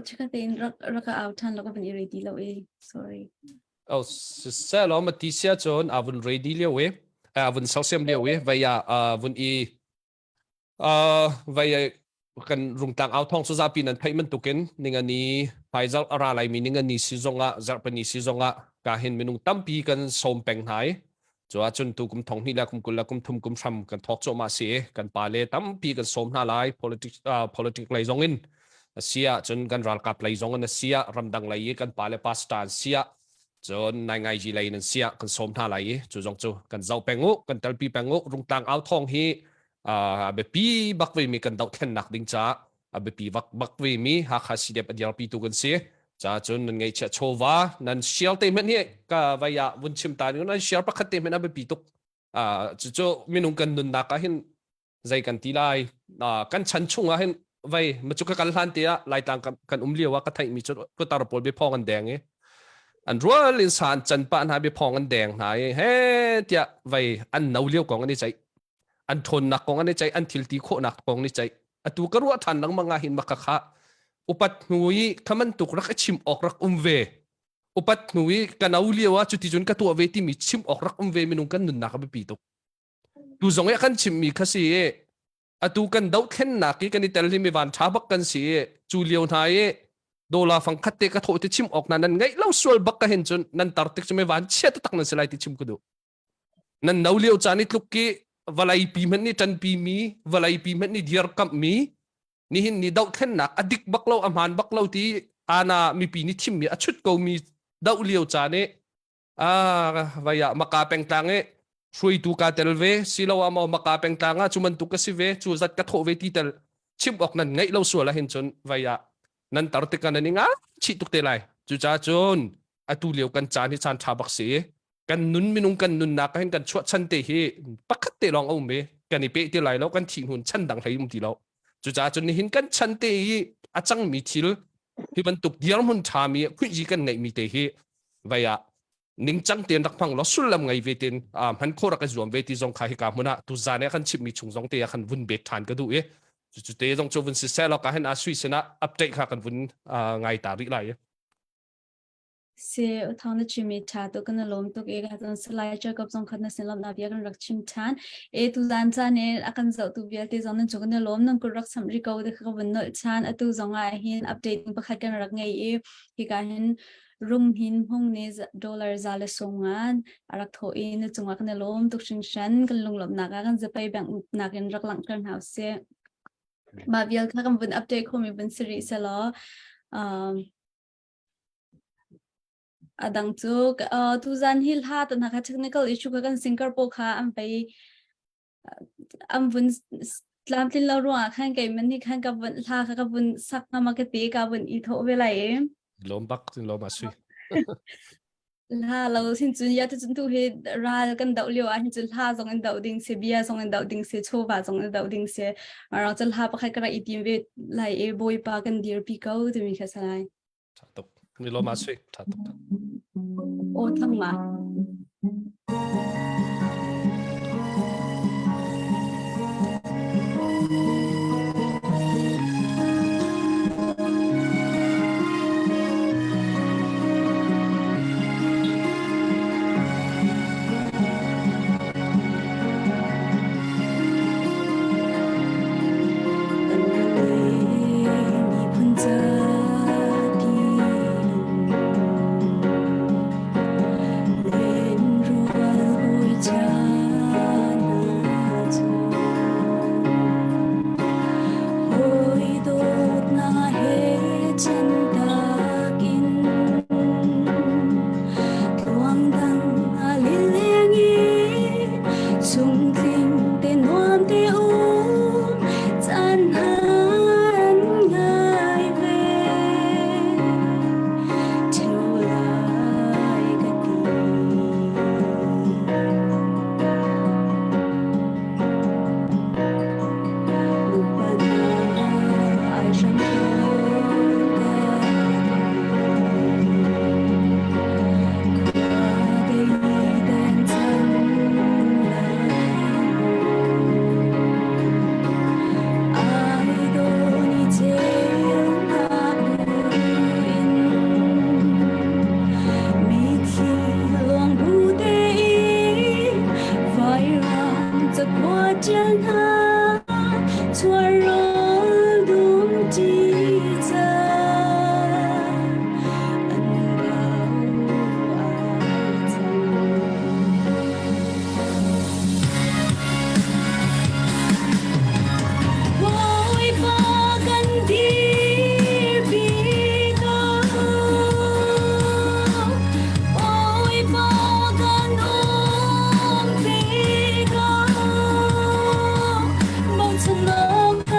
Speaker 5: Chikhat tein rak rak ka au ṭhan lo ka van i ready lo e. Sorry.
Speaker 1: Oh, siseh law ma ti sia cun a vun ready lio e. A vun sersiam lio e. Vei ah vun i vei kan rungtlang au thong cu zapi nan theih bantukin ningani hmaizarh a ra laimi ningani si zongah zarhpini si zongah ka hin minung tampi kan sawm peng hna i Cu ahcun tu kum thong hnih le kum 20 le kum thum kum hram kan thawk cuahmah si i kan pale tampi kan sawm hna lai politics uh, politic lei zong in a si ahcun kan ralkap lei zong in a si ah ramdang lei i kan pale pastor an si ah cun naingaiji lei in an si ah kan sawm hna lai i cu zong cu kan zoh peng u kan telpi peng u rungtlang au thawng hi uh, a biapi bak vemi kan dohthlennak ding caah a biapi bak bak vemi Hakha CDF a dirpitu kan si. Ca cun nan ngeihchiah chawva nan share te hmanh hi ka vai ah vun chim ta ning nan share pakhat te hmanh a biapi tuk. Uh, cucu minung kan nunnak ah hin zei kan ti lai uh, kan chan chung ah hin vai ma cu ka kal hlan te ah laitlang kan, kan um lio ah ka theih mi cu putar pawl biaphawng an deng i an rual in san chan pa hna biaphawng an deng hna i he tiah vai an no lio kong an i ceih an ṭhawnnak kong an i ceih an thil ti khawhnak kong an i ceih atu ka ruah ṭhan lengmang ah hin maka kha upat hnu i kha bantuk rak i chim awk rak um ve upat hnu i ka no lio ah cuti cun ka tuah ve timi chim awk rak um ve minung kan nunnak a biapi tuk tu zong i kan chimmi kha si i atu kan dohthlennak i kan i tel hi mi van ṭha bak kan si i cu lio hna i dola fang khat te ka thawh ti chim awk na nan ngeih lo sual bak ka hin cun nan tar tik cu mi van chia taktak nan si lai ti chim ka duh Nan no lio caan i tluk ki vawlei pi hmanh nih ṭanpi mi, vawlei pi hmanh nih dirkamh mi, nihin ni dohthlennak a dik bak lo, a hmaan bak lo ti ana mipi nih thimmi a chut ko mi doh lio caan i ah vai ah maka pengtlang i hruaitu ka tel ve siloah maw maka pengtlang ah cu bantuk ka si ve cu zat ka thawh ve ti tel chim awk nan ngeih lo sual ahhin cun vai ah nan tar tikah nan i nga chih tuk te lai cucaah cun atu lio kan caan hi caan ṭha bak si kan nun minung kan nunnak ah hin kan chuahchan te hi pakhat te lawng a um i kan i peh ti lai lo kan thih hnun chan dang hlei um ti lo cucaah cun nihin kan chan te hi a cangmi thil hi bantuk dirhmun ṭhami khuihzi kan ngeihmi te hi vei ah ningcang tein rak hmang law sullam ngei ve ten hman khawh rak i zuam ve ti zong kha hika hmun ah tuzan ah kan chimmi chung zong te ah khan vun bet ṭhan ka duh i cu te zong cu vun si seh law ka hin a sui sinah update kha kan vun ngai ta rih lai.
Speaker 5: Si thawng na chim i ṭha tuk kan i lawm tuk i ka cun Salai Jacob zong khat na sin lawmhnak bia kan rak chim ṭhan. E tuzan caan i a kan zohtu vialte zong nan cung kan i lawm nan kut rak samh rih ko ti kha ka vun nolh ṭhan. Atu zong ah hin update pakhat kan rak ngei i hika hin rum hin hmung nih dollar za le sung ngan a rak thawh i na cungah kan i lawm tuk hringhran kan lunglawmhnak ah kan zapei bank nakin rak langhter hna usih. Mah vial kha kan vun update khomi vun si rih selaw um, A dang cu tuzan hi hla tan hna kha technical issue kha kan singer pawl kha an vei an vun tlamtlin lo ruangah khan kei man nih khan ka vun hla kha ka vun sak nga ma ka ti ka vun i thawh ve lai i.
Speaker 1: Lawm bak lawm a sui.
Speaker 5: Hla lo sin cun ya cun tu hi ral kan doh lio ah hin cun hla zong in doh ding si bia zong in doh ding si chawva zong in doh ding si marang cun hla pakhat ka rak i tim ve lai i bawipa kan dirpi ko timi kha salai.
Speaker 1: Tha tuk. Mi lawm a sui. Tha tuk.
Speaker 5: Aw thang ma. Miphun ca ti Lenrual hawi cha na cu Hawi dawtnak he chantak in Tluang dang a lileng i chungtling te nuam te um caan han ngai ve Theu lai ka ti. Nupa hna ai hram Khua dei den cang lai Ai dawni ceunak in Mitthli luang bu tein vairam cakhua ṭial hna chuar rawl dum ṭi cang an kau ai cang. Bawipa kan dirpi ko. Bawipa kan umpi ko. Bochan awk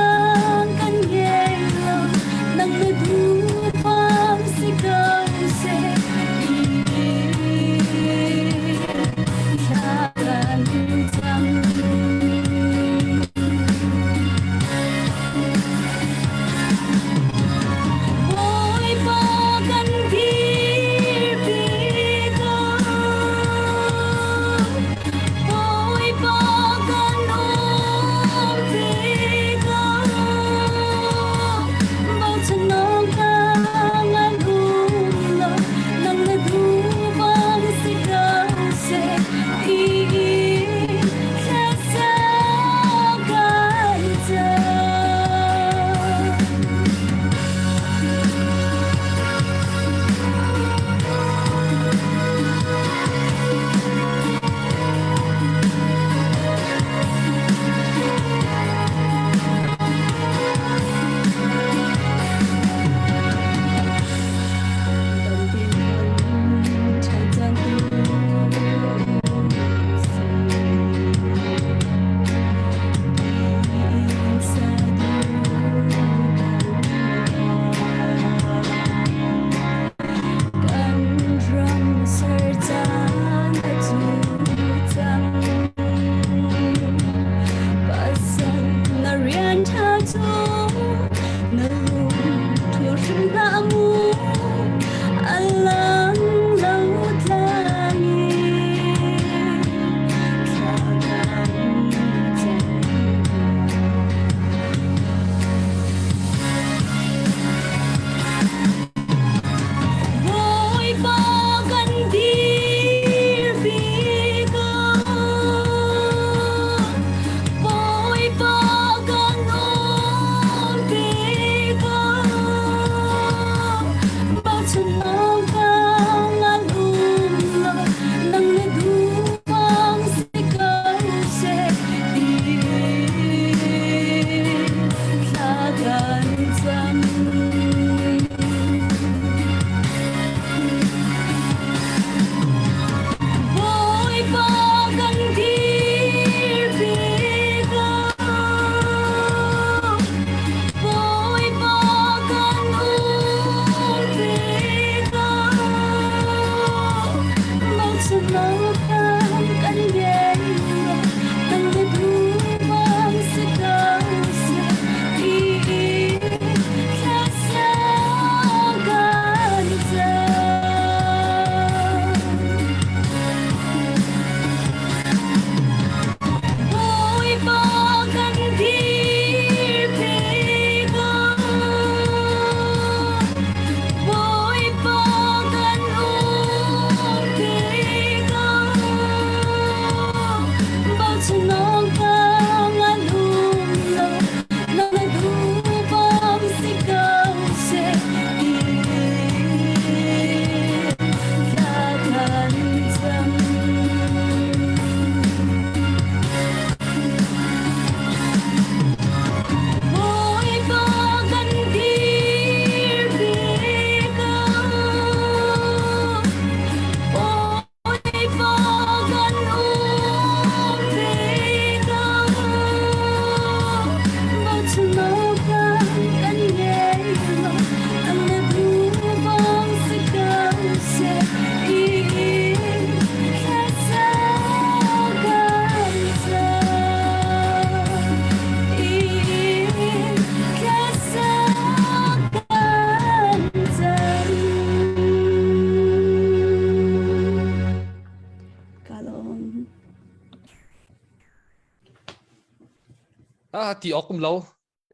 Speaker 1: Ah ti awk um lo.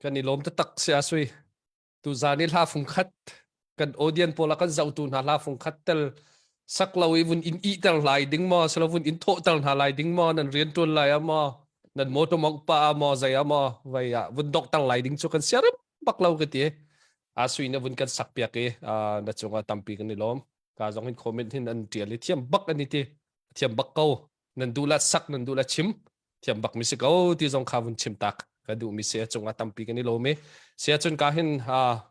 Speaker 1: Kan i lawm taktak si a sui. Tu zan i hla fung khat kan audience pawl a kan zohtu hna hla fung khat tel sak lo i vun in ih ter lai ding maw silo vun in thawh ter hna lai ding maw nan rian tuan lai a maw nan motor mong pa a maw zei a maw vai ah vun dok ter lai ding cu kan siarim bak lo ka ti a sui na vun kan sak piak i na cungah tampi kan i lawm ka zong hin comment hin an tial i thiam bak an i ti thiam bak ko nan duh la sak nan duh la chim thiam bak mi si ko ti zong kha vun chim tak ka duh mi si cungah tampi kan i lawm i sia cun ka hin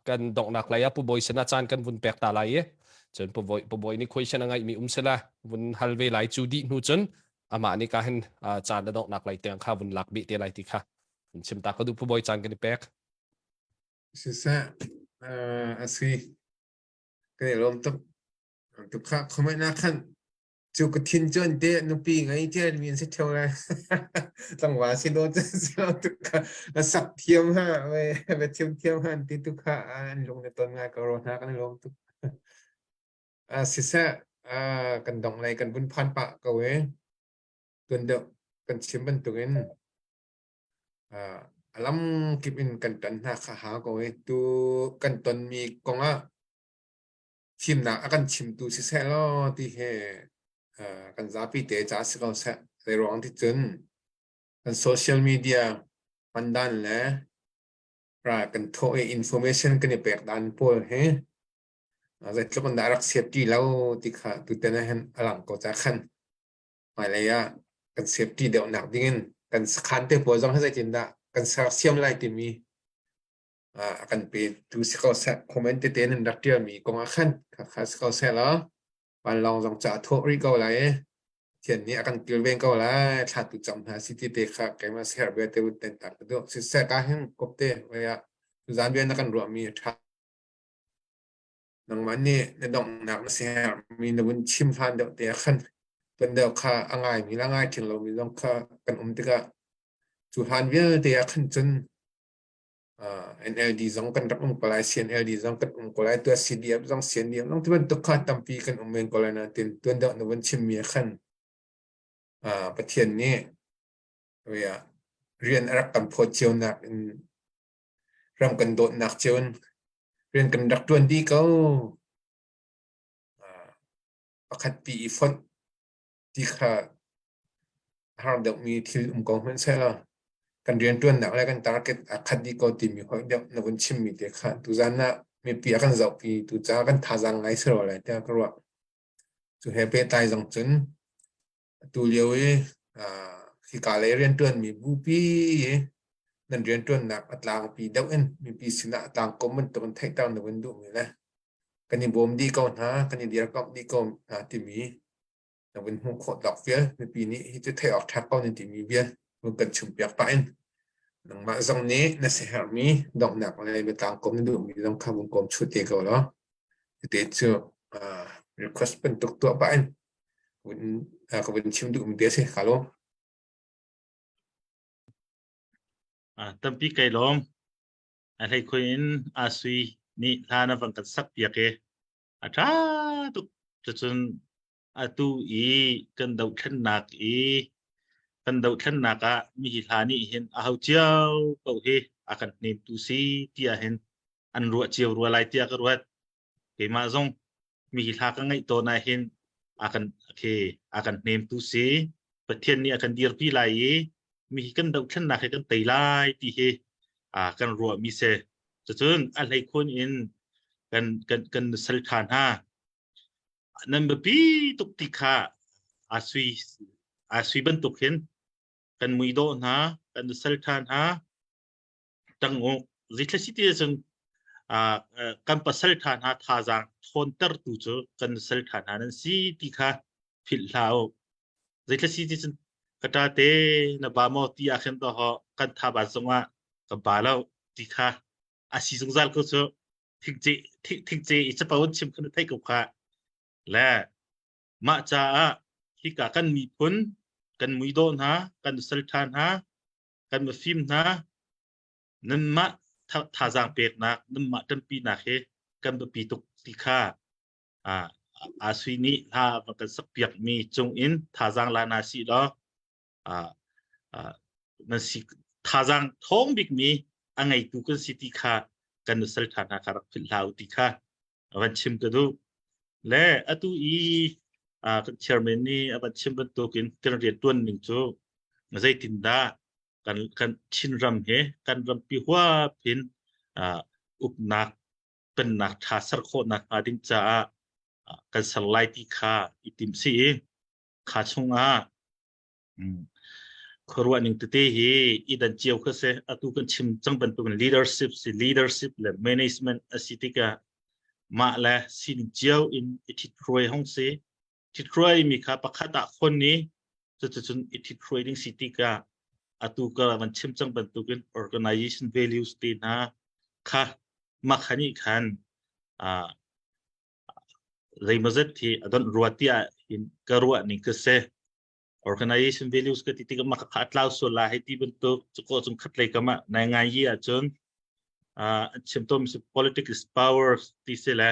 Speaker 1: kan donghnak lei ah pu bawi sana caan kan vun pek ta lai i cun pu bawi pu bawi nih question a ngaih mi um sela vun hal ve lai cu dih hnu cun amah nih ka hin caan a donghnak lei tiang kha vun lak bih te lai ti kha vun chim ta ka duh pu bawi caan kan i pek
Speaker 7: Siseh, a si. Kan i lawm tuk. Tuk kha comment ah khan cu ka thin cu an te nupi ngei tial mi an si theo lai. Tlangval si do cu si lo tuk kha na sak thiam ha ve ve thiam thiam ha an ti tuk kha an lung na ton ngai ko ro hna kan i lawm tuk. Siseh, kan dong lei kan vun phan pah ko e. Tun deuh kan chim bantukin A lamkip in kan ṭan hna kha hau ko i tu kan tonmi kongah fimnak a kan chimtu siseh law ti hi kan zapi te ca si ko seh. Zeiruang ti cun kan social media hman dan le ral kan thawh i information kan i pek dan pawl hi zeitluk in dah rak safety lo ti kha tutan ah hin a lang ko ca khan hmailei ah kan safety deuhnak dingin kan sakhan te pawl zong hi zeitindah kan sersiam lai timi a kan petu si ko seh comment tete nan rak ṭialmi kong ah khan kha si ko seh law vanlawng zong ca thawh rih ko lai i Pathian nih a kan kilven ko lai thla tu cam hna si ti te kha keimah siherh vialte vun ten tak ka duh siseh ka hin kop te wei ah tuzan bia na kan ruahmi a ṭha Nangmah nih na donghnak na siaherhmi na vun chim hlan deuh te ah khan tuan deuh kha a ngaimi le a ngai ṭhing lomi zong kha kan um tikah cu hlan vialte ah khan cun uh, NLD zong kan rak um ko lai, CNLD zong kan um ko lai, tuah CDF zong CNDF zong ti bantuk kha tampi kan um men ko lai nain tuan deuh na vun chimmi ah khan uh, Pathian nih rian a rak kan phawt cio nak in ram kan dawtnak cio in rian kan rak ṭuan dih ko. Pakhat pi i fonh ti kha a har deuhmi thil um ko hmanh sehlaw kan rianṭuannak le kan target aa khat dih ko timi hoih deuh na vun chimmi te kha tuzan ah mipi a kan zohpi tu caah kan thazaang ngai si rua lai tiah ka ruah. Cu he pehtlai zong cun Atu lio i hika lei rianṭuanmi bupi i nan rianṭuannak a tlangpi deuh in mipi sinah a tlangkom bantuk in theihter na vun duhmi le kan i bawm dih ko hna, kan i dirkamh dih ko hna timi na vun hmuh khawh tawk vial mipi nih hi cu theih awk ṭha ko nan timi vial vun kan chimpiak pah in nangmah zong nih na siaherhmi donghnak le biatlangkom na duhmi zong kha vun kawm chut te ko law tete cu request bantuk tuah pah in ka vun chim duhmi te a si ka lawm.
Speaker 3: Tampi kai lawm. A hleikhui in Asui nih hla na van kan sak piak i a ṭha tuk. Cucun atu i kan dohthlennak i kan dohthlennak ah mi hi hla nih hin a ho cio ko hi a kan hnemtu si tiah hin an ruah cio rua lai tiah ka ruat. Keimah zong mi hi hla ka ngaih tawn ah hin a kan okay, a kan hnemtu si Pathian nih a kan dirpi lai i mi hi kan dohthlennak hi kan tei lai ti hi a kan ruahmi si cucun a hleikhun in kan kan kan nusal tha hna nan biapi tuk ti kha a sui a sui bantuk hin kan mui dawh hna kan nusal tha hna Tang u zeithla si ti ahcun kan pasal ṭha hna thazaang ṭhawntertu cu kan nusal ṭha hna nan si ti kha philh hlah u. Zeithla si ti cun ka ṭa te na ba maw ti ah khin to kan tha ba zongah ka ba lo ti kha a si zungzal ko cu thingce thingce i capo an chim kha na theih ko kha le mah caah hika kan miphun kan muidawh hna kan nusal ṭha hna kan mifim hna nanmah thazaang peknak nanmah ṭanpinak hi kan biapi tuk ti kha aa sui nih hla va kan sakpiakmi cung in thazaang la na si law nan si. Thazaang thawng bikmi a ngeitu kan si ti kha kan nusal ṭha hna kha rak philh hlah u ti kha van chim ka duh. Le atu i kan chairman nih a van chim bantukin kan rianṭuan ning cu zeitindah kan kan Chinram he kan rampi huap hin uknak pennak ṭha ser khawhnak hnga ding caah kan ser lai ti kha i tim si i kha chungah khuaruah ning tete hi i dan cio kha si. Atu kan chim cang bantukin leadership si leadership le management a si tikah mah le sining cio in i ṭhithruai hong si. Ṭhithruai mi kha pakhat ah khon i cuticun i ṭhithruai ding si tikah atu ka van chim cang bantukin organization values te hna kha mah kha nih khan uh, zeimawzat hi a donh rua tiah hin ka ruah ning ka si. Organization values ka ti tikah mah kha a tlau sual la hei ti bantuk cuko cung khat lei kam ah nai ngai yi ahcun uh, chim tom si politics is power ti si le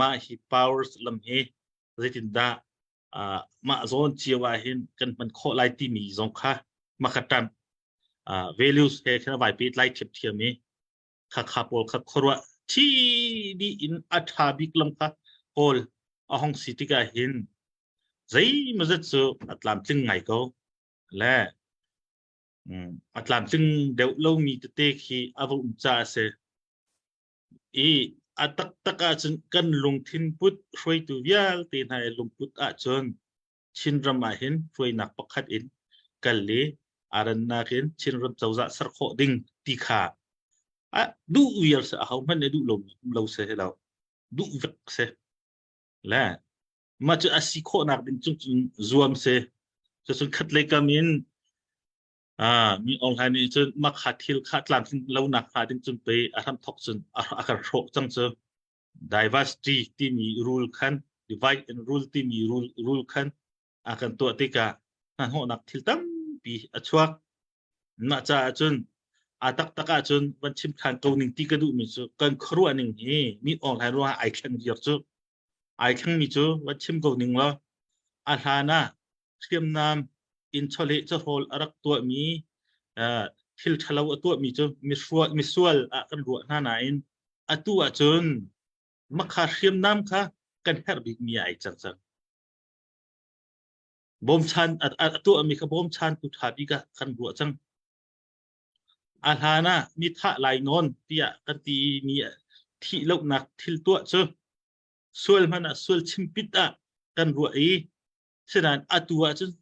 Speaker 3: mah hi powers lam hi zeitindah uh, mah zawn cio ah hin kan hman khawh lai timi zong kha mah kha ṭanh uh, values he khan vai pehtlai ṭhiamṭhiam i khakha pawl kha khuaruah thi dih in a ṭha bik lam kha kawl a hong si tikah hin zeimawzat cu a tlamtling ngai ko le a tlamtling deuh lomi tete khi a va um caah a si i a taktak ahcun kan lungthin put hruaitu vialte hna i lungput ahcun Chinram ah hin hruainak pakhat in kal i a rannak in Chinram cozah ser khawh ding ti kha a duh viar se aho hmanh nih duh lo lo se lo duh vek se le mah cu a si khawhnak ding cung cun zuam se cucun khat lei kam in ah mi online nih cun mah kha thil kha tlamtlin lo nak hnga ding cun pe a hram thok cun a kan hrawh cang cu diversity timi rule khan divide and rule timi rule rule khan a kan tuah tikah hnahnawhnak thil tampi a chuak mah caah cun a taktak ahcun van chim than ko ning ti ka duhmi cu kan khuaruah ning hi mi online ruangah ai thleng viar cu ai thlengmi cu van chim ko ning law a hlan ah hriamnam in chawleh chawhrawl a rak tuahmi thil ṭhalo a tuahmi cu misual ah kan ruah hna nain atu ahcun makha hriamnam kha kan herh bikmi ah ai cang cang. Bawmchan a tuahmi kha bawmchantu ṭha bik ah kan ruah cang. A hlan ah mi thah lai nawn tiah kan timi thih lohnak thil tuah cu sual hmanh ah sual chimpit ah kan ruah i sinain atu ahcun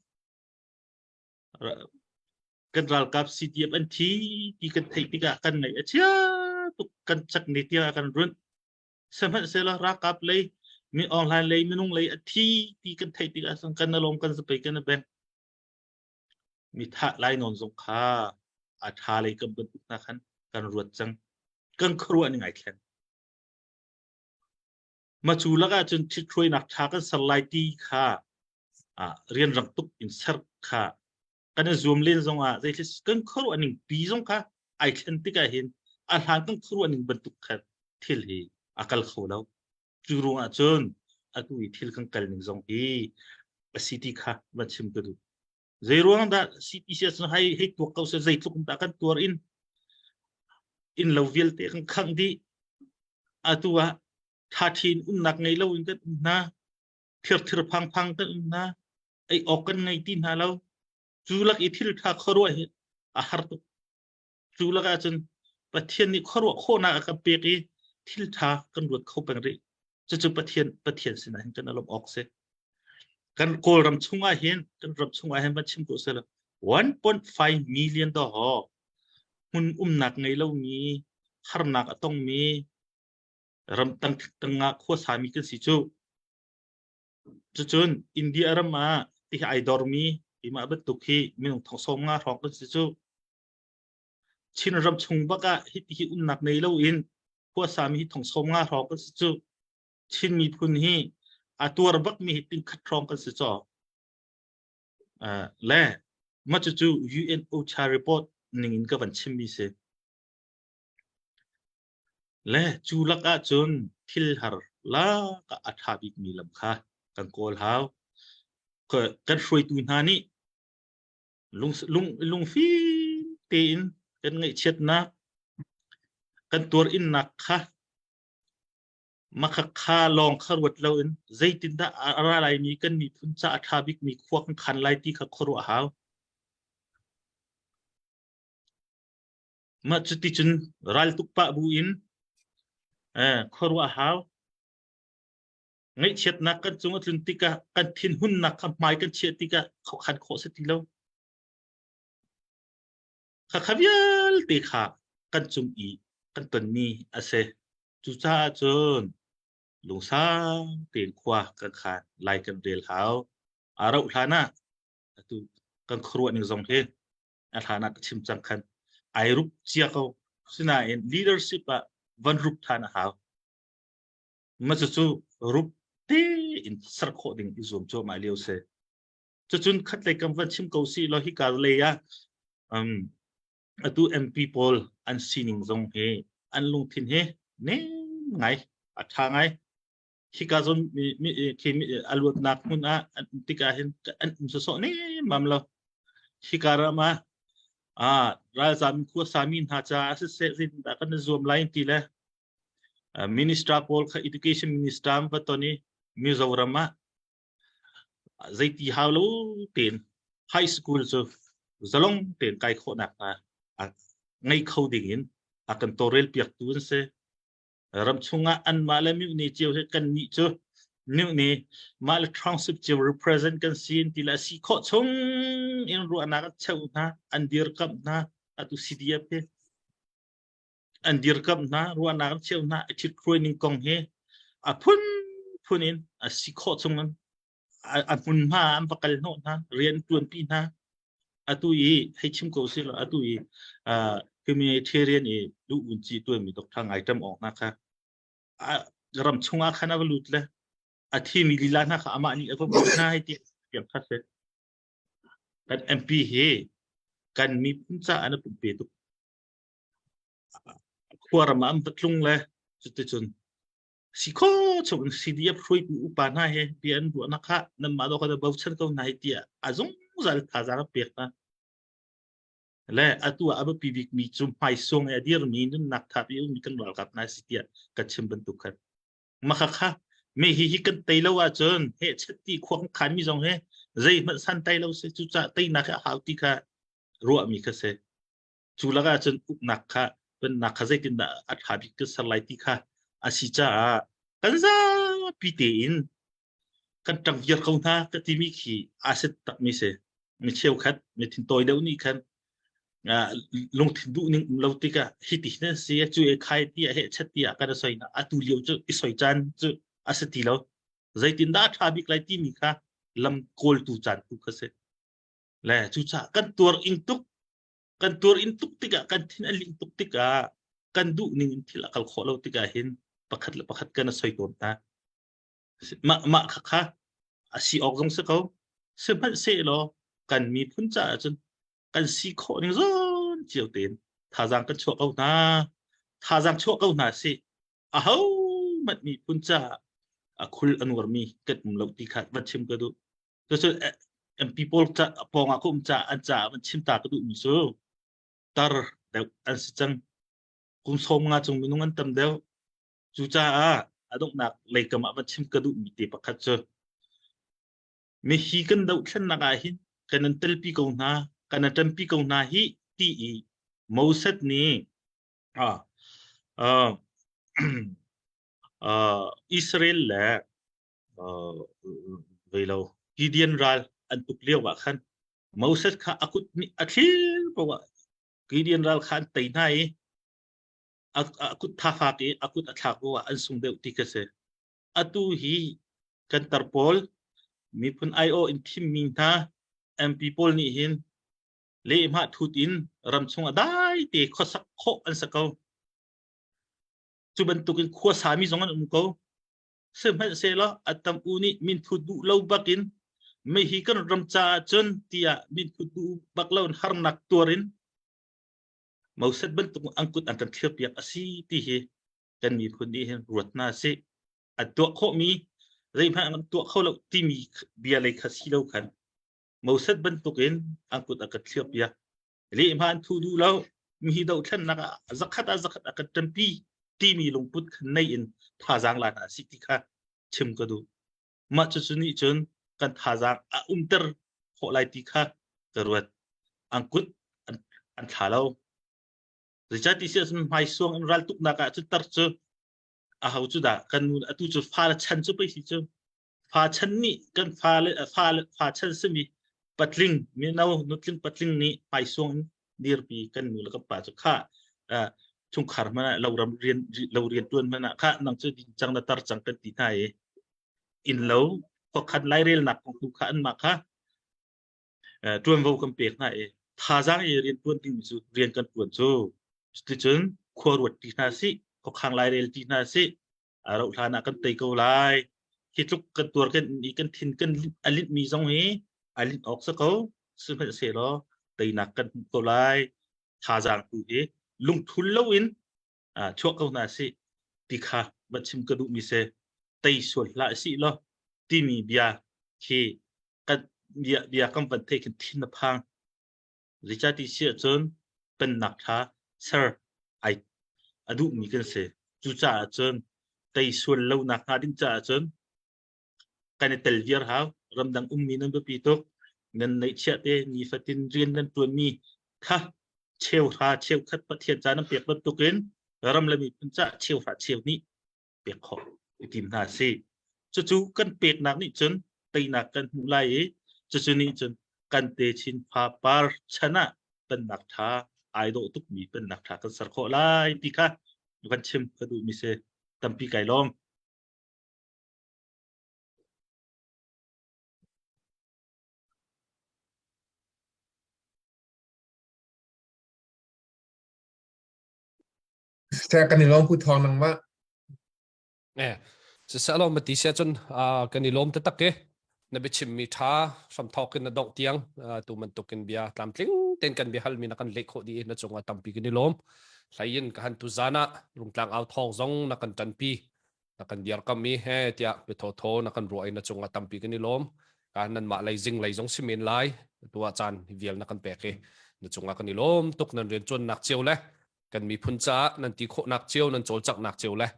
Speaker 3: kan ralkap CDF an thi ti kan theih tikah kan ngaih a chia tuk kan cak ne tiah kan runh sihmanhsehlaw ralkap lei mi online lei minung lei a thi ti kan theih tikah cun kan alawm kan zapei kan beng mi thah lai nawn zong kha a tha lei kan bantuk hna khan kan ruat cang kan khuaruah ning ai thleng ma cu lakah cun ṭhithruainak ṭha kan ser lai ti kha rianrang tuk in ser kha kan i zuam len zongah zeitluk kan khuaruah ning pi zong kha ai thlen tikah hin a hlan kan khuaruah ning bantuk kha thil hi a kal kho lo cu ruangah cun atu i thil kan kal ning zong hi a si ti kha van chim ka duh zei ruang dah CPC cun hei hei tuak ko se zeitluk dah kan tuar in in lo vialte kan khangh dih atu ah thathin umnak ngei lo in kan um hna thirthir phangphang kan um hna ei awk kan ngei ti hna lo cu lak i thil tha khuaruah hi a har tuk cu lak ahcun Pathian nih khuaruah khawhnak a kan pek i thil tha kan ruat kho peng rih cucu Pathian Pathian sinah hin kan alawm awk si kan Kawlram chungah hin kan ram chungah hin van chim ko sela 1.5 million do ho hmun umnak ngei lomi harnak a tongmi ram tang tangah khuasami kan si cu Cucun India ram ah ti ai dormi imah bantuk hi minung thong sawm nga hrawng kan si cu. Chin ram chung bak ah hiti hi umnak nei loin khuasami hi thong sawm nga hrawng kan si cu. Chin miphun hi a tuar bakmi hi ting khat hrawng kan si caw. Uh, le mah cucu UN OCHA report ning in ka van chimmi si. Le cu lakah cun thil har lakah a ṭha bikmi lam kha kan kawl hau. Kan hruaitu hna nih lung, lung, lungfim tein kan ngaihchiatnak kan tuar innak kha makhakha lawng kha ruat loin zeitindah a ra laimi kan miphun ca a ṭha bikmi khua kan khan lai ti kha khuaruah a hau. Mah cuticun raltuk pah bu in eh, khuaruah a hau. Ngaihchiatnak kan cung a tlun tikah kan thinhunnak kha hmai kan chiah tikah khan khawh si ti lo. Khakha vialte kha kan cung i kan tonmi a si. Cucaah cun lungsau tein khua kan khan lai kan rel hau. A rauh hlan ah atu kan khuaruah ning zong hi a hlan ah ka chim cang khan ai rup cia ko. Sinain leadership ah van rup than a hau. Ma cucu rup tein ser khawh ding i zuam cuahmah lio si. Cucun khatlei kam van chim ko si law hika lei ah um, atu MP pawl an sining zong hi an lungthin hi nem ngai a ṭha ngai hika zawn mi mi khi mi a luatnak hmun ah an um tikah hin an um sawsawh nemmam lo hika ram ah ah ralzam khuasami hna caah siseh zeitindah kan i zuam lai ti le minister pawl kha education minister an va ton i Mizoram ah zeiti hau lo tein high school cu zalong tein kai khawhnak hnga a ngei kho ding in a kan tawlrel piaktu an si. Ram chungah anmah le mihni cio hi kan nih cu mihni mah le township cio represent kan si in ti le a si khawh chung in ruahnak an cheuh hna an dirkamh hna atu CDF hi an dirkamh hna ruahnak an cheuh hna a ṭhithruai ning kong hi a phunphun in a si khawh chung in a hmunhma an va kal hnawh hna rian ṭuanpi hna atu i hei chim ko si law atu i humanitarian i duh un ci tuanmi Dr. Ngai Ṭam Awk hna kha ram chungah khan a va lut le a thimi lila hna kha amah nih a va hmuh hna hei ti tiang kha si kan MP hi kan miphun caah an pumpe tuk Khuaram ah an va tlung le cuticun si kho chung in CDF hruaitu upa hna he bia an ruahnak kha nanmah dawh kha bochan ko hna hi tiah a zungzal thazaang a pek hna. Le atu ah a biapi bikmi cu hmaisung i a dirmi nunnak thap i ummi kan ralkap hna si tiah ka chim bantuk khan. Maka kha me hi hi kan tei lo ahcun hehchet ti khua kan khanmi zong hi zeihmanh san tai lo si cucaah teinak hi a hau ti kha ruahmi kha si. Cu lakah cun uknak kha pennak kha zeitindah a ṭha bik kan ser lai ti kha a si caah kan zapi tein kan ṭang viar ko hna ka timi khi aa set takmi si. Mi cheukhat mi thintawi deuh nih khan lungthin duh ning um lo tikah hiti hin an si cu e khai ti ah heh chet ti ah kan i soi na atu lio cu i soi caan cu a si ti lo. Zeitindah a ṭha bik lai timi kha lam kawltu caan tu kha si. Le cucaah kan tuar ing tuk kan tuar in tuk tikah kan thin a linh tuk tikah kan duh ning in thil a kal khawh lo tikah hin pakhat le pakhat kan i soi tawn hna mah mah kha kha a si awk zong si ko sihmanhsehlaw kan miphun caah cun kan si khawh ning zawn cio tein thazaang kan chuah ko hna thazaang chuah ko hna si aho hmanh miphun caah a khul a nuarmi kan um lo ti kha van chim ka duh Cucu MP pawl pawng ah ka um caah an caah van chim ta ka duhmi cu tar deuh an si cang. Kum 50 cung minung an tam deuh. Cucaah a donghnak leikam ah van chim ka duhmi te pakhat cu mihi kan dohthlennak ah hin kan an telpi ko hna, kan an ṭanpi ko hna hi ti i Moses nih ah, uh, uh, Israel le vei lo Gideon ral an tuk lio ah khan Moses kha a kut nih a thlir poah Gideon ral kha an tei hna i a kut tha fak i a kut a thlak poah an sung deuh ti kha si atu hi kan tar pawl miphun IO in thimmi hna MP pawl nih hin lehhmah thut in ram chung a dai te khuasak khawh an si ko cu bantukin khuasami zong an um ko Sihmanhsehlaw a tam u nih minthut duh lo bakin mei hi kan ram caah cun tiah minthut duh bak lo in harnak tuar in Moses bantuk an kut an kan thlirpiak a si ti hi kan miphun nih hin ruat hna sih. An tuah khawhmi zeihmanh an tuah kho lo timi bia lei kha si lo khan Moses bantukin an kut a kan thlirpiak. Lehhma an thu duh lo. Mi hi dohthlennak ah zakhat ah zakhat a kan ṭanpi timi lungput khan nei in thazaang la hna sih ti kha chim ka duh. Mah cucu nih cun kan thazaang a umter khawh lai ti kha ka ruat. An kut an, an thla lo. Zeicahti si ahcun hmaisuang in raltuknak ah cun tar cu aho cu dah kan nu atu cu fa le chan cu pei si cu fa chan nih kan fa le fa le fa chan simi patling mino nutling patling nih hmaisuang in dirpi kan nu le kan pa cu kha chungkhar hmanh ah loram rian lo rian tuan hmanh ah kha nang cu din cang na tar cang kan ti hna i inn lo khuakhan lairelnak kong tu kha anmah kha ṭuanvo kan pek hna i thazaang i rian ṭuan dingmi cu rian kan ṭuan cu cuticun khua ruat ti hna sih khuakhang lairel ti hna sih a rauh hlan ah kan tei ko lai hi tluk kan tuar kan i kan thin kan a linh mi zong hi a linh awk si ko sihmanhsehlaw teinak kan hmu ko lai thazaang tu hi lungthul loin chuah ko hna sih ti kha va chim ka duhmi si tei sual hlah sih law timi bia khi kan bia bia kan van theih khin thin a phang zeicati si ahcun pennak kha ser ai a duhmi kan si cucaah cun tei sual lo nak hnga ding caah cun kan i tel viar hau ramdang ummi nan biapi tuk nan neihchiah te nifatin rian nan tuanmi kha cheuhra cheukhat Pathian ca nan pek bantukin ram le miphun ca cheuhra cheu nih pek khawh i tim hna si. Cucu kan peknak nih cun teinak kan hmuh lai i cucu nih cun kan techin fapar chan ah pennak ṭha ai dawh tukmi pennak ṭha kan ser khawh lai ti kha kan chim ka duhmi si tampi kai lawm.
Speaker 7: Seh kan i lawm Pu Thawng nangmah.
Speaker 1: Eh, siseh lo mati sia cun kan i lawm taktak i na biachim mi tha hramthawk in na dongh tiang tu bantukin bia tlamtling ten kan bia halmi na kan leh khawh dih na cungah tampi kan i lawm. Hlei in ka han tu zan ah Rungtlang au thawng zong na kan ṭanpi na kan dirkam i he tiah biathawthaw na kan ruah i na cungah tampi kan i lawm. Ka nan mah lei zing lei zong si men lai tu ah caan vial na kan pek i na cungah kan i lawm tuk nan rian ṭuannak cio le kan miphun caah nan ti khawhnak cio nan cawlcanghnak cio le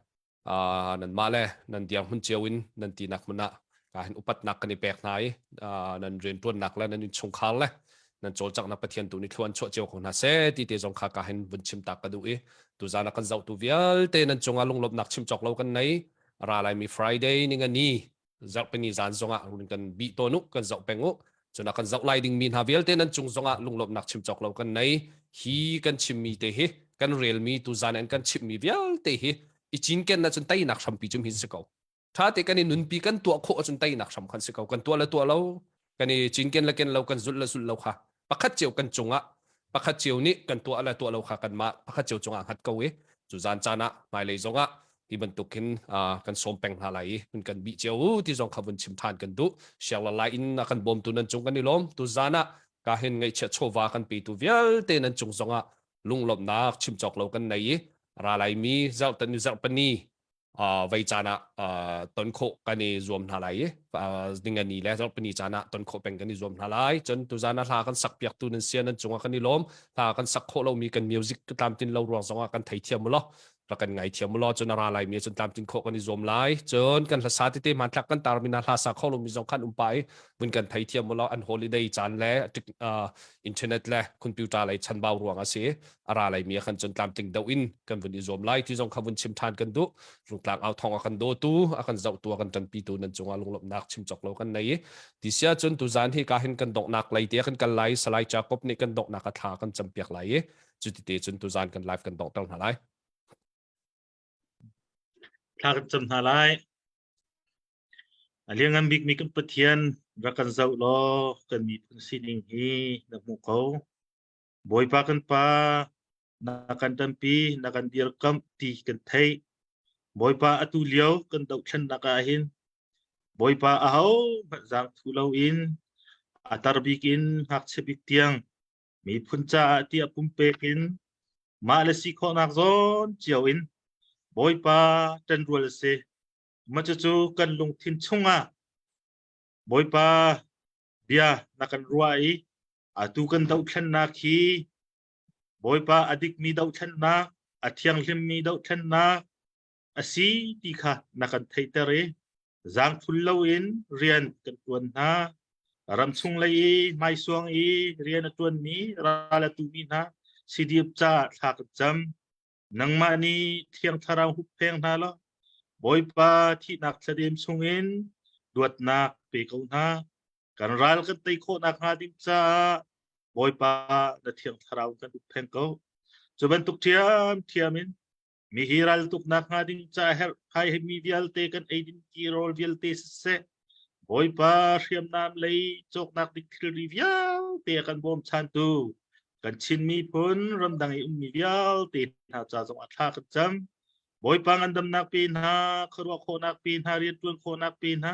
Speaker 1: nanmah le nan dirhmun cio in nan tinak hmun ah hin upatnak kan i pek hna i nan rianṭuannak le nan innchungkhar le nan cawlcanghnak Pathian tu nih thluan chuah cio ko hna seh ti te zong kha ka hin vun chim ta ka duh i tuzan ah kan zohtu vialte nan cungah lunglawmhnak chim cawk lo kan nei ra laimi Friday ningani zarhpini zan zongah run kan bih tawn u kan zoh peng u cun a kan zoh lai dingmi hna vialte nan cung zongah lunglawmhnak chim cawk lo kan nei hi kan chimmi te hi kan relmi tu zan an kan chimmi vialte hi i cinken na cun teinak hrampi cum hin si ko tha te kan i nunpi kan tuah khawh ahcun teinak hram khan si ko kan tuah le tuah lo kan i cinken le ken lo kan zulh le zulh lo kha pakhat cio kan cungah pakhat cio nih kan tuah le tuah lo kha kanmah pakhat cio cungah hngat ko i cu zan caan ah hmailei zongah ti bantuk hin kan sawm peng hna lai i hun kan bih cio u ti zong kha vun chim than kan duh siang la lai in a kan bawmtu nan cung kan i lawm tu zan ah ka hin ngaihchiat chawva kan petu vialte nan cung zongah lunglawmhnak chim cawk lo kan nei i ra laimi zarh tan zarhpani vei caan ah ton khawh kan i zuam hna lai i ningani le zarhpini caan ah ton khawh peng kan i zuam hna lai cun tuzan ah hla kan sak piaktu nan sia nan cungah kan i lawm hla kan sak khawh lomi kan music tlamtlin lo ruang zongah kan theithiam mu law rak kan ngaithiam mu law cun a ra lai mi cun tlamtlin khawh kan i zuam lai cun kan hlasa tete hmanthlak kan tar mi hna hla sa kho lomi zong khan um pa i vun kan theithiam mu law an holiday caan le internet le computer lei chanbau ruang a si a ra laimi ah khan cun tlamtling deuh in kan vun i zuam lai ti zong kha vun chim ṭhan kan duh rungtlang au thong a kan dawtu a kan zohtu a kan ṭanpitu nan cungah lunglawmhnak chim cawk lo kan nei i ti sia cun tuzan hi ka hin kan donghnak lei te kan kal lai Salai Jacob nih kan donghnak a thla kan campiak lai i cuti te cun tuzan kan live kan donghter hna lai
Speaker 3: thla kan cam hna lai A lianngan bikmi kan Pathian rak kan zoh law kan miphun sining hi na hmuh ko. Bawipa kan Pa, na kan ṭanpi, na kan dirkamh ti kan theih. Bawipa atu lio kan dohthlennak ah hin Bawipa ahohmanh zaangthu loin a tar bik in ngakchia bik tiang miphun caah tiah pumpek in mah le si khawhnak zawn cio in Bawipa ṭanrual a si. Mah cucu kan lungthin chungah Bawipa bia na kan ruah i atu kan dohthlennak hi. Bawipa a dikmi dohthlennak, a thianghlimmi dohthlennak a si ti kha na kan theihter i zaangthul loin rian kan ṭuan hna. Ramchung lei i hmaisuang i rian a ṭuanmi ral a tumi hna CDF caah thla kan cam. Nangmah nih Thiang Thlarau huppheng hna law Bawipa thihnak thladem chungin luatnak pe ko hna. Kan ral kan tei khawh nakhnga ding caah Bawipa na Thiang Thlarau kan huppheng ko. Cu bantuk ṭhiamṭhiam in mihi ral tuk nakhnga ding caah herhphai mi vialte kan eidin tirawl vialte siseh Bawipa hriamnam lei cawknak dik thilri vialte a kan bawmchantu kan Chin miphun ramdang i ummi vialte hna ca zong ah thla kan cam. Bawipa ngandamnak pe hna, khuaruah khawhnak pe hna, rianṭuan khawhnak pe hna,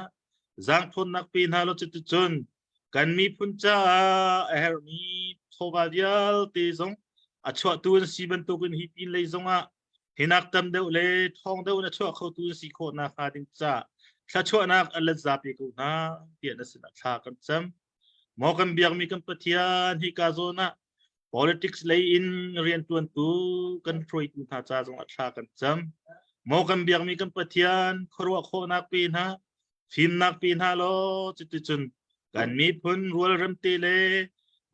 Speaker 3: zaangthawnnak pe hna law cuticun kan miphun caah a herhmi chawva vialte zong a chuahtu an si bantukin hi pin lei zongah hinak tam deuh le ṭhawng deuh in a chuah khotu an si khawh nakhnga ding caah thluachuahnak a let zapi ko hna tiah na sinah thla kan cam. Maw kan biakmi kan Pathian hika zawn ah politics lei in rianṭuantu kan hruaitu hna ca zongah thla kan cam. Maw kan biakmi kan Pathian khuaruah khawhnak pe hna, fimnak pe hna law cuticun kan miphun rualremte le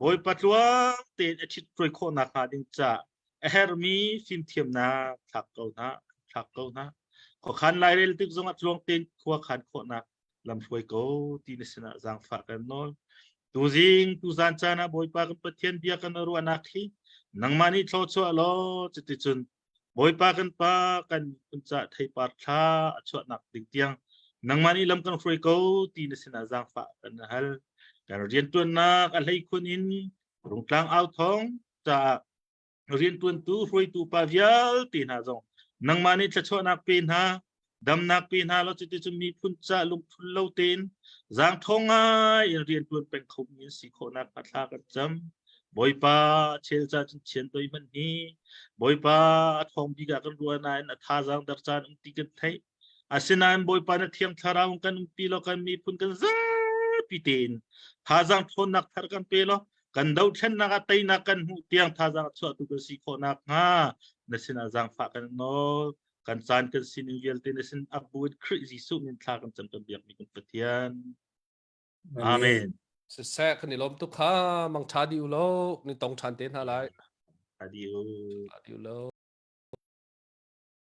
Speaker 3: Bawipa tluang tein a ṭhit hruai khawh nakhnga ding caah a herhmi fimthiamnak thlak ko hna, thlak ko hna. Khuakhan lairel tik zongah tluang tein khua khan khawhnak lamhruai ko ti na sinah zaangfah kan nawl. Tuzing tuzan caan ah Bawipa kan Pathian bia kan ruahnak hi nangmah nih thluachuah law cuticun Bawipa kan Pa kan miphun caah theipar thla a chuahnak ding tiang nangmah nih lam kan hruai ko ti na sinah zaangfah kan hal. Kan rianṭuannak a hleikhun in Rungtlang au thawng caah rianṭuantu hruaitu pa vialte hna zong nangmah nih thluachuahnak pe hna damnak pe hna law cuticun miphun ca lungthul lo tein zaangthawng ngai in rianṭuan peng khomi an si khawh nakhnga thla kan cam Bawipa chel ca cun chian toi hmanh hi Bawipa a thawng bik ah kan ruah nain a thazaang dar caan um ti kan theih Asinain Bawipa na Thiang Thlarau kan umpi law kan miphun kan zapi tein thazaang ṭhawnnak thar kan pe law kan dothlennak ah teinak kan hmuh tiang thazaang chuahtu kan si khawh nakhnga na sinah zaangfah kan nawl. Kan caan kan sining vialte na sin abu in Khrih Jesuh min thla kan cam kan biakmi kan Pathian. Amen.
Speaker 1: Siseh kan i lawm tuk kha mang ṭha dih u law ni tong ṭhan te hna lai.
Speaker 3: Adi u.
Speaker 1: Adi u law.